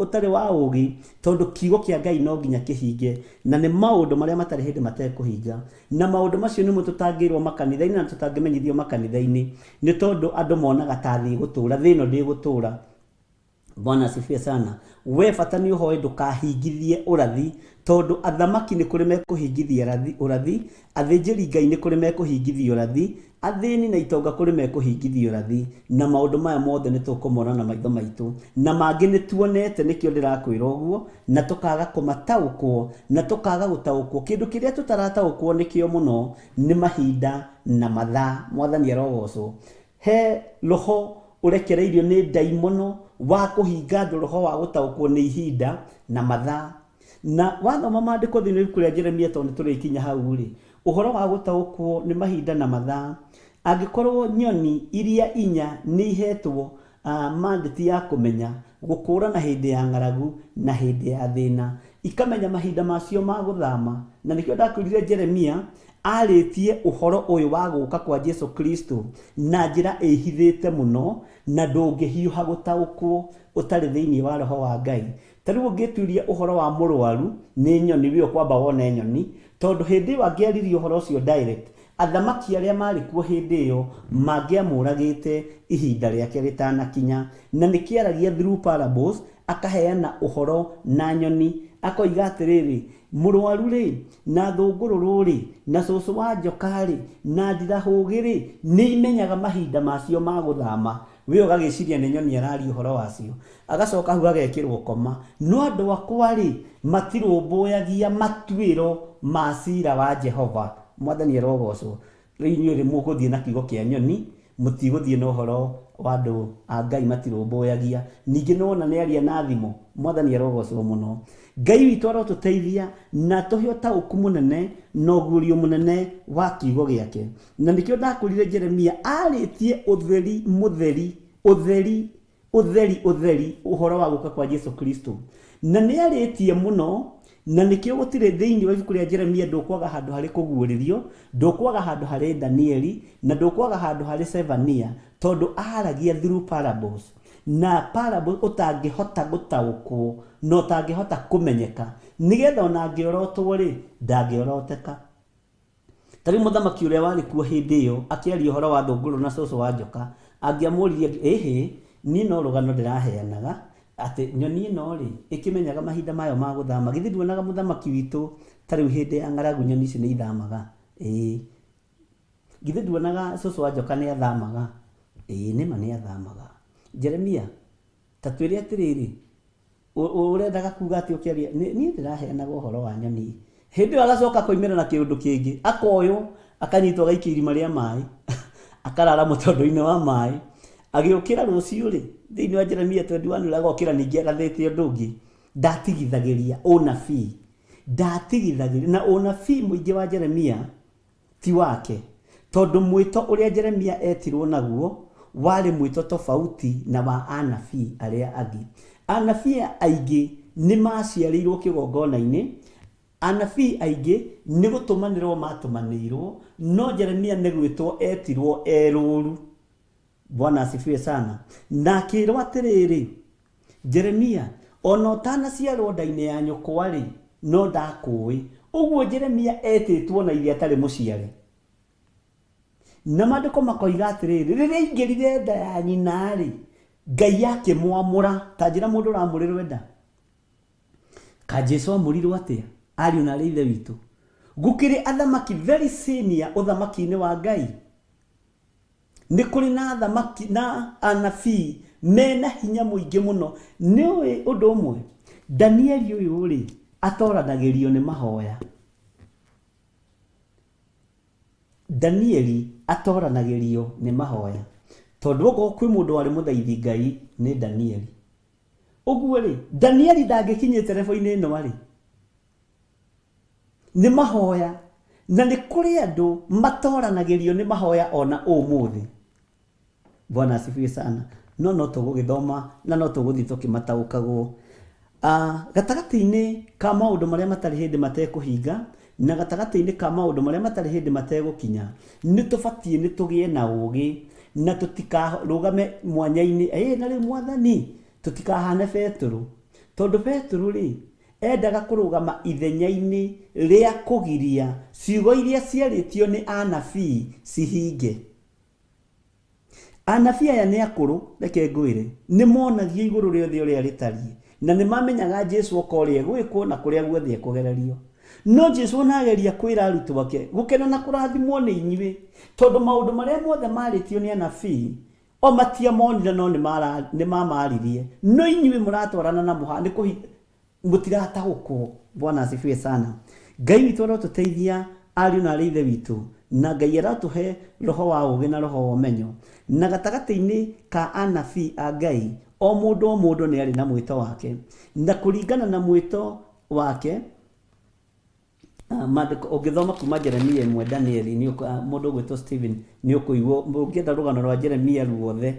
[SPEAKER 3] ũtarĩ wa ũgĩ, tondũ kiugo kĩa Ngai no nginya kĩhinge, na nĩ maũndũ marĩa matarĩ hĩndĩ matekũhinga. Na maũndũ macio nĩmo tũtangĩrwo makanitha-inĩ na tũtangĩmenyithio makanitha-inĩ, nĩ tondũ andũ monaga ta thĩ ĩgũtũra, thĩ ĩno ndĩgũtũra. Bwana asifiwe sana. We bata nĩ ũhoe ndũkahingithie ũrathi, tondũ athamaki nĩ kũrĩ mekũhingithia ũrathi, athĩnjĩri Ngai nĩ kũrĩ mekũhingithia ũrathi, athĩni na itonga kũrĩ mekũhingithia ũrathi, na maũndũ maya mothe nĩ tũkũmona na maitho maitũ, na mangĩ nĩ tuonete, nĩkĩo ndĩrakwĩra ũguo, na tũkaga kũmataũkwo, na tũkaga gũtaũkwo. Kĩndũ kĩrĩa tũtarataũkwo nĩkĩo mũno nĩ mahinda na mathaa. Mwathani arogocwo. He roho ũrekereirio nĩ ndaimono wa kũhinga andũ roho wa gũtaũkwo nĩ ihinda na mathaa. Na wathoma maandĩko thĩinĩ wa ibuku rĩa Jeremia, tondũ nĩ tũrĩkinya hau rĩ, ũhoro wa gũtaũkwo nĩ mahinda na mathaa, angĩkorwo nyoni iria inya nĩ ihetwo mandate ya kũmenya gũkũrana hĩndĩ ya ng'aragu na hĩndĩ ya thĩna, ikamenya mahinda macio ma gũthama. Na nĩkĩo ndakwĩrire Jeremia arĩtie ũhoro ũyũ wa gũka kwa Jesu Kristo na njĩra ĩhithĩte mũno, na ndũngĩhiũha gũtaũkwo ũtarĩ thĩinĩ wa roho wa Ngai. Ta rĩu ũngĩturia ũhoro wa mũrwaru nĩ nyoni, wĩ ũkwamba wone nyoni, tondũ hĩndĩ ĩyo angĩaririe ũhoro ũcio direct, athamaki arĩa marĩ kuo hĩndĩ ĩyo mangĩamũragĩte ihinda rĩake rĩtanakinya. Na nĩkĩaragia through parables, akaheana ũhoro na nyoni, akoiga atĩrĩrĩ, mũrwaru rĩ, na thũngũrũrũ rĩ, na cũcũ wa njoka rĩ, na ndirahũgĩ rĩ, nĩ imenyaga mahinda macio ma gũthama. We ũgagĩciria nĩ nyoni araria ũhoro wacio, agacoka hau agekĩrwo koma. No andũ akwa rĩ, matirũmbũyagia matuĩro ma cira wa Jehova. Mwathani arogocwo. Rĩu inyuĩ rĩ, mũgũthiĩ na kiugo kĩa nyoni, mũtigũthiĩ na ũhoro wa andũ a Ngai matirũmbũyagia. Ningĩ nĩwona nĩ aria na thimo. Mwathani arogocwo mũno. Ngai witũ arotũteithia na atũhe ũtaũku mũnene na ũguũrio mũnene wa kiugo gĩake. Na nĩkĩo ndakwĩrire Jeremia arĩtie ũtheri mũtheri, ũtheri, ũtheri, ũtheri, ũhoro wa gũka kwa Jesu Kristo. Na nĩ arĩtie mũno, na nĩkĩo gũtirĩ thĩinĩ wa ibuku rĩa Jeremia ndũkwaga handũ harĩ kũguũrĩrio, ndũkwaga handũ harĩ Danieli, na ndũkwaga handũ harĩ Zefania, tondũ aragia through parables. Na parables ũtangĩhota gũtaũkwo na ũtangĩhota kũmenyeka, nĩgetha ona angĩorotwo rĩ, ndangĩoroteka. Ta rĩu mũthamaki ũrĩa warĩ kuo hĩndĩ ĩyo akĩaria ũhoro wa thũngũrũ na cũcũ wa njoka, angĩamũririe, ĩhĩ, niĩ no rũgano ndĩraheanaga, atĩ nyoni ĩno rĩ, ĩkĩmenyaga mahinda mayo ma gũthama. Githĩ nduonaga mũthamaki witũ ta rĩu hĩndĩ ya ng'aragu nyoni ici nĩ ithamaga? Ĩĩ. Githĩ nduonaga cũcũ wa njoka nĩ athamaga? Ĩĩ, nĩma nĩ athamaga. Jeremia, ta twĩre atĩrĩrĩ, ũrendaga kuga atĩ ũkĩaria? Niĩ ndĩraheanaga ũhoro wa nyoni. Hĩndĩ ĩyo agacoka akoimĩra na kĩũndũ kĩngĩ, akoywo, akanyitwo agaikio irima rĩa maĩ, akarara mũtondo-inĩ wa maĩ. Agĩũkĩra rũciũ rĩ, thĩinĩ wa Jeremia 21 agokĩra ningĩ arathĩte ũndũ ũngĩ. Ndatigithagĩria ũnabii, ndatigithagĩria, na ũnabii mũingĩ wa Jeremia ti wake, tondũ mwĩto ũrĩa Jeremia etirwo naguo warĩ mwĩto tofauti na wa anabii arĩa angĩ. Anabii aingĩ nĩ maciarĩirwo kĩgongona-inĩ, anabii aingĩ nĩ gũtũmanĩrwo matũmanĩirwo, no Jeremia nĩ gwĩtwo etirwo erũru. Bwana asifiwe sana. Na akĩrwo atĩrĩrĩ, Jeremia, ona ũtanaciarwo nda-inĩ ya nyũkwa rĩ, no ndakũĩ. Ũguo Jeremia etĩtwo na ithe atarĩ mũciare. Na maandĩko makoiga atĩrĩrĩ, rĩrĩa aingĩrire nda ya nyina rĩ, Ngai akĩmwamũra. Ta njĩra mũndũ ũramũrĩrwo nda. Ka Jesu amũrirwo atĩa? Ariũ na arĩ ithe witũ. Gũkĩrĩ athamaki very senior ũthamaki-inĩ wa Ngai. Nĩ kũrĩ na athamaki na anabii mena hinya mũingĩ mũno. Nĩ ũĩ ũndũ ũmwe, Danieli ũyũ rĩ, atoranagĩrio nĩ mahoya. Danieli atoranagĩrio nĩ mahoya, tondũ okorwo kwĩ mũndũ warĩ mũthaithi Ngai nĩ Danieli. Ũguo rĩ, Danieli ndangĩkinyĩte level-inĩ ĩno arĩ nĩ mahoya. Na nĩ kũrĩ andũ matoranagĩrio nĩ mahoya ona ũmũthĩ. Bwana asifiwe sana. No no tũgũgĩthoma na no tũgũthiĩ tũkĩmataũkagwo. Gatagatĩ-inĩ ka maũndũ marĩa matarĩ hĩndĩ matekũhinga na gatagatĩ-inĩ ka maũndũ marĩa matarĩ hĩndĩ mategũkinya, nĩ tũbatiĩ nĩ tũgĩe na ũgĩ na tũtikarũgame mwanya-inĩ, ĩ na rĩu mwathani, tũtikahane Betũrũ. Tondũ Betũrũ rĩ, endaga kũrũgama ithenya-inĩ rĩa kũgiria ciugo iria ciarĩtio nĩ anabii cihinge. Anabii aya nĩ akũrũ, reke ngwĩre, nĩ monagio igũrũ rĩothe ũrĩa rĩtariĩ, na nĩ mamenyaga Jesu oka ũrĩa egwĩkwo na kũrĩa guothe ekũgererio. No Jesu ona ageria kwĩra arutwo ake, gũkena na kũrathimwo nĩ inyuĩ, tondũ maũndũ marĩa mothe marĩtio nĩ anabii, o matiamonire no nĩ mamaririe. No inyuĩ mũratwarana na mũha, nĩ kũhi, mũtirataũkwo. Bwana asifiwe sana. Ngai witũ arotũteithia ariũ na arĩ ithe witũ, na Ngai arotũhe roho wa ũũgĩ na roho wa ũmenyo. Na gatagatĩ-inĩ ka anabii a Ngai, o mũndũ o mũndũ nĩ arĩ na mwĩto wake, na kũringana na mwĩto wake, maandĩko ũngĩthoma kuma Jeremia ĩmwe Danieli, mũndũ ũgwĩtwo Stephen nĩ ũkũigua, ũngĩenda rũgano rwa Jeremia ruothe,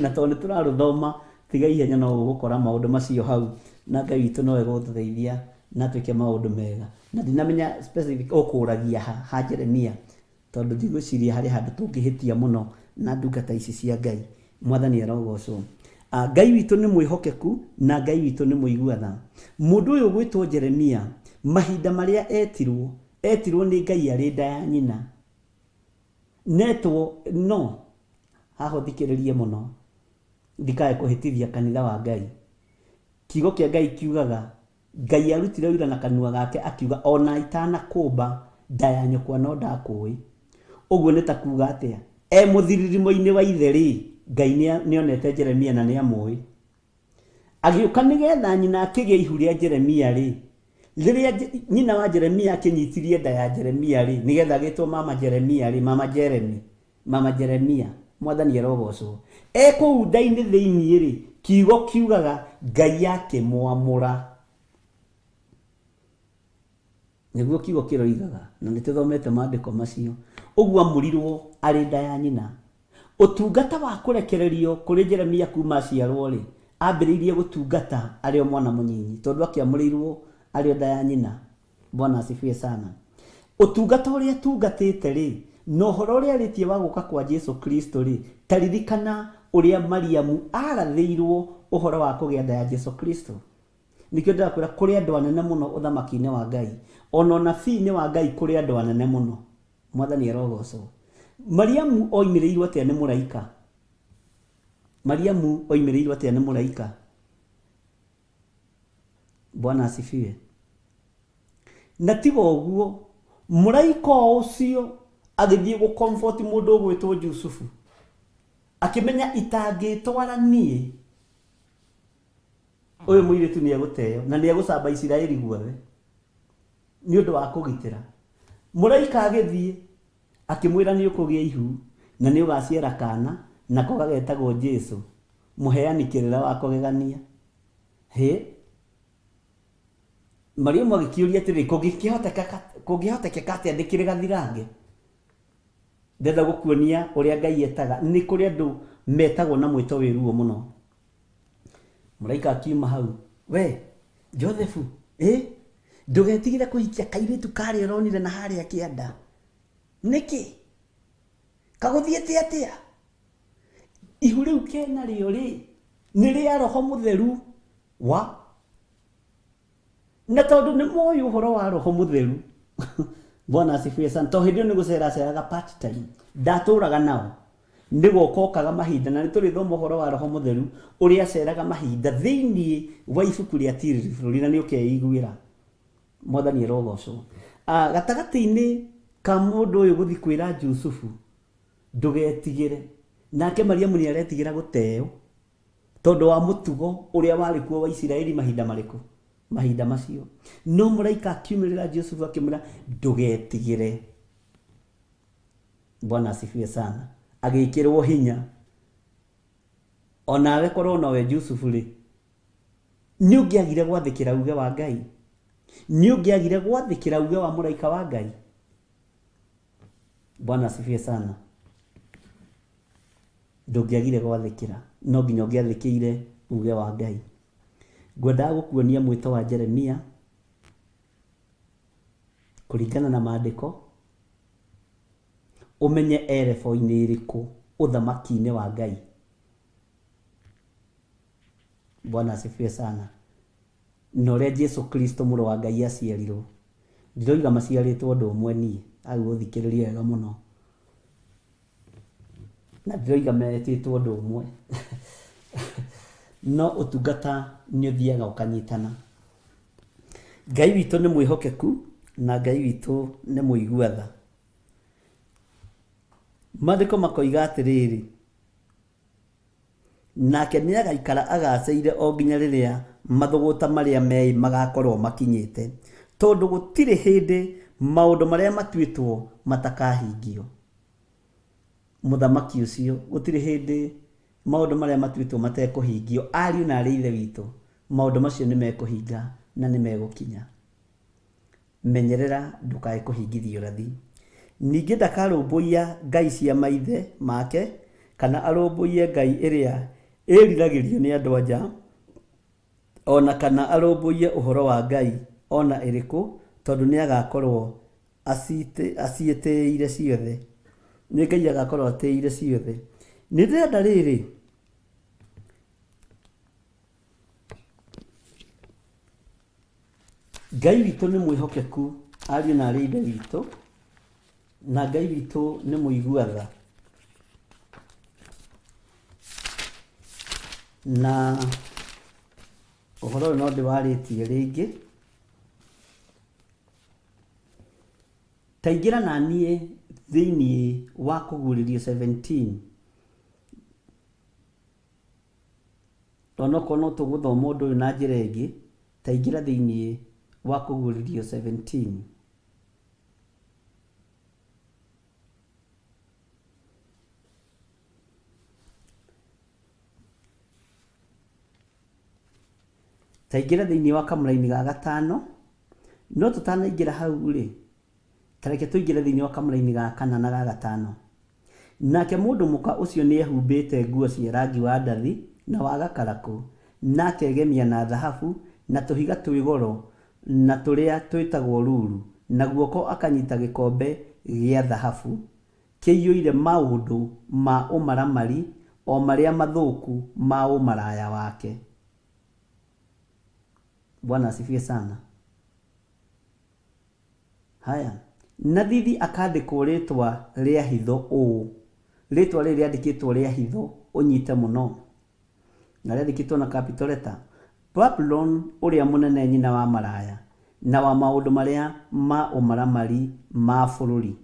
[SPEAKER 3] na tondũ nĩ tũrarũthoma tiga ihenya no ũgũkora maũndũ macio hau, na Ngai witũ no egũtũteithia na twĩke maũndũ mega. Na ndinamenya specific ũkũragia ha, ha Jeremia, tondũ ndigwĩciria harĩ handũ tũngĩhĩtia mũno na ndungata ici cia Ngai. Mwathani arogocwo. Ngai witũ nĩ mwĩhokeku na Ngai witũ nĩ mũigua tha. Mũndũ ũyũ ũgwĩtwo Jeremia, mahinda marĩa etirwo, etirwo nĩ Ngai arĩ nda ya nyina. Netwo no haha ũthikĩrĩrie mũno, ndikae kũhĩtithia kanitha wa Ngai. Kiugo kĩa Ngai kiugaga Ngai arutire ũira na kanua gake akiuga ona itanakũmba nda ya nyũkwa no ndakũĩ. Ũguo nĩ ta kuga atĩa? E mũthiririmo-inĩ wa ithe rĩ, Ngai nĩonete Jeremia na nĩamũĩ. Agĩũka nĩgetha nyina akĩgĩa ihu rĩa Jeremia rĩ, rĩrĩa nyina wa Jeremia akĩnyitirie nda ya Jeremia rĩ, nĩgetha agĩtwo mama Jeremia rĩ, mama Jeremy, mama Jeremia, mwathani arogocwo. E kũu nda-inĩ thĩiniĩ rĩ, kiugo kiugaga Ngai akĩmwamũra. Nĩguo kiugo kĩroigaga, na nĩtũthomete maandĩko macio. Ũguo amũrirwo arĩ nda ya nyina. Ũtungata wa kũrekererio kũrĩ Jeremia kuma aciarwo rĩ, ambĩrĩirie gũtungata arĩ o mwana mũnyinyi, tondũ akĩamũrĩirwo arĩ o nda ya nyina. Bwana asifiwe sana. Ũtungata ũrĩa atungatĩte rĩ, na ũhoro ũrĩa arĩtie wa gũka kwa Jesu Kristo rĩ, ta ririkana ũrĩa Mariamu arathĩirwo ũhoro wa kũgĩa nda ya Jesu Kristo. Nĩkĩo ndĩrakwĩra kũrĩ andũ anene mũno ũthamaki-inĩ wa Ngai, ona ũnabii-inĩ wa Ngai kũrĩ andũ anene mũno. Mwathani arogocwo. Mariamu oimĩrĩirwo atĩa nĩ mũraika? Mariamu oimĩrĩirwo atĩa nĩ mũraika? Bwana asifiwe. Na tiga ũguo, mũraika o ũcio agĩthiĩ gũ comfort mũndũ ũgwĩtwo Jusufu, akĩmenya itangĩtwara niĩ, ũyũ mũirĩtu nĩ egũteo na nĩ egũcamba Isiraeli guothe nĩ ũndũ wa kũgitĩra. Mũraika agĩthiĩ akĩmwĩra nĩ ũkũgĩa ihu na nĩ ũgaciara kana, nako gagetagwo Jesu, mũheani kĩrĩra wa kũgegania. Hĩ, Mariamu agĩkĩũria atĩrĩ, kũngĩhotekeka atĩa ndĩkĩrĩ gathirange? Ndĩrenda gũkuonia ũrĩa Ngai etaga. Nĩ kũrĩ andũ metagwo na mwĩto wĩ ruo mũno. Mũraika akiuma hau, we Joseph, ndũgetigĩre kũhikia kairĩtu karĩa ũronire na harĩa kĩanda. Nĩkĩ? Kagũthiĩte atĩa? Ihu rĩu kena rĩo rĩ, nĩ rĩa Roho Mũtheru wa. Na tondũ nĩ moĩ ũhoro wa Roho Mũtheru. Bwana asifiwe sana. Tondũ hĩndĩ ĩyo nĩ gũceraceraga part time. Ndatũraga nao. Nĩ gũka okaga mahinda, na nĩ tũrĩthoma ũhoro wa Roho Mũtheru ũrĩa aceraga mahinda thĩiniĩ wa ibuku rĩa Tiriri bũrũri, na nĩ ũkeiguĩra. Mwathani arogocwo. Gatagatĩ-inĩ ka mũndũ ũyũ gũthiĩ kwĩra Jusufu ndũgetigĩre, nake Mariamu nĩ aretigĩra gũteo tondũ wa mũtugo ũrĩa warĩ kuo wa Isiraeli mahinda marĩkũ? Mahinda macio. No mũraika akiumĩrĩra Jusufu akĩmwĩra ndũgetigĩre. Bwana asifiwe sana. Agĩkĩrwo hinya. Onawe korwo nowe Jusufu rĩ, nĩ ũngĩagire gwathĩkĩra uge wa Ngai? Nĩ ũngĩagire gwathĩkĩra uge wa mũraika wa Ngai? Bwana asifiwe sana. Ndũngĩagire gwathĩkĩra, no nginya ũngĩathĩkĩire uge wa Ngai. Ngwendaga gũkuonia mwĩto wa Jeremia kũringana na maandĩko, ũmenye e level-inĩ ĩrĩkũ ũthamaki-inĩ wa Ngai. Bwana asifiwe sana. Na ũrĩa Jesu Kristo mũrũ wa Ngai aciarirwo. Ndiroiga maciarĩtwo ũndũ ũmwe niĩ, au ũthikĩrĩrie wega mũno. Na ndiroiga metĩtwo ũndũ ũmwe. No ũtungata nĩ ũthiaga ũkanyitana. Ngai witũ nĩ mwĩhokeku na Ngai witũ nĩ mũigua tha. Maandĩko makoiga atĩrĩrĩ, nake nĩ agaikara agacĩire o nginya rĩrĩa mathũgũta marĩa meĩ magakorwo makinyĩte, tondũ gũtirĩ hĩndĩ maũndũ marĩa matuĩtwo matakahingio. Mũthamaki ũcio gũtirĩ hĩndĩ maũndũ marĩa matuĩtwo matekũhingio. Ariũ na arĩ ithe witũ, maũndũ macio nĩ mekũhinga na nĩ megũkinya. Menyerera ndũkae kũhingithio ũrathi. Ningĩ ndakarũmbũiya ngai cia maithe make, kana arũmbũiye ngai ĩrĩa ĩriragĩrio nĩ andũ anja, ona kana arũmbũiye ũhoro wa ngai ona ĩrĩkũ, tondũ nĩ agakorwo aciĩtĩire ciothe. Nĩ Ngai agakorwo atĩire ciothe. Nĩ ndĩrenda rĩrĩ, Ngai witũ nĩ mwĩhokeku, ariũ na arĩ ithe witũ, na Ngai witũ nĩ mũigua tha. Na ũhoro ũyũ no ndĩwarĩtie rĩngĩ. Ta ingĩra na niĩ thĩinĩ wa kũguũrĩrio 17. Onokorwo no tũgũthoma ũndũ ũyũ na njĩra ĩngĩ, ta ingĩra thĩinĩ wa kũguũrĩrio 17. Ta ingĩra thĩinĩ wa kamũraini ga gatano, no tũtanaingĩra hau rĩ, ta reke tũingĩre thĩinĩ wa kamũraini ga kana na ga gatano. Nake mũndũ mũka ũcio nĩehumbĩte nguo cia rangi wa ndathi na wa gakarakũ, na akegemia na thahabu na tũhiga twĩ goro na tũrĩa twĩtagwo ruru, na guoko akanyita gĩkombe gĩa thahabu kĩiyũire maũndũ ma ũmaramari o marĩa mathũku ma ũmaraya wake. Bwana asifiwe sana. Haya, na thithi akandĩkwo rĩtwa rĩa hitho ũũ. Rĩtwa rĩrĩ rĩandĩkĩtwo rĩa hitho ũnyite mũno, na rĩandĩkĩtwo na capital letter. Babylon ũrĩa mũnene, nyina wa maraya na wa maũndũ marĩa ma ũmaramari ma bũrũri.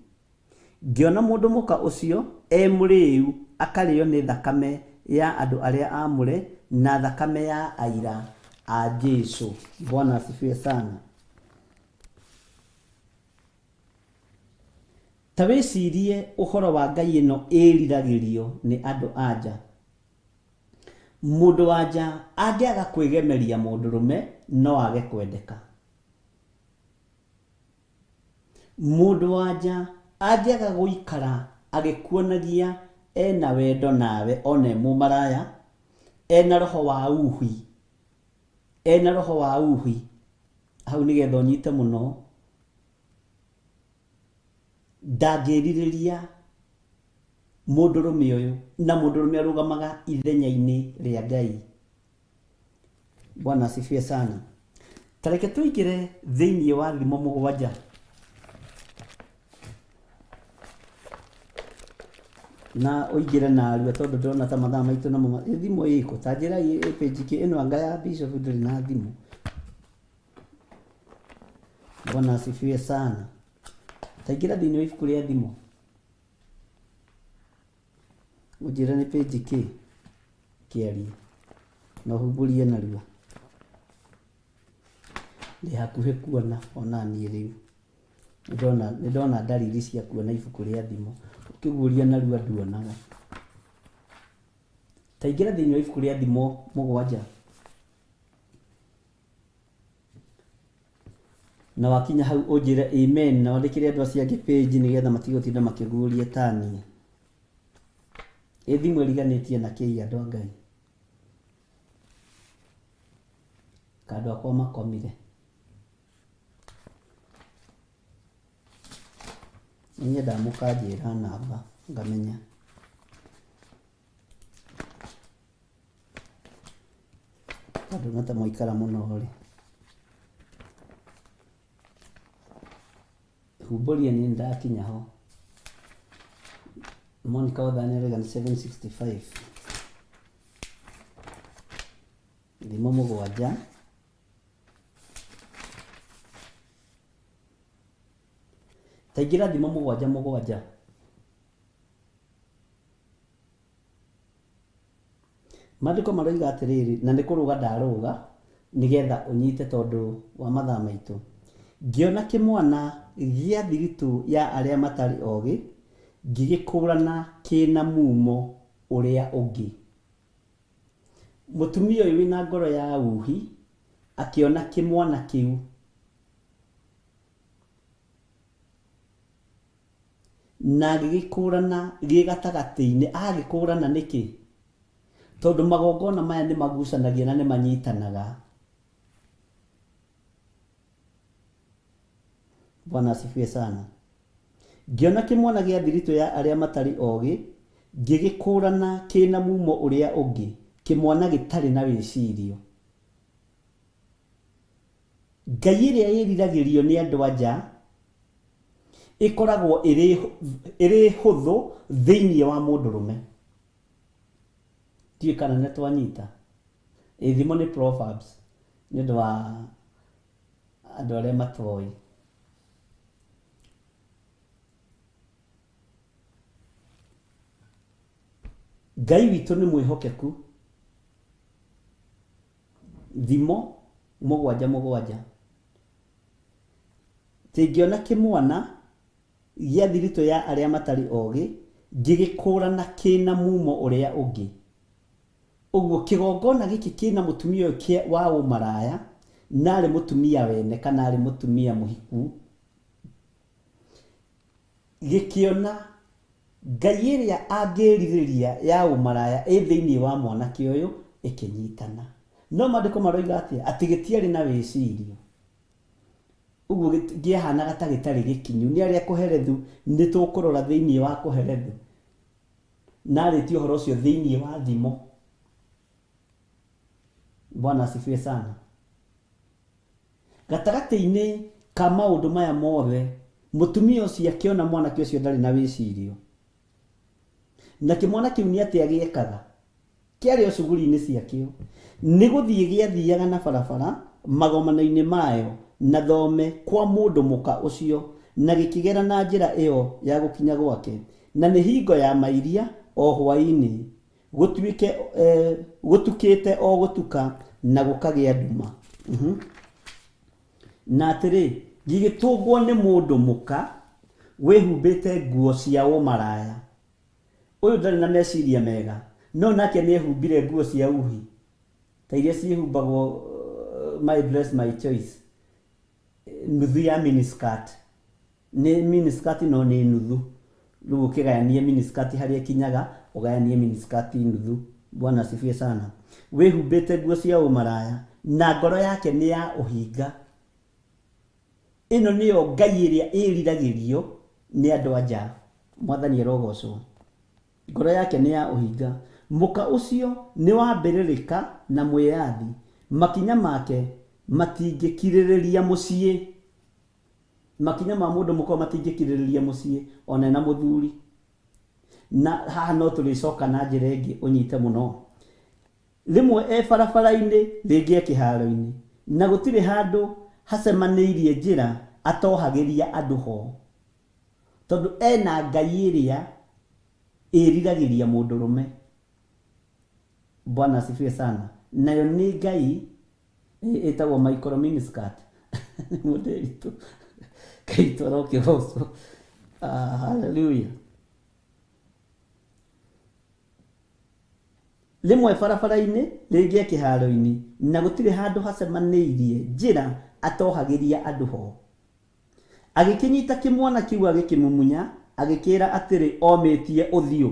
[SPEAKER 3] Ngĩona mũndũ mũka ũcio e mũrĩu akarĩo nĩ thakame ya andũ arĩa aamũre na thakame ya aira a Jesu. Bwana asifiwe sana. Ta wĩcirie ũhoro wa Ngai ĩno ĩriragĩrio nĩ andũ a nja. Mũndũ wa nja angĩaga kwĩgemeria mũndũrũme no age kwendeka. Mũndũ wa nja angĩaga gũikara agĩkuonagia ena wendo nawe ona e mũmaraya, ena roho wa uhi, ena roho wa uhi, hau nĩgetha ũnyite mũno, ndangĩrirĩria mũndũrũme ũyũ, na mũndũrũme arũgamaga ithenya-inĩ rĩa Ngai. Bwana asifiwe sana. Ta reke tũingĩre thĩinĩ wa thimo mũgwanja. Na ũingĩre narua tondũ ndĩrona ta mathaa maitũ namo thimũ ĩkũ, ta njĩra ĩ page kĩ ĩno anga ya Bishop ndĩrĩ na thimũ. Bwana asifiwe sana. Ta ingĩra thĩinĩ wa ibuku rĩa thimũ. Ũnjĩre nĩ page kĩ kĩarie na ũhumbũrie narua. Ndĩ hakuhĩ kuona ona niĩ rĩu. Nĩndona ndariri cia kuona ibuku rĩa thimũ. Ũkĩguũria narua nduonaga. Ta ingĩra thĩinĩ wa ibuku rĩa thimo mũgwanja. Na wakinya hau ũnjĩre amen na wandĩkĩre andũ acio angĩ page nĩgetha matige gũtinda makĩguũria ta niĩ. Ĩ thimũ ĩriganĩtie na kĩi andũ a Ngai. Kandũ akwa makomire. Nĩ nyendaga mũkanjĩra namba ngamenya. Tondũ no ta mwaikara mũno rĩ. Humbũria niĩ nĩndakinya ho. Monica Wathani arauga nĩ 765. Thimo mũgwanja. Taingĩra thimo mũgwanja mũgwanja. Maandĩko maroiga atĩrĩrĩ, na nĩ kũrũga ndarũga nĩgetha ũnyite tondũ wa mathaa maitũ. Ngĩona kĩmwana gĩa thiritũ ya arĩa matarĩ ogĩ, ngĩgĩkũrana kĩna mumo ũrĩa ũngĩ. Mũtumia ũyũ wĩna ngoro ya uhi akĩona kĩmwana kĩu Na agĩgĩkũũrana gĩ gatagatĩ-inĩ. Agĩkũũrana nĩkĩ? Tondũ magongona maya nĩ magucanagia na nĩ manyitanaga. Bwana asifiwe sana. Ngĩona kĩmwana gĩa thiritũ ya arĩa matarĩ ogĩ, ngĩgĩkũũrana kĩ na mumo ũrĩa ũngĩ, kĩmwana gĩtarĩ na wĩcirio. Ngai ĩrĩa ĩriragĩrio nĩ andũ a nja ĩkoragwo ĩrĩ hũthũ thĩinĩ wa mũndũrũme. Ndiũĩ kana nĩ twanyita. Ĩ thimo nĩ Proverbs nĩ ũndũ wa andũ arĩa matoĩ. Ngai witũ nĩ mwĩhokeku. Thimo mũgwanja mũgwanja. Tĩngĩona kĩmwana gĩa thiritũ ya arĩa matarĩ ogĩ, ngĩgĩkũũrana kĩna mumo ũrĩa ũngĩ. Ũguo kĩgongona gĩkĩ kĩna mũtumia ũyũ kĩa wa ũmaraya, na arĩ mũtumia wene kana arĩ mũtumia mũhiku, gĩkĩona Ngai ĩrĩa angĩrirĩria ya ũmaraya ĩ thĩinĩ wa mwanake ũyũ ĩkĩnyitana. No maandĩko maroiga atĩa? Atĩ gĩtiarĩ na wĩcirio. Ũguo kĩahanaga ta gĩtarĩ gĩkinyu. Nĩ arĩa Kohelethu nĩ tũkũrora thĩinĩ wa Kohelethu. Na arĩtie ũhoro ũcio thĩinĩ wa Thimo. Bwana asifiwe sana. Gatagatĩ-inĩ ka maũndũ maya mothe, mũtumia ũcio akĩona mwanake ũcio ndarĩ na wĩcirio. Na kĩmwana kĩu nĩ atĩa gĩekaga? Kĩarĩ o cuguri-inĩ ciakĩo. Nĩ gũthiĩ gĩathiaga na barabara magomano-inĩ mayo na thome kwa mũndũ mũka ũcio, na gĩkĩgera na njĩra ĩo ya gũkinya gwake, na nĩ hingo ya mairia o hwaĩ-inĩ, Gũtuĩke, eh, gũtukĩte o gũtuka na gũkagĩa nduma. Na atĩrĩ, gĩgĩtũngwo nĩ mũndũ mũka wĩhumbĩte nguo cia ũmaraya. Ũyũ ndarĩ na meciria mega, no nake nĩehumbire nguo cia uhi, ta iria ciĩhumbagwo my dress my choice, nuthu ya miniskirt. Nĩ miniskirt no nĩ nuthu. Rĩu ũkĩgayanie miniskirt harĩa ĩkinyaga, ũgayanie miniskirt nuthu. Bwana asifiwe sana. Wĩhumbĩte nguo cia ũmaraya, na ngoro yake nĩ ya ũhinga. Ĩno nĩyo Ngai ĩrĩa ĩriragĩrio nĩ andũ a nja. Mwathani arogocwo. Ngoro yake nĩ ya ũhinga. Mũka ũcio nĩ wa mbĩrĩrĩka na mwĩyathi, makinya make matingĩkirĩrĩria mũciĩ. Makinya ma mũndũ mũka matingĩkirĩrĩria mũciĩ ona ena mũthuri. Na haha no tũrĩcoka na njĩra ĩngĩ ũnyite mũno. Rĩmwe e barabara-inĩ, rĩngĩ e kĩharo-inĩ. Na gũtirĩ handũ hacemanĩirie njĩra atohagĩria andũ ho. Tondũ ena Ngai ĩrĩa ĩriragĩria mũndũrũme. Bwana asifiwe sana. Nayo nĩ Ngai ĩtagwo micro miniskirt. Mũndĩritũ. Ngai witũ arokĩgocwo. Ah, hallelujah. Rĩmwe barabara-inĩ, rĩngĩ e kĩharo-inĩ, na gũtirĩ handũ hacemanĩirie njĩra atohagĩria andũ ho. Agĩkĩnyita kĩmwana kĩu agĩkĩmumunya, agĩkĩĩra atĩrĩ omĩtie ũthiũ,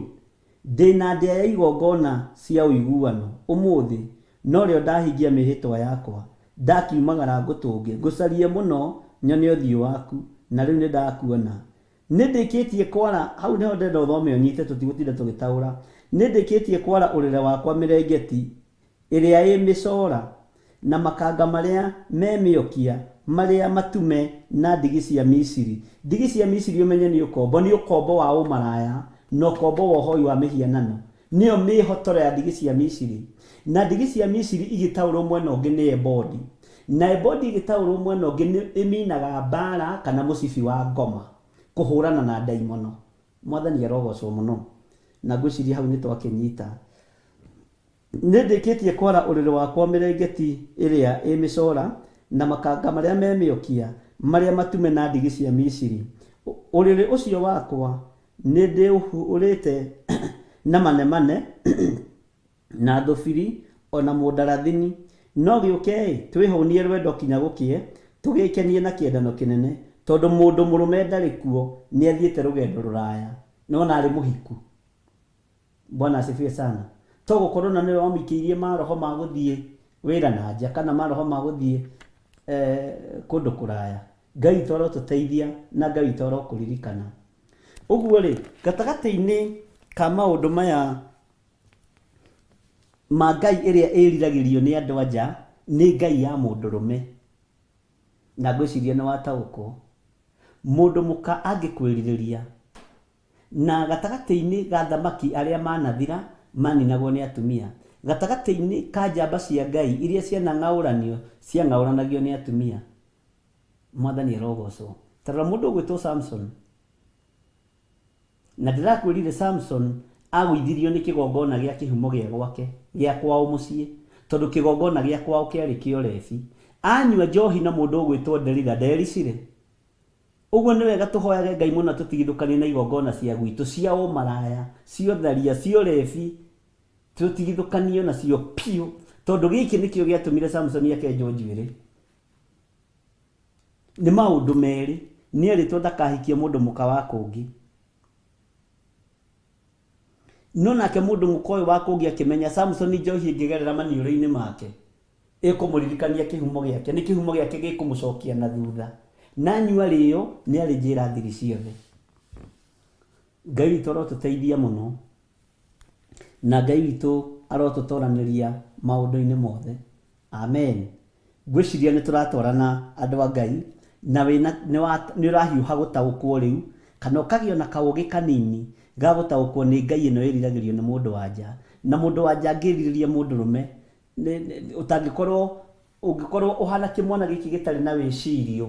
[SPEAKER 3] Ndĩ na ndĩa ya igongona cia ũiguano ũmũthĩ, norĩo ndahingia mĩĩhĩtwa yakwa. Ndakiumagara ngũtũnge, ngũcarie mũno nyone ũthiũ waku, na rĩu nĩndakuona. Nĩndĩkĩtie kwara, hau nĩho ndĩrenda ũthome ũnyite tũtigũtinda tũgĩtaũra. Nĩndĩkĩtie kwara ũrĩrĩ wakwa mĩrengeti ĩrĩa ĩ mĩcoora, na makanga marĩa me mĩokia, marĩa matume na ndigi cia Misiri. Ndigi cia Misiri ũmenye nĩ ũkombo, nĩ ũkombo wa ũmaraya na ũkombo wa ũhoi wa mĩhianano. Nĩyo mĩhotoro ya ndigi cia Misiri. Na ndigi cia Misiri igĩtaũrwo mwena ũngĩ nĩ ebodi. Na ebodi ĩgĩtaũrwo mwena ũngĩ nĩ ĩminaga mbara kana mũcibi wa ngoma, kũhũrana na ndaimono. Mwathani arogocwo mũno. Na ngwĩciria hau nĩ twakĩnyita. Nĩndĩkĩtie kwara ũrĩrĩ wakwa mĩrengeti ĩrĩa ĩ mĩcoora, na makanga marĩa me mĩokia, marĩa matume na ndigi cia Misiri. Ũrĩrĩ ũcio wakwa nĩndĩũhũrĩte na manemane, na thubiri, o na mũndarathini. No gĩũke-ĩ, twĩhũnie rwendo kinya gũkĩe, tũgĩkenie na kĩendano kĩnene, tondũ mũndũ mũrũme ndarĩ kuo, nĩathiĩte rũgendo rũraya. Nĩwona arĩ mũhiku. Bwana asifiwe sana. To gũkorwo na nĩwe wamũikĩirie maroho ma gũthiĩ wĩra na nja kana maroho ma gũthiĩ kũndũ kũraya. Ngai witũ arotũteithia na Ngai witũ arokũririkana. Ũguo rĩ, gatagatĩ-inĩ ka maũndũ maya ma Ngai ĩrĩa ĩriragĩrio nĩ andũ anja nĩ Ngai ya mũndũrũme. Na ngwĩciria nĩ wataũkwo. Mũndũ mũka angĩkwĩrirĩria Na gatagatĩ-inĩ ga athamaki arĩa manathira, maninagwo nĩ atumia, gatagatĩ-inĩ ka njamba cia Ngai iria cianang'aũranio, ciang'aũranagio nĩ atumia. Mwathani arogocwo. Ta rora mũndũ ũgwĩtwo Samson. Na ndĩrakwĩrire Samson agũithirio nĩ kĩgongona gĩa kĩhumo gĩa gwake, gĩa kwao mũciĩ, tondũ kĩgongona gĩa kwao kĩarĩ kĩa ũrebi. Anyua njohi na mũndũ ũgwĩtwo Delila, ndericire. Ũguo nĩ wega tũhoyage Ngai mũno tũtigithũkanie na igongona cia gwitũ cia ũmaraya, cia ũtharia, cia ũrebi, tũtigithũkanio nacio piũ, tondũ gĩkĩ nĩkĩo gĩatũmire Samsoni akenjwo njuĩrĩ. Nĩ maũndũ merĩ, nĩerĩtwo ndakahikie mũndũ mũka wa kũngĩ. No nake mũndũ mũka ũyũ wa kũngĩ akĩmenya Samsoni njohi ĩngĩgerera maniũrũ-inĩ make, ĩkũmũririkania kĩhumo gĩake, nĩ kĩhumo gĩake gĩkũmũcokia na thutha. Na anyua rĩo, nĩ arĩnjĩra thiri ciothe. Ngai witũ arotũteithia mũno, na Ngai witũ arotũtoranĩria maũndũ-inĩ mothe. Amen. Ngwĩciria nĩ tũratwarana andũ a Ngai, na wĩna nĩ ũrahiũha gũtaũkwo rĩu, kana ũkagĩa na kaũgĩ kanini ga gũtaũkwo nĩ Ngai ĩno ĩriragĩrio nĩ mũndũ wa nja. Na mũndũ wa nja angĩrirĩria mũndũrũme, ũtangĩkorwo ũngĩkorwo ũhana kĩmwana gĩkĩ gĩtarĩ na wĩcirio,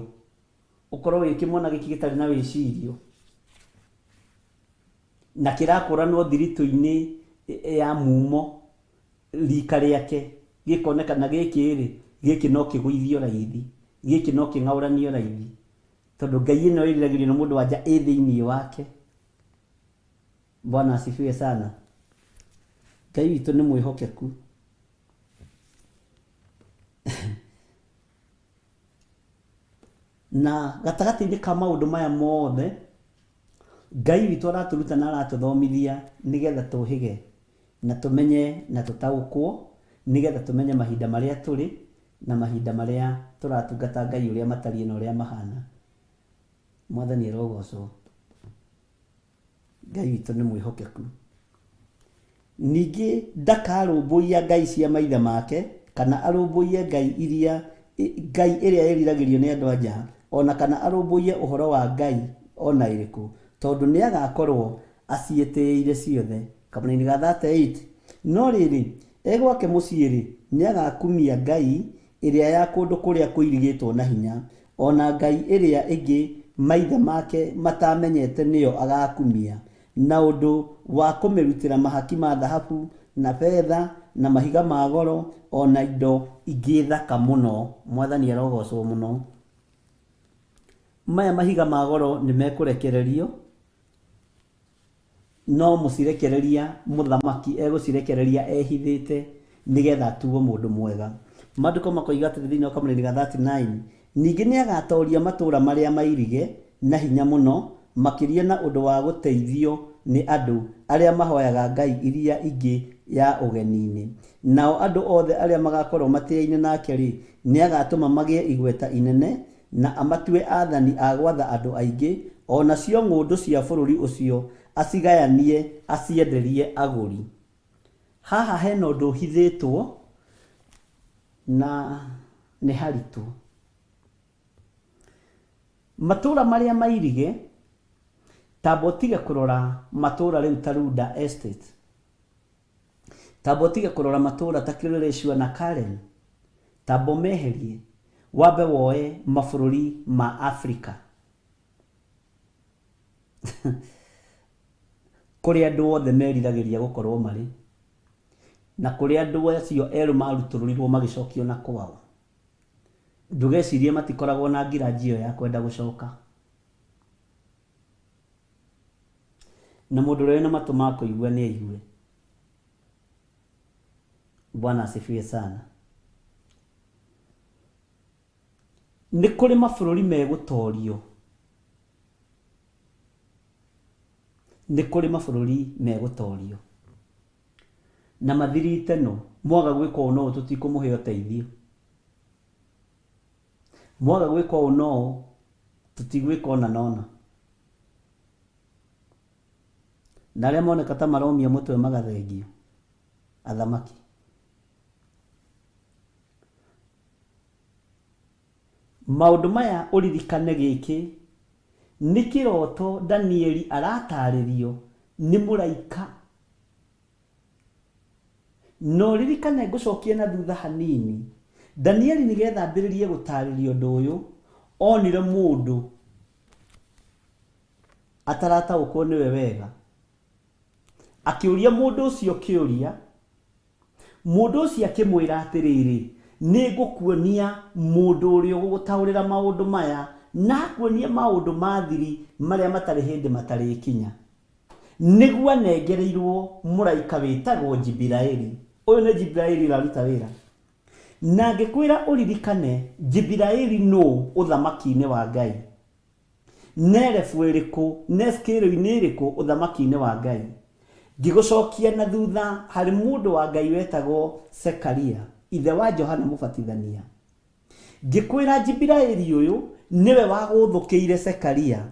[SPEAKER 3] ũkorwo wĩ kĩmwana gĩkĩ gĩtarĩ na wĩcirio, na kĩrakũranwo thiritũ-inĩ ya mumo rika rĩake, gĩkonekana gĩkĩ rĩ, gĩkĩ no kĩgũithio raithi, gĩkĩ no kĩng'aũranio raithi, tondũ Ngai ĩno ĩriragĩrio nĩ mũndũ wa nja ĩ thĩinĩ wake. Bwana asifiwe sana. Ngai witũ nĩ mwĩhokeku. Na gatagatĩ-inĩ ka maũndũ maya mothe, Ngai witũ aratũruta na aratũthomithia nĩgetha tũhĩge na tũmenye na tũtaũkwo, nĩgetha tũmenye mahinda marĩa tũrĩ na mahinda marĩa tũratungata Ngai ũrĩa matariĩ na ũrĩa mahana. Mwathani arogocwo. Ngai witũ nĩ mwĩhokeku. Ningĩ ndakarũmbũiya ngai cia maithe make, kana arũmbũiye ngai iria ngai ĩrĩa ĩriragĩrio nĩ andũ a nja, o na kana arũmbũiye ũhoro wa ngai o na ĩrĩkũ, tondũ nĩagakorwo aciĩtĩĩire ciothe. Kamũraini ga 38. No rĩrĩ, e gwake mũciĩ-rĩ, nĩagakumia ngai ĩrĩa ya kũndũ kũrĩa kũirigĩtwo na hinya, o na ngai ĩrĩa ĩngĩ maithe make mataamenyete nĩyo agakumia, na ũndũ wa kũmĩrutĩra mahaki ma thahabu, na betha, na mahiga ma goro, o na indo ingĩ thaka mũno. Mwathani arogocwo mũno. Maya mahiga ma goro nĩmekũrekererio, no mũcirekereria mũthamaki egũcirekereria ehithĩte nĩgetha atuo mũndũ mwega. Maandĩko makoiga atĩrĩ thĩinĩ wa kamũraini ga 39, ningĩ nĩagatooria matũũra marĩa mairige na hinya mũno, makĩria na ũndũ wa gũteithio nĩ andũ arĩa mahoyaga ngai iria ingĩ ya ũgeni-inĩ. Nao andũ othe arĩa magakorwo matĩaine nake-rĩ, nĩagatũma magĩe igweta inene, na amatue aathani a gwatha andũ aingĩ, o nacio ng'ũndũ cia bũrũri ũcio acigayanie acienderie agũri. Haha hena ũndũ ũhithĩtwo na nĩ haritũ. Matũra marĩa mairige, tamba ũtige kũrora matũra rĩu ta Runda Estate. Tamba ũtige kũrora matũra ta Kileleshwa na Karen. Tamba ũmeherie, wambe woe mabũrũri ma Afrika. Kũrĩa andũ othe meriragĩria gũkorwo marĩ, na kũrĩa andũ acio erũ marutũrũrirwo magĩcokio na kwao. Ndũgecirie matikoragwo na ngiranji ĩyo ya kwenda gũcoka. Na mũndũ ũrĩa wĩna matũ ma kũigua nĩ aigue. Bwana asifiwe sana. Nĩ kũrĩ mabũrũri megũtorio. Nĩ kũrĩ mabũrũri megũtorio. Na mathirite no, mwaga gwĩka ũũ na ũũ tũtikũmũhe ũteithio. Mwaga gwĩka ũũ na ũũ, tũtigwĩka ũna na ũna. Na arĩa moneka ta maromia mũtwe magathengio, athamaki. Maũndũ maya ũririkane gĩkĩ, nĩ kĩroto Danieli aratarĩrio nĩ mũraika. Na ũririkane ngũcokie na thutha hanini, Danieli nĩgetha ambĩrĩrie gũtarĩria ũndũ ũyũ, onire mũndũ atarataũkwo nĩwe wega. Akĩũria mũndũ ũcio kĩũria, mũndũ ũcio akĩmwĩra atĩrĩrĩ, nĩngũkuonia mũndũ ũrĩa ũgũgũtaũrĩra maũndũ maya, na akuonie maũndũ ma thiri marĩa matarĩ hĩndĩ matarĩkinya. Nĩguo anengereirwo mũraika wĩtagwo Jibiraeli. Ũyũ nĩ Jibiraeli ũraruta wĩra. Na ngĩkwĩra ũririkane Jibiraeli nũ ũthamaki-inĩ wa Ngai. Ne rebu ĩrĩkũ, ne scale-inĩ ĩrĩkũ ũthamaki-inĩ wa Ngai. Ngĩgũcokia na thutha harĩ mũndũ wa Ngai wetagwo Zekaria, ithe wa Johana Mũbatithania. Ngĩkwĩra Jibiraeli ũyũ nĩwe wagũthũkĩire Zekaria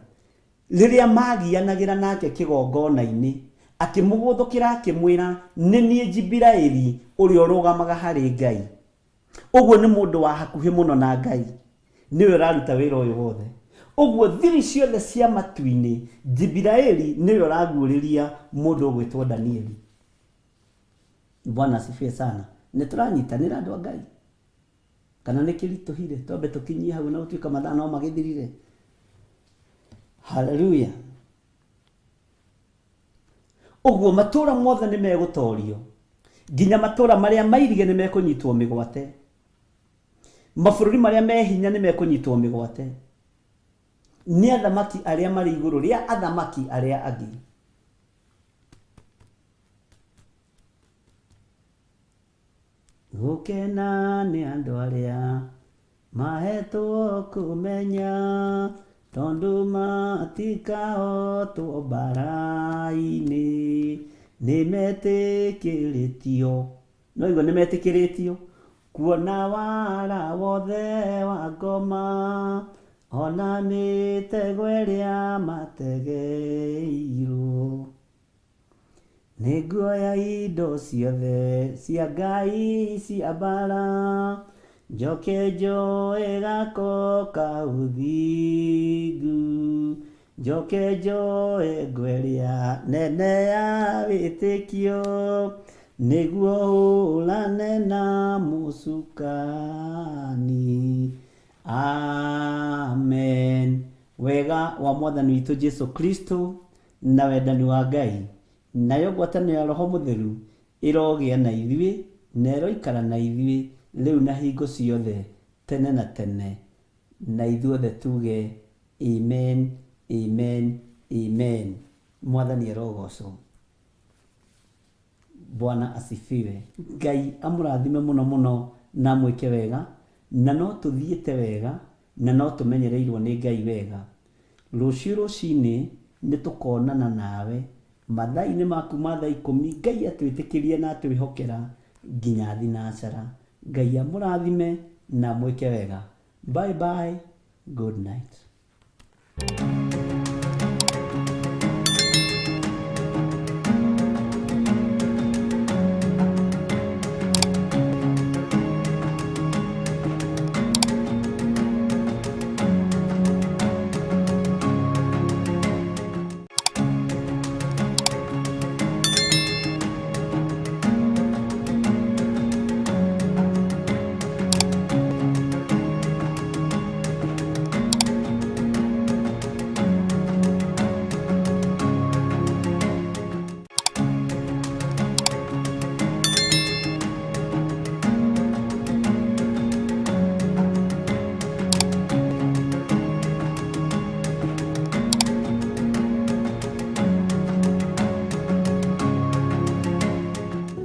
[SPEAKER 3] rĩrĩa magianagĩra nake kĩgongona-inĩ, akĩmũgũthũkĩra akĩmwĩra, nĩ niĩ Jibiraeli ũrĩa ũrũgamaga harĩ Ngai. Ũguo nĩ mũndũ wa hakuhĩ mũno na Ngai, nĩwe ũraruta wĩra ũyũ wothe. Ũguo thiri ciothe cia matu-inĩ, Jibiraeli nĩwe ũraguũrĩria mũndũ ũgwĩtwo Danieli. Bwana asifiwe sana. Nĩ tũranyitanĩra andũ a Ngai? Kana nĩ kĩritũhire? Twambe tũkinyie hau na gũtuĩka mathaa no magĩthirire. Haleluya. Ũguo matũra mothe nĩ megũtorio, nginya matũra marĩa mairige nĩ mekũnyitwo mĩgwate. Mabũrũri marĩa me hinya nĩ mekũnyitwo mĩgwate nĩ athamaki arĩa marĩ igũrũ rĩa athamaki arĩa angĩ. Gũkena nĩ andũ arĩa mahetwo kũmenya, tondũ matikahotwo mbara-inĩ, nĩ metĩkĩrĩtio. No igua nĩ metĩkĩrĩtio kuona wara wothe wa ngoma, ona mĩtego ĩrĩa mategeirwo. Nĩnguoya indo ciothe cia Ngai cia mbara, njoke njoe gako ka ũthingu, njoke njoe ngo ĩrĩa nene ya wĩtĩkio, nĩguo hũrane na mũcukani. Amen. Wega wa Mwathani witũ Jesu Kristo na wendani wa Ngai, nayo ngwatanĩro ya Roho Mũtheru ĩrogĩa na ithuĩ na ĩroikara na ithuĩ rĩu na hingo ciothe tene na tene. Na ithuothe tuge amen, amen, amen. Mwathani arogocwo. Bwana asifiwe. Ngai amũrathime mũno mũno na amwĩke wega, na no tũthiĩte wega na no tũmenyereirwo nĩ Ngai wega. Rũciũ rũcinĩ nĩ tũkonana nawe. Mathaa-inĩ ma kuma thaa 10 Ngai atwĩtĩkĩria na atwĩhokera nginya thinacara. Ngai amũrathime na amwĩke wega. Bye bye, good night.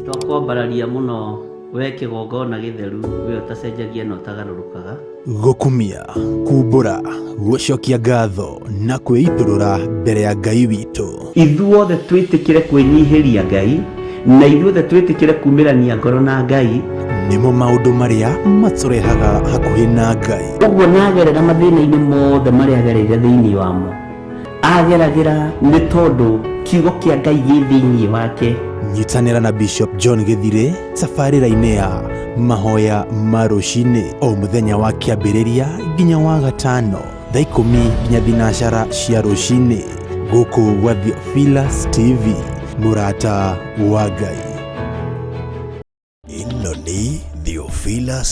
[SPEAKER 3] Twakwambararia mũno we kĩgongona gĩtheru, we ũtacenjagia na ũtagarũrũkaga.
[SPEAKER 2] Gũkumia, kumbũra, gũcokia ngatho na kwĩitũrũra mbere ya Ngai witũ.
[SPEAKER 3] Ithuothe twĩtĩkĩre kwĩnyihĩria Ngai, na ithuothe twĩtĩkĩre kumĩrania ngoro na Ngai.
[SPEAKER 2] Nĩmo maũndũ marĩa matũrehaga hakuhĩ na Ngai.
[SPEAKER 3] Ũguo nagerera mathĩna-inĩ mothe marĩa agereire thĩinĩ wamo, ageragĩra nĩ tondũ kiugo kĩa Ngai gĩ thĩinĩ wake.
[SPEAKER 2] Nyitanĩra na Bishop John Gĩthirĩ tabarĩra-inĩ ya mahoya ma rũcinĩ o mũthenya wa kĩambĩrĩria nginya wa gatano thaa 10 nginya 12 cia rũcinĩ gũkũ gwa Theophilus TV, mũrata wa Ngai. Ĩno nĩ Theophilus.